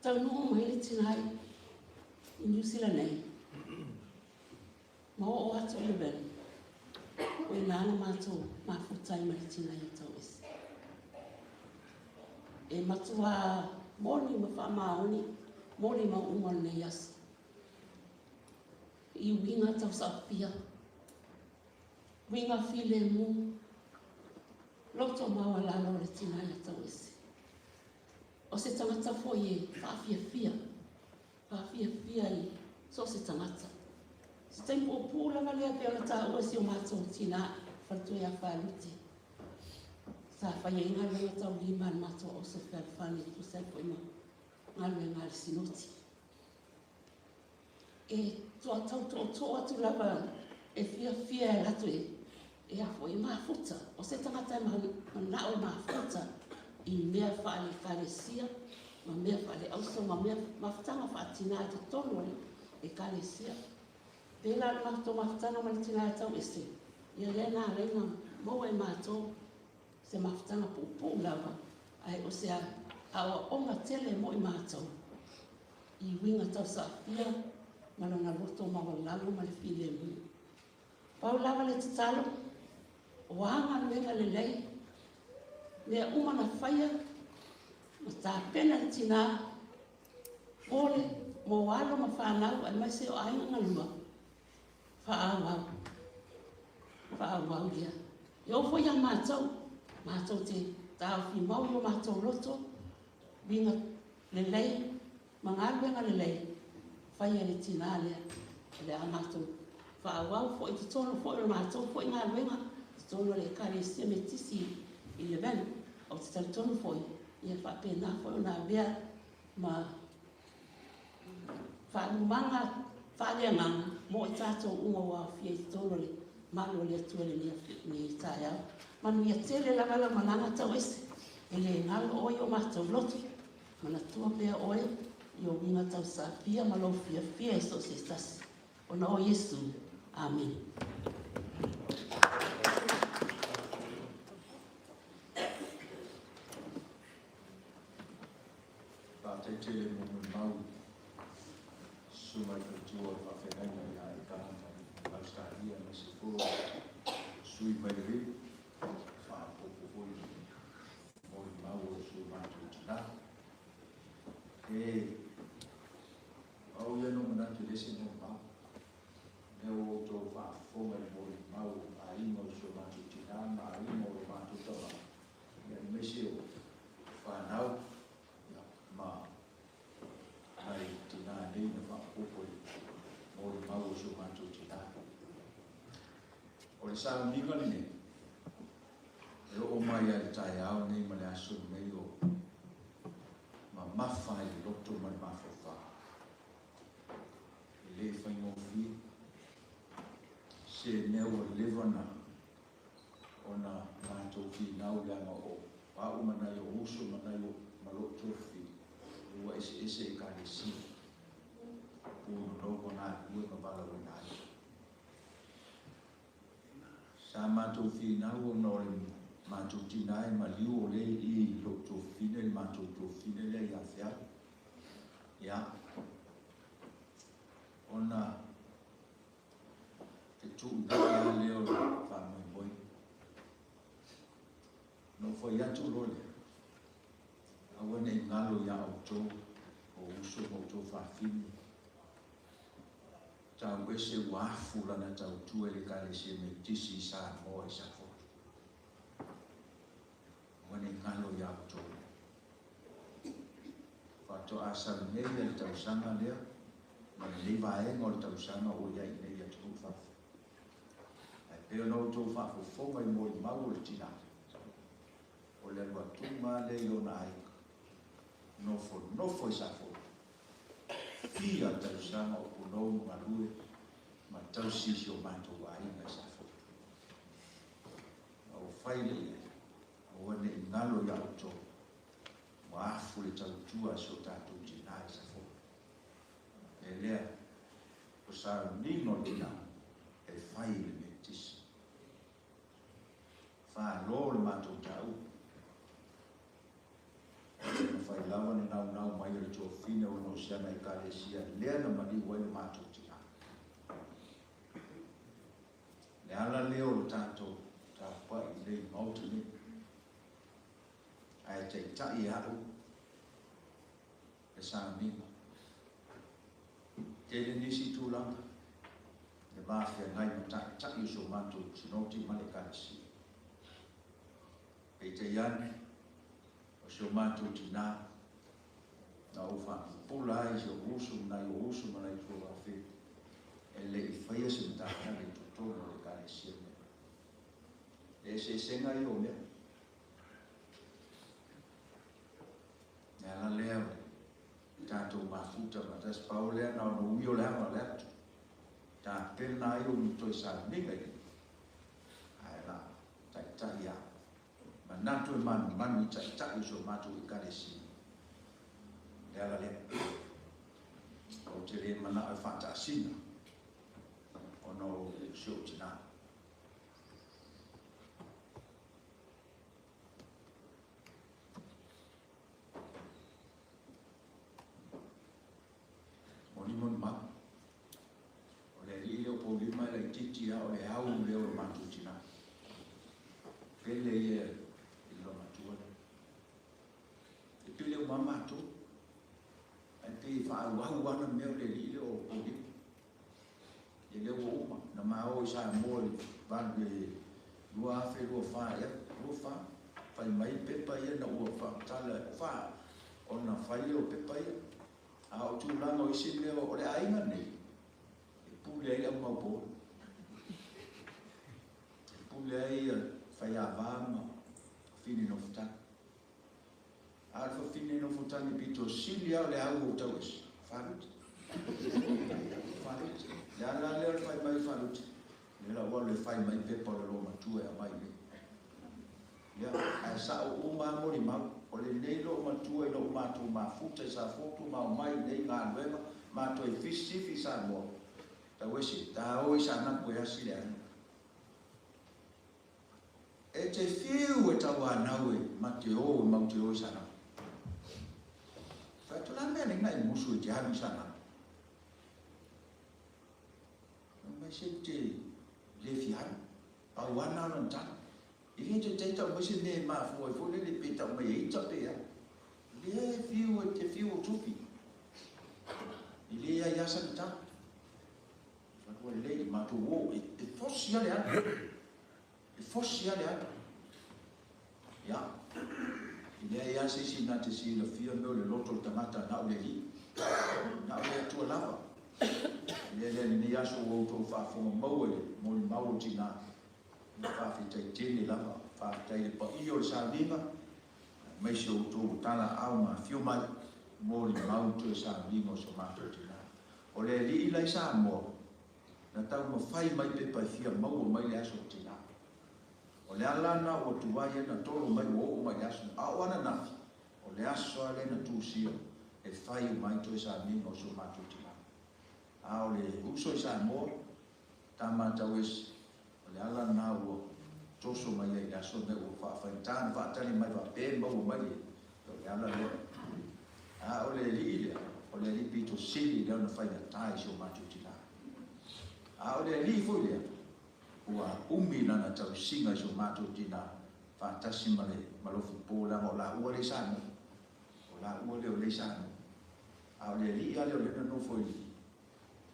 taunuu mai le tina i Niu Sila nei, ma oo atu i Leveni, o i ina na matou mafuta ai ma le tina ia Tauese. E matua moni ma faamaoni molimau uma o lenei aso. I uiga tausaopia, uiga filemu, loto maualalo o le tina ia Tauese. O se tagata foi e faafiafia, faafiafia i so o se tagata. Se taimi puupuu lava lea pei ona taua e si o matou tina faletua ia Falute. Sa fai ai galuega taulima a le matou auso fealofani e tusa ai foi ma galuega a le Sinoti. E toatau tootoo atu lava e fiafia e alu atu e a foi e mafuta. O se tagata e manao e mafuta i mea faale-ekalesia ma mea faale-auso ma mea mafutaga faatina i totonu o le ekalesia. Pēlā le matou mafutaga ma le tina e Tauese, ia lea na ala ai ona maua e matou se mafutaga puupuu lava, ae o se aoaoga tele mo i matou i uiga tausaafia ma lona loto maualalo ma le filemu. Pau lava le tatalo, o a galuega lelei, mea uma na faia, ma tapena le tina, mo le mo alo ma fanau aemaise o aiga galua, faaauau, faaauau lea. E oo foi ia matou, matou te taofi mau i o matou loto, uiga lelei ma galuega lelei, faia e le tina lea. O le a matou faaauau foi i totonu foi o le matou foi galuega, totonu o le Ekalesia Metisi i Leveni. Ou te talitonu foi, ia faapena foi ona avea ma faalumaga faaleagaga mo i tatou uma ua aofia i totonu o le malu o le Atua i lenei taeao. Manuia tele lava lau malaga Tauese, e le galo oe i o matou loto, manatua pea oe i ou uiga tausaafia ma lou fiafia i so o se tasi. Ona o Iesu. Amene. Faafetai tele mo molimau susuga i faletua o le faafeagaiga ia Aikaha mai Ausetalia aemaise foi o sui mai le faaopoopo foi i molimau o si o matou tina. E pau ia na ou manatu e le se molimau. Lea ua outou faafofoga i molimau o aiga o si o matou tina ma aiga o lo matou tama, ia aemaise o fanau ia, ma nai tina nei na faaopoopo i molimau o si o matou tina. O le sauniga lenei, e oo mai lava i le taeao lenei ma le aso lenei o mamafa ai le loto ma le mafaufau. E le faigofie se mea ua leva na ona matou finau leaga o au ma nai ou uso ma nai ou ma lou tofi ua eseese ekalesia punonou ma galulue ma valaauina ai. Sa matou finau ona o le matou tina e maliu o lea i i lou tofine le matou tofine lea ia Feau. Ia, ona fetuunai lava lea o le faamoemoe. Na ou fai atu loa lea, aua ne i galo ia outou o uso ma outou fafine, Tauese ua afu lana tautua i le Ekalesia Metotisi i Samoa i Safotu. Faatoa sau nei le tausaga lea ma lenei vaega o le tausaga ua i ai iinei i atunuu i fafo. Ae pei ona outou faafofoga i molimau o le tinā, o le alu atuga lava lea i lona aiga, nofonofo i Safotu, fia tausaga o punou ma galue ma tausi si o matou aiga i Safotu. Ma ua fai lea i ai, aua ne i galo ia outou, ua afu le tautua a si o tatou tinā i Safotu. E lea, o sauniga o le tinā, e fai i le Metotisi. Falo le matou mataupu. E mafai lava ona naunau mai o le tuafafine ona o si ana Ekalesia lea na maliu ai lo matou tinā. Le ala lea o le tatou tapuai i lenei Maota nei. Ae taitai e a'u le sauniga. Tele nisi tulaga le va feagai ma taitai o si o matou Sinoti ma le Ekalesia. Peitai ane, o si o matou tinā, na ou faapupula ai si ou uso ma nai ou uso ma nai tuafafine, e le i faia se matafale i totonu o le Ekalesia nei. Le eseesega ia o mea. Le ala lea o le tatou mafuta faatasi, pau lea na ona umi o le aga o le atu. Tapena ai ou toe sauniga i ae la taitai a manatu e manumanu i taitai o si o matou Ekalesia. Le ala lea. Ou te le manao e faataasina ona o si ou tinā. Moni moni mau. O le alii lea o Paulima e laitiiti lava o le au lea o lo matou tinā. Pele ia i le loomatua lea. E pele uma lava matou. Ae pei e faaauau lava ana mea o le alii lea o Paulima. Ia lea ua uma. Na ma o i Samoa i le 2024 ea, 24, fai mai pepa ia ina ua faamatala, fa, ona fai lea o pepa ia. A o tulaga o isi mea o le aiga nei, e pule ai le aumaupola. E pule ai Faiava ma Fafine Nofotagi. A o le fafine nofotagi pito sili lava o le au o Tauese, Faluti. Faluti. Le ala lea o le fai mai o Faluti, lea la ua alu e fai mai pepa o le loomatua e aumai nei. Ia, ae sa'o uma lava molimau, o lenei loomatua ina ua matou mafuta i Safotu ma omai i nei galuega, matou e fisifi i Samoa, Tauese, ta o i Saanapu e asi le aiga. E te fiu e tauanau e ma te o e mau te o i Saanapu. Fai atu la mea nei na e musu e te alu i Saanapu. Fai mai se te le fia alu. Pau ana lona tala. E le te tei tau mai se mea e mafua ai foi lele pe tau mai e ita pe a. Le fiu e te fiu o tufi. E le ai asa ni tala. Fai ua lelei matou o e fosi a le alu. E fosi lava le alu. Ia. E leai lava se isi na te silafia mea o le loto o le tagata na o le Alii. Na o le Atua lava. O le mea lea i lenei aso ua outou faafofoga maua i le molimau o tina. Faafetai tele lava. Faafetai i le paia o le sauniga, aemaise o outou ua talaaao ma afio mai, molimau toe sauniga o so matou tina. O le Alii la i Samoa, Na taumafai mai pepa e fia maua mai le aso o tina. O le ala na ua tuai ai na tolo mai ua oo mai le aso a o ananafi, o le aso a lea na tusia e fai uma ai toe sauniga o si o matou tina. A o le uso i Samoa, tama tauese, o le ala na ua toso mai ai i le aso me ua faafaigata na faatali mai faapea e maua mai le, o le ala lea. A o le alii lea, o le alii pito sili lea ona faigata i si o matou tina. A o le alii foi lea, ua umi lana tausiga i si o matou tina faatasi ma le malofi po leaga o laua lea i Samoa. O laua lea o lea i Samoa. A o le alii lava lea o lea na nofo i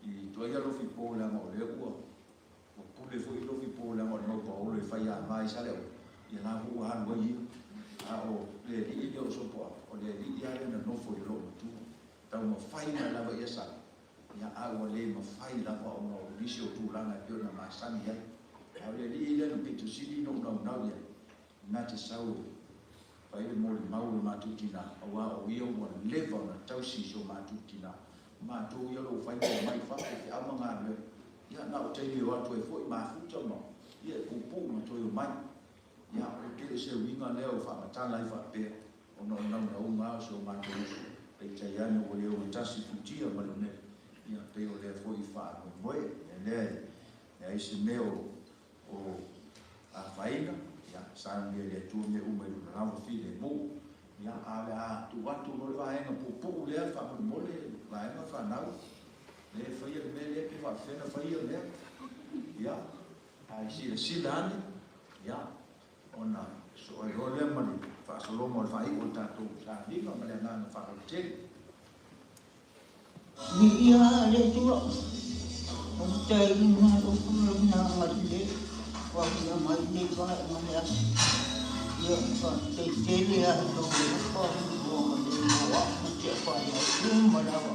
i tuaia lofi po leaga o lea ua ua pule foi lofi po leaga o le mau paolo e fai ava i Saleaula, ia la foi ua alu ai ia. A o le alii lea o Sopoaga, o le alii lava lea na nofo i le loomatua. Taumafai mai lava ia sau, ia a ua le mafai lava ona o nisi o tulaga e pei ona masani ai. A o le alii lea na pito sili ona ou naunau i ai, na te sau e fai le molimau i lo matou tina, aua o ia ua leva ona tausi i si o matou tina. O matou ia o lo o fai ma omai i fafo i feau ma galuega, ia na o taimi e o atu ai foi mafuta ma, ia e puupuu ma toe omai. Ia, o le tele o se uiga lea ua faamatala ai faapea, ona o naunauga lava o si o matou uso, peitai ane ua le ogatasi futia ma le umele, ia, pei o lea foi faamoemoe. O le mea lea, e leai se mea o, o afaina, ia, saunia e le Atua mea uma i Lona lava filemu. Ia, ae o le a tuu atu loa le vaega puupuu lea faamolemole, le vaega fanau, lea e faia le mea lea, pe faapefea ona fai ia mea. Ia, Ae silasila ane, ia, ona sosoo ai loa lea ma le faasologa o le faaiu o le tatou sauniga ma le agaga faaaloalo tele. Viia le Atua, faafetai i le Malo ma Lona agalelei ua afia mai i lenei vaega o le aso. Ia, faafetai tele lava i lou alofa ma lou agalelei mo au ma si au fanau uma lava.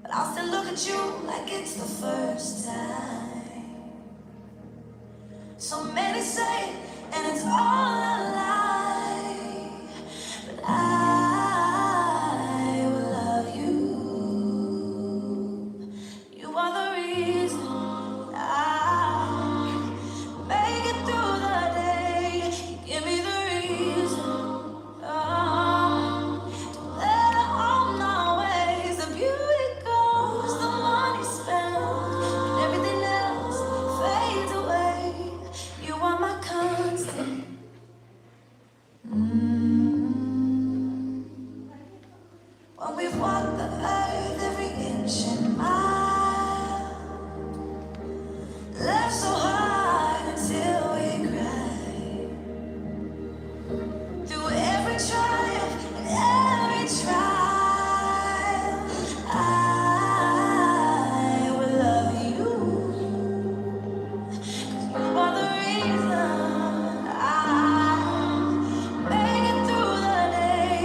But I'll still look at you like it's the first time. So many say, and it's all a lie. But I will love you. You are the reason I make it through the day. You give me the reason oh, to better all my ways. The beauty goes, the money spent, and everything else fades away. You are my constant. When we've walked the earth every inch and mile, laughed so hard until we cried. Through every triumph and every trial, I will love you. 'Cause you are the reason I make it through the day.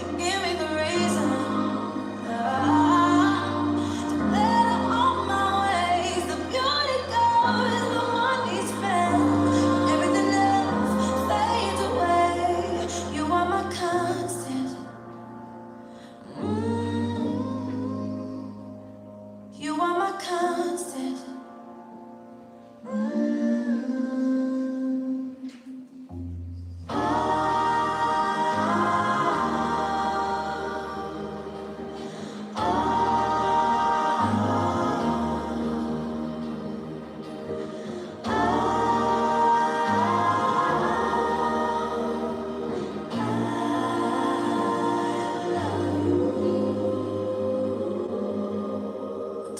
You give me the reason to better all my ways. The beauty goes, the money spent, everything else fades away. You are my constant. You are my constant.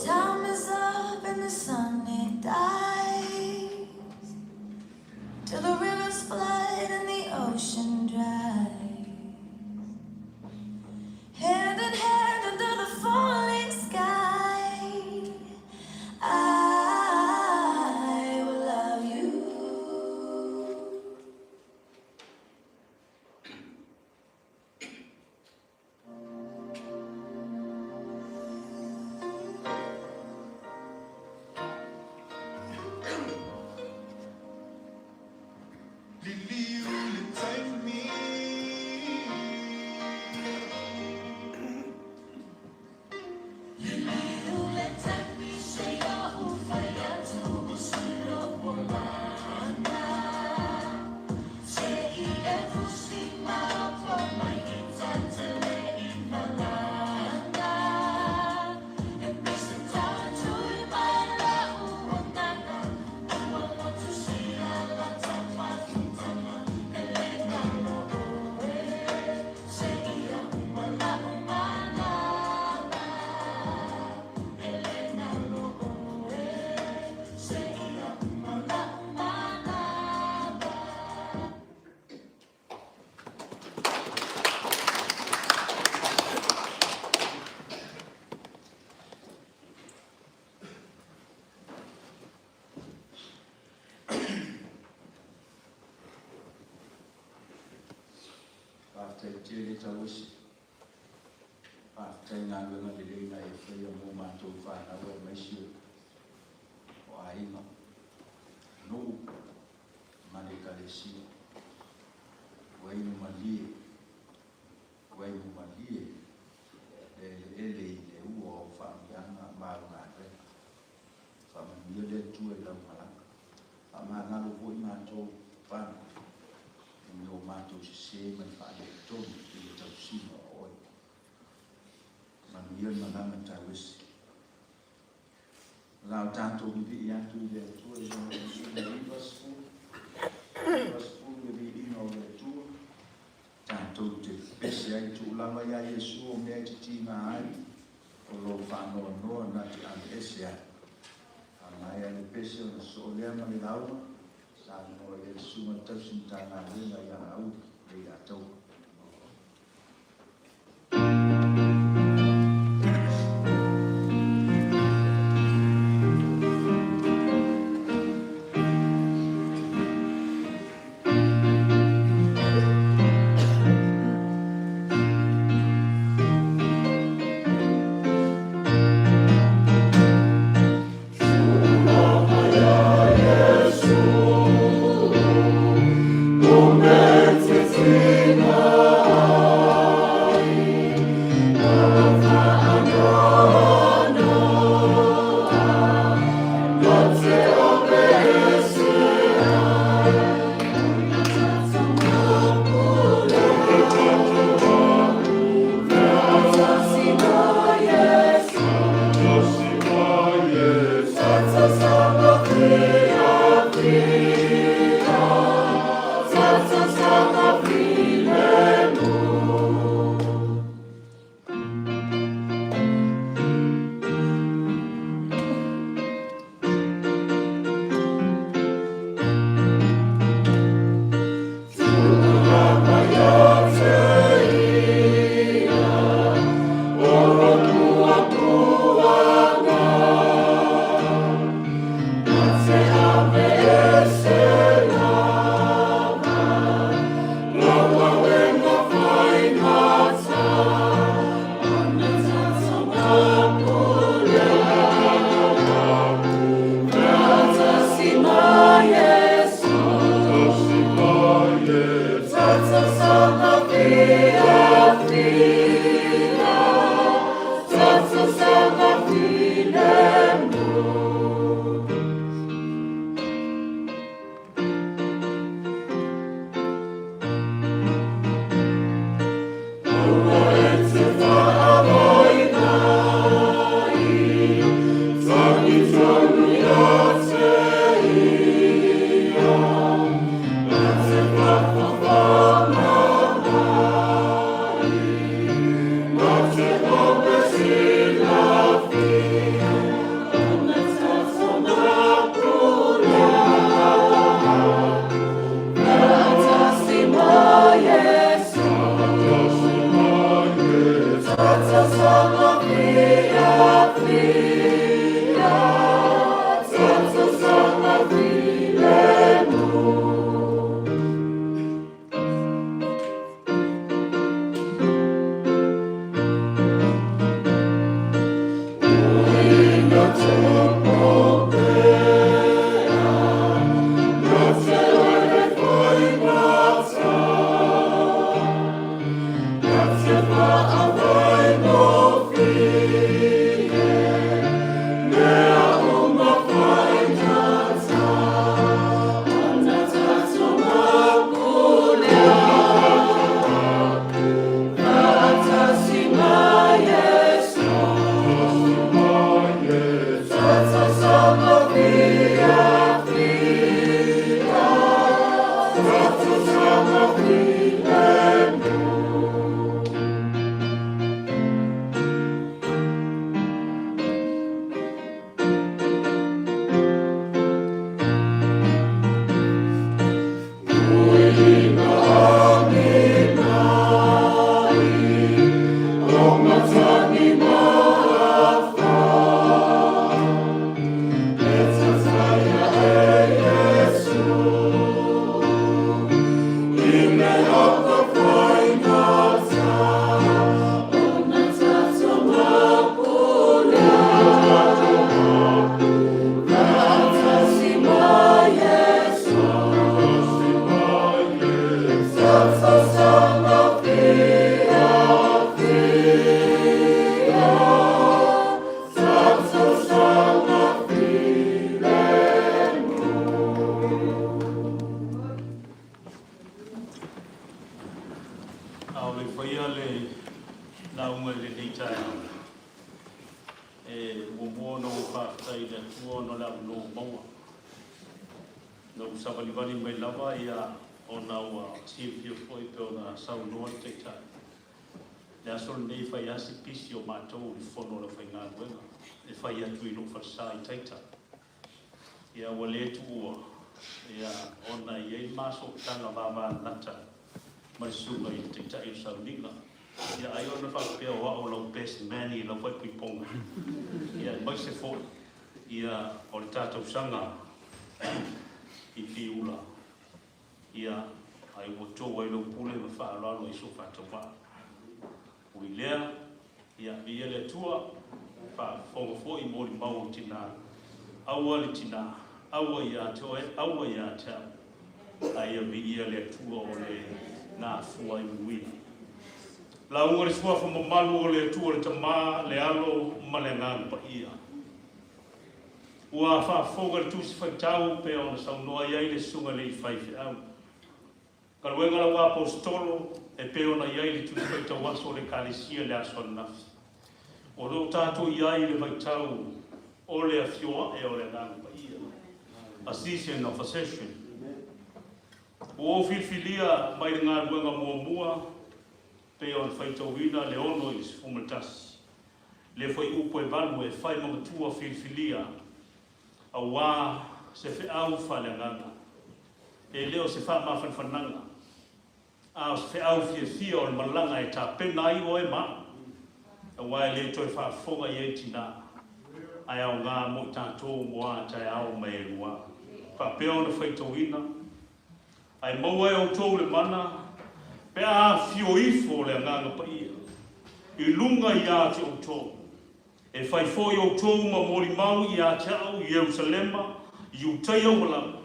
Time is up and the sun it dies. Till the rivers flood and the ocean dries. Hand in hand under the falling sky, I will love you. Liliu le taimi. Liliu le taimi seia ou fai atu i lou olaga. Se i e fusi mapo mai i ta te le i malaga. E pese tatu i mai la'u agaga. Ua lotu sia la tafafitanga. E le galo oe. Se ia uma la'u malaga. E le galo oe. Se ia uma la'u malaga. Faafetai tele Tauese. Faafetai i galuega lelei na e faia mo matou fanau aemaise o aiga, nuu ma le Ekalesia. Ua inu malie, ua inu malie le eleele i le ua o faamanuiaga ma au galuega. Faamanuia le Atua i lau malaga. Faamagalo foi matou fanau i o matou sesē ma le faaletonu i le tausiga o oe. Manuia le malaga Tauese. O la o tatou vivii atu i le Atua i lona Tusiga 90, 90 le viiga o le Atua. Tatou te pese ai tuu lava iā Iesu o mea e te tiga ai, o lou faanoanoa na te aveese ai. A maea le pese ona sosoo lea ma le lauga, saunoa i ai le Susuga i le Tausi Matagaluega ia Laauli Leiataua. A o le faia le lauga i lenei taeao, e muamua ona ou faafetai i le Atua ona o le avanoa ua maua. Na ou savalivali mai lava ona ua silafia foi pei ona saunoa le Taitai. Le aso lenei e fai lava si pisi o matou i le fono a le aufaigaluega e fai atu i lou falesa i Taita. Ia ua le tuua ona e i ai le ma sootaga vavalalata ma le susuga i le Taitai o Sauniga. Ia ai ona faapea o au o lau best man i lau faaipoipoga, ia aemaise foi ia o le ta tausaga i Piula, ia ai ua tou ai lau pule ma faaaloalo ai sou faatauvaa. Ui lea, ia viia le Atua, faafofoga foi i molimau o tina, aua le tina, aua ia te oe, aua ia te au, a ia viia le Atua o le na afua ai manuia. Lauga le suafa mamalu o le Atua le Tama, le Alo ma le Agaga Paia. Ua faafofoga le Tusi Faitau pei ona saunoa i ai le Susuga i le Faifeau. Galuega lau Aposetolo e pei ona i ai le Tusi Faitau Aso o le Ekalesia i le aso ananafi. O lo o tatou i ai i le vaitau o le afio ae o le Agaga Paia, a season of ascension. Ua ou filifilia mai le galuega muamua pei ona faitauina le 6 i le 11, le fuaiupu e 8 e fai ma matua filifilia Aua se feau faaleagaga, e le o se faamafanafanaga, a o se feau fiafia o le malaga e tapena ai oe ma au, aua e le toe faafofoga i ai tinā, ae aoga mo i tatou mo a taeao ma e lua. Faapea ona faitauina, Ae maua e outou le mana, pe a afio ifo le Agaga Paia i luga ia te outou, E fai foi outou ma molimau ia te au i Ierusalema, Iutaia ua lava,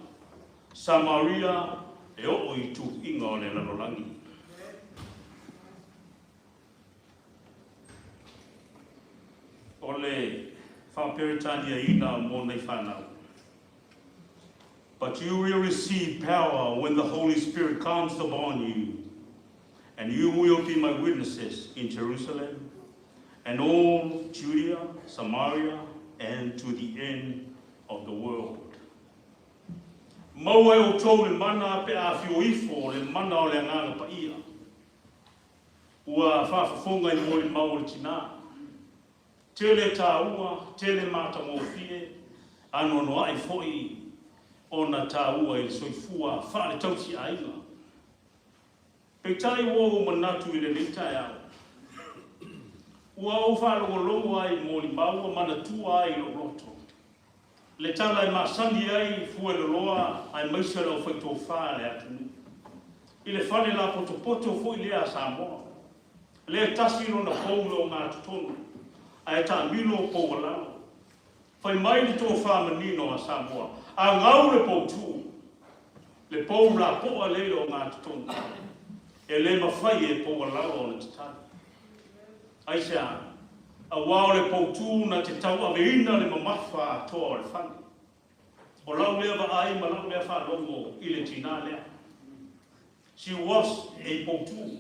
Samaria, e oo i tuuiga o le lalolagi. Faaperetaniaina mo nei fanau. But you will receive power when the Holy Spirit comes upon you, and you will be my witnesses in Jerusalem and all Judea, Samaria, and to the end of the world. Maua e outou le mana pe a afio ifo le mana o le Agaga Paia. Ua faafofoga i molimau o le tinā. Tele tāua, tele matagofie, anoanoai foi ona tāua i le soifua faaletausi aiga. Peitai ua ou manatu i lenei taeao, ua ou faalogologo ai i molimau ua manatua ai i lou loto le tala e masani ai Fueloloa aemaise o le aufaitofa a le atunuu i le fale lapotopoto foi lea a Samoa. Lea e tasi lona pou i le ogatotonu ae taamilo pou a lalo. Fai mai le tofa manino a Samoa, a gau le poutū, le pou lapoa lea i le ogatotonu, e le mafai e pou a lalo ona tatali. Aisea? Aua o le poutū na te tauaveina le mamafa atoa o le fale. O lau lea vaai ma lau lea faalogo i le tinā lea. She was a poutū.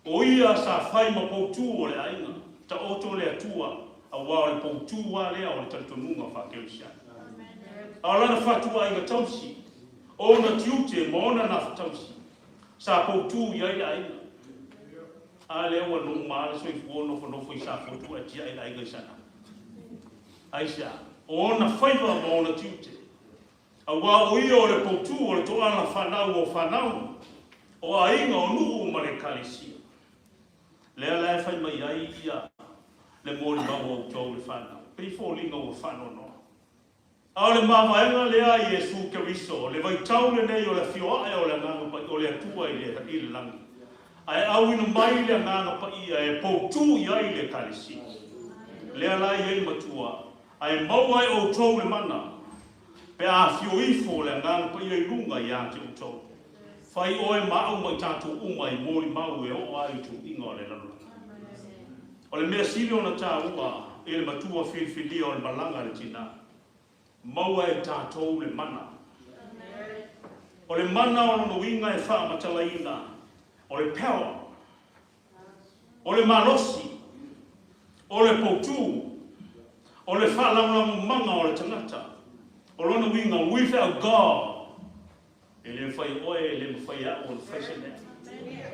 O ia sa fai ma poutū o le aiga, taoto le Atua, aua o le poutū lava lea o le talitonuga faa-Kerisiano. A o lana fatuaiga tausi, o ona tiute ma ona nafa-tausi, sa poutū i ai le aiga. A lea ua numa le soifua o nofonofo i Safotu ae tiai le aiga i Saanapu. Aisea? O ona faiva ma ona tiute. Aua o ia o le poutū o le toala fanau o fanau, o aiga, o nuu ma le Ekalesia. Lea la e fai mai ai ia le molimau a outou le fanau, pei foliga ua faanoanoa. A o le mavaega lea a Iesu Keriso, le vaitau lenei o le afio ae o le Agaga Paia, o le Atua i le, i le lagi, ae auina mai le Agaga Paia e poutū i ai le Ekalesia. Lea la e i ai le Matua, Ae maua e outou le mana, pe a afio ifo le Agaga Paia i luga ia te outou. Fai oe ma au ma i tatou uma i molimau e oo ai i tuuiga o le lalolagi. O le mea sili ona taua i le matua filifilia o le malaga a le tinā, maua e tatou le mana. O le mana o lona uiga e faamatalaina, o le power. O le malosi, o le poutū, o le faalagolagomaga o le tagata, o lona uiga, without God, e le mafai e oe, e le mafai e au ona fai se mea.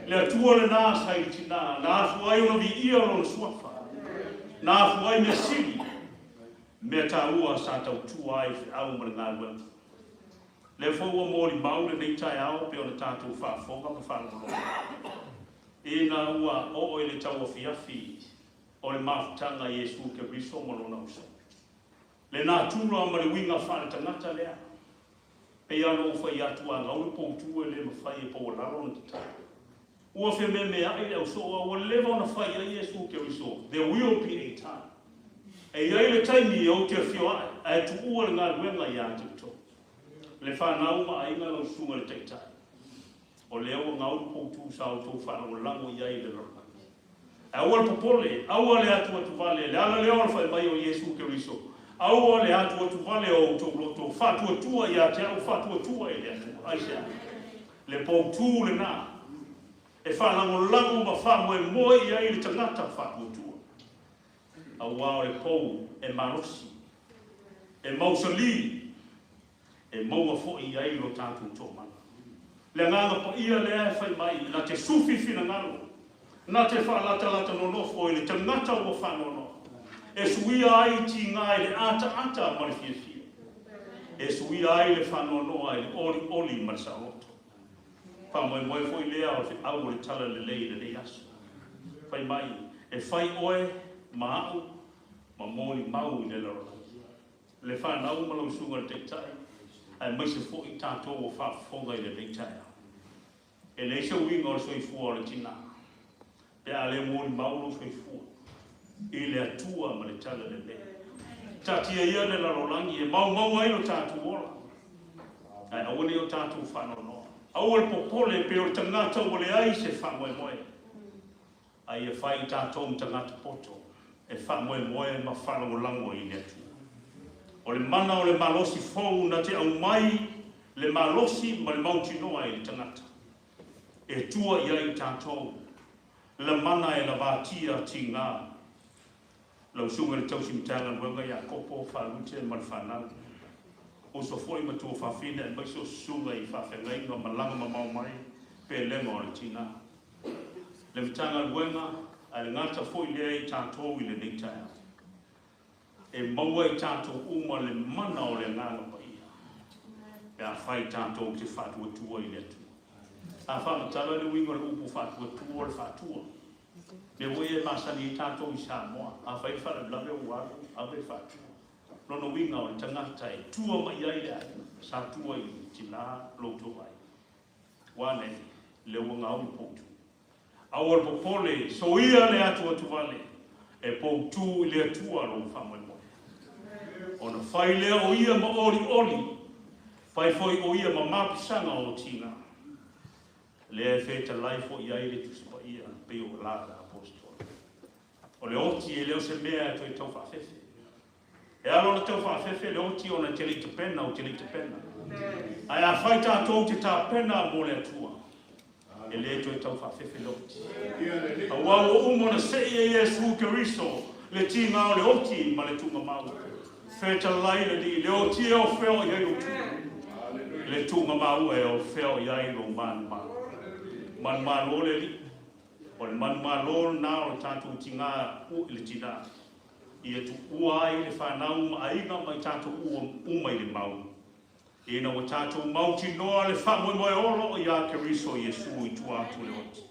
Le Atua lenā sa i le tinā, na afua ai ona viia Lona Suafa, na afua ai mea sili, mea taua sa tautua ai feau ma le galuega. Lea foi ua molimau lenei taeao pei ona tatou faafofoga ma faalogologo. Ina ua oo i le tauafiafi o le mafutaga a Iesu Keriso ma Lona uso. Le natura ma le uiga faale-tagata lea. Pei lava ona ou fai atu, a gau le poutū e le mafai e poualalo ona tatalo. Ua fememea'i le ausoo a ua leva ona fai ai Iesu Keriso, There will be a time. E i ai le taimi ou te afio ae, ae tuua le galuega ia te outou. Le fanau ma aiga lau susuga i le Taitai. O lea ua gau le poutū sa outou faalagolago i ai i le lalolagi. Ae aua le popole, aua le atuatuvale, le ala lea o le fai mai o Iesu Keriso, aua le atuatuvale o outou loto, faatuatua ia te au, faatuatua i le Atua. Aisea? Le poutū lenā e faalagolago ma faamoemoe i ai le tagata faatuatua. Aua o le pou e malosi, e mausali, e maua foi i ai lo tatou toamana. Le Agaga Paia lea e fai mai, na te sufi finagalo, na te faalatalata nonofo i le tagata ua faanoanoa, e suia ai tiga i le ataata ma le fiafia, e suia ai le faanoanoa i le olioli ma le saoloto. Faamoemoe foi lea o le feau o le Talalelei i lenei aso. Fai mai, e fai oe ma au ma molimau i le lalolagi. Le fanau ma lau Susuga i le Taitai, aemaise foi tatou ua faafofoga i lenei taeao. E leai se uiga o le soifua o le tinā pe a le molimau lou soifua i le Atua ma le Talalelei. Taatia ia le lalolagi e maumau ai lo tatou ola, ae aua ne i o tatou faanoanoa. Aua le popole pei o le tagata ua leai se faamoemoe, a ia fai i tatou ma tagata poto. e faamoemoe ma faalagolago i le Atua. O le mana o le malosi fou na te aumai le malosi ma le mautinoa i le tagata e tua i ai tatou, le mana e lavatia tigā. Lau Susuga i le Tausi Matagaluega Iakopo Faalute ma le fanau, uso foi ma tuafafine aemaise o susuga i faafeagaiga malaga mamao mai pelega o le tina. Le Matagaluega ae le gata foi lea i tatou i lenei taeao. E maua i tatou uma le mana o le Agaga Paia pe afai tatou te faatuatua i le Atua. A faamatala le uiga o le upu faatuatua o le faatua. Mea foi ia e masani ai tatou i Samoa, afai le faalavelave ua alu ave le faatua. Lona uiga o le tagata e tua mai ai le aiga, sa tua i tina lo outou aiga. Ua a nei? Lea ua gaoi poutu. Aua le popole, soia le atuatuvale, e poutu i le Atua lou faamoemoe. Ona fai lea o ia ma olioli, fai foi o ia ma mapusaga o tiga. Lea e fetalai foi ai le Tusi Paia pei o la a Aposetolo. O le oti e le o se mea e toe tau faafefe. E ala ona tau faafefe le oti ona e te le i tapena, ou te le i tapena. Ae afai tatou te tapena mo le Atua, e le toe tau faafefe le oti. Aua ua uma ona sei e Iesu Keriso le tiga o le oti ma le tuugamau. Fetalai le Alii, le oti e o fea o i ai lou tua? Le tuugamau e o fea o i ai lou manumalo? Manumalo le Alii. O le manumalo lena o le tatou tiga i le tina. Ia tuua ai le fanau ma aiga ma i tatou uma i le mau. Ina ua tatou mautinoa le faamoemoe ola o iā Keriso Iesu i tua atu o le oti.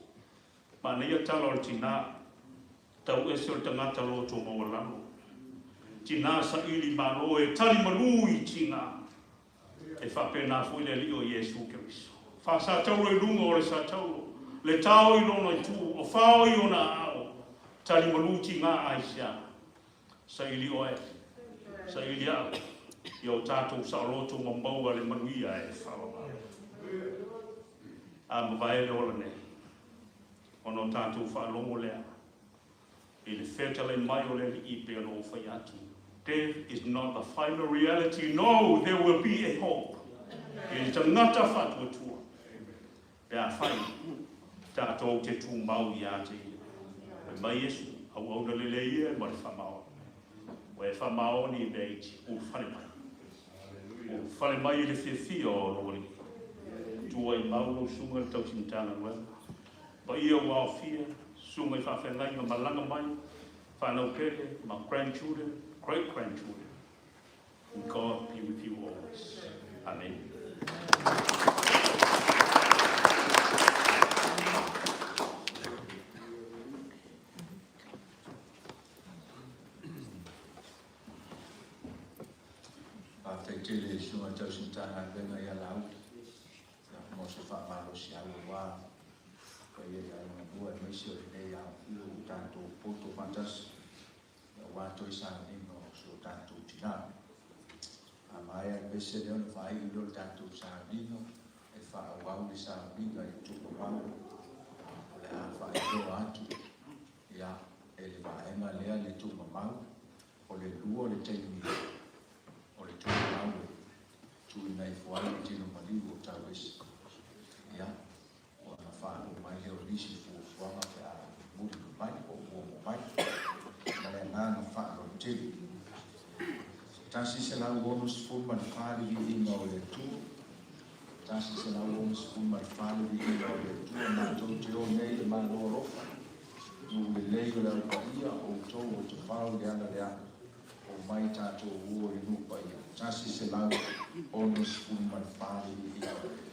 Manaia tala o le tina, tau ese o le tagata loto maualalo. Tina saili malo e tali malu i tiga. E faapena foi le Alii o Iesu Keriso. Faasatauro i luga o le satauro, le tao i lona itu, o fao i ona aao, tali malu tiga aisea? Saili oe, saili au, ia o tatou saoloto ma maua le manuia e faavavau. A mavae le ola nei, ona o tatou faalogo lea i le fetalai mai o le Alii pei ona ou fai atu, Death is not the final reality, no, there will be a hope i le tagata faatuatua pe afai tatou te tumau ia te ia. Fai mai Iesu, Auauna lelei ia ma le faamaoni. Ua e faamaoni i mea iti, ulufale mai. Ulufale mai i le fiafia o lou Alii. Tua i mau lau susuga i le tausi Matagaluega. Paia ua aofia, susuga i faafeagaiga malaga mai, fanau pele ma grandchildren, great grandchildren. God be with you always. Amen. Faafetai tele i le Susuga i le Tausi Matagaluega ia Laauli mo se faamalosiau aua paia i aiga lua aemaise o lenei aofia ua tatou poto faatasi aua toe sauniga o si o tatou tina. A maea le pese lea ona faaiu lea o le tatou sauniga e faaauau le sauniga i le tuuamau o le a faailoa atu ia e le vaega lea le tuuamau o le lua le taimi o le tuuamau e tuuina ifo ai le tino maliu o Tauese. Ia, ona faaoo mai lea o nisi fuafuaga pe a mulimuli mai po o muamua mai. Ma le agaga faaaloalo tele. 164 le viiga o le Atua. 164 le viiga o le Atua. Matou te o nei i le Malo alofa. Nuu lelei o le Au Paia, outou o tafao i le ala leaga. Omai tatou o i le nuu paia. 164 le viiga o le Atua.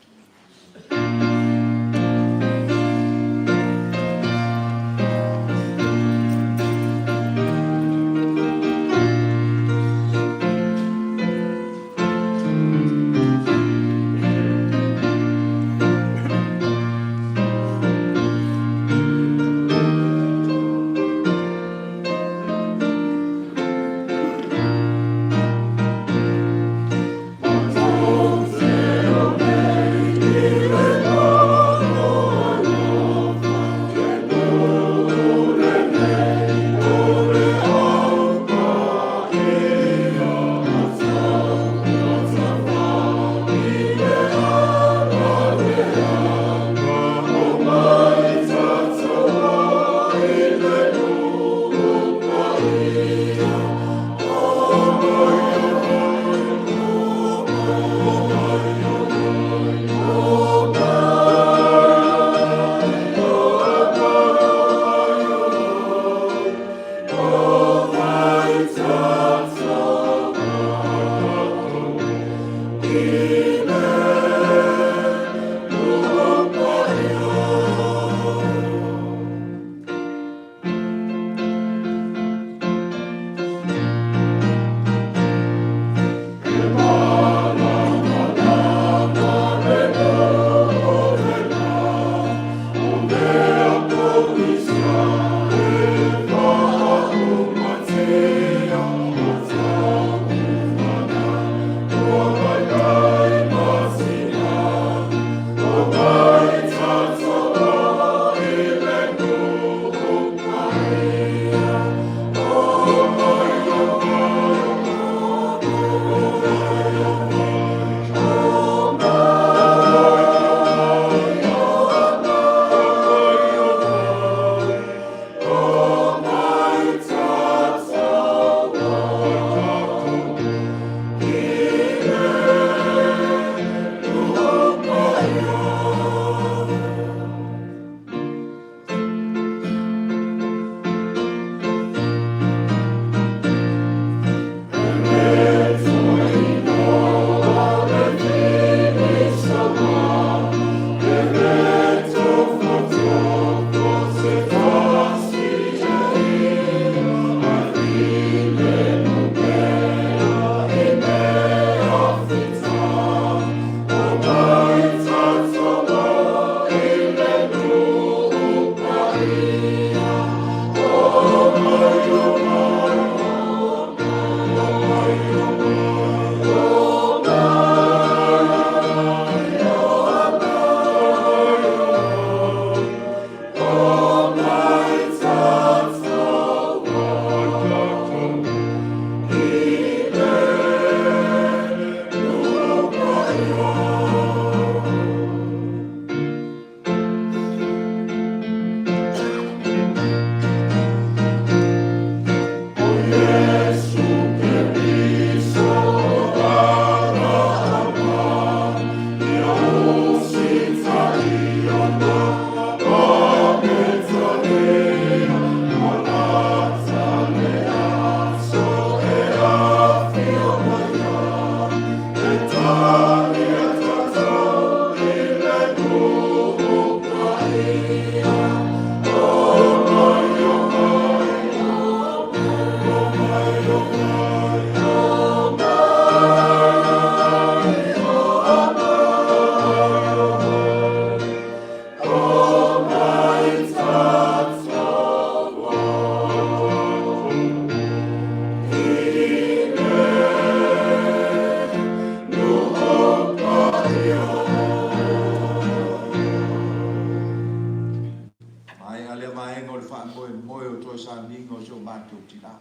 faamoemoe o toe saniga o si o matou tinā.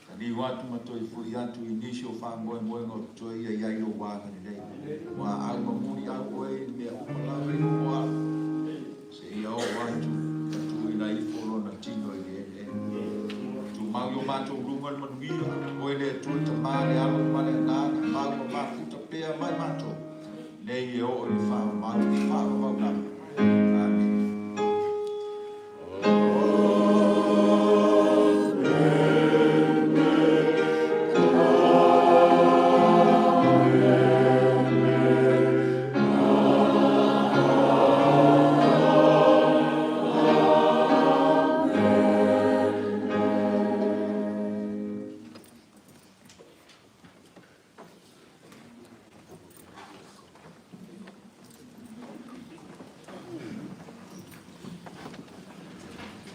Taliu atu ma toe fo'i atu i nisi o faamoemoega o totoe ia i ai Lou agalelei. Ua aau ma muliau Oe i mea uma lava i lou alo, seia oo atu ia tuuina ifo lona tino i le eleele. Tumau i o matou luga le manuia, Oe le Atua le Tama, le Alo ma le Agaga, mau ma mafuta pea mai matou nei e oo i le faavavau, faavavau lava. Amene.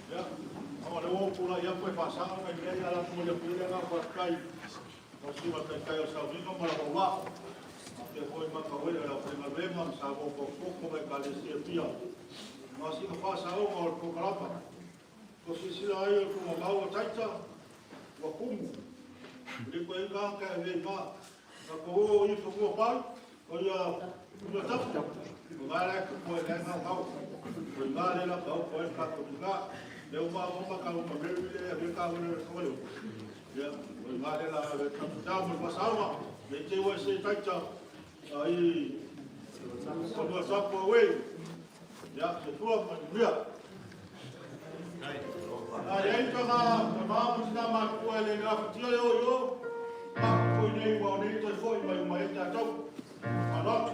Ia, o lea ua ou tulai atu e faasao nai mea ia, ae o le a momoli atu ia le agaga faafetai i lau Susuga i le Taitai o le Sauniga ma lou auvaa, faapea foi Matauea o le aufaigaluega ma Samoa potopoto ma Ekalesia e fia, na o sina faasaoga o le polokalama. Mo le silasila ai o le tumamau a Taita, ua tumu, e le toe i ai ni tagata e avea i ina. Tatou o i fanua o Tapu, o la e tupu ai o la e gaogao. O i ina lea o le a taoto ai le tatou tina. O lea ua maua ma taua ma Mary lea e avea le taavale a le Fagaleo, ia o i ina lea o le a ave ai le tatou tina. Mo le faasaoga, ne i te i ua e sese Taita i Fanuatapu away. Ia, soifua ma ia manuia. A i ai ni tama ma tina matutua e le gafatia le o i o, matou i inei aua o nei e toe foi mai uma ai tatou. Faaaloalo.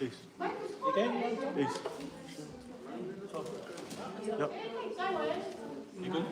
East. East. Ja. Igen.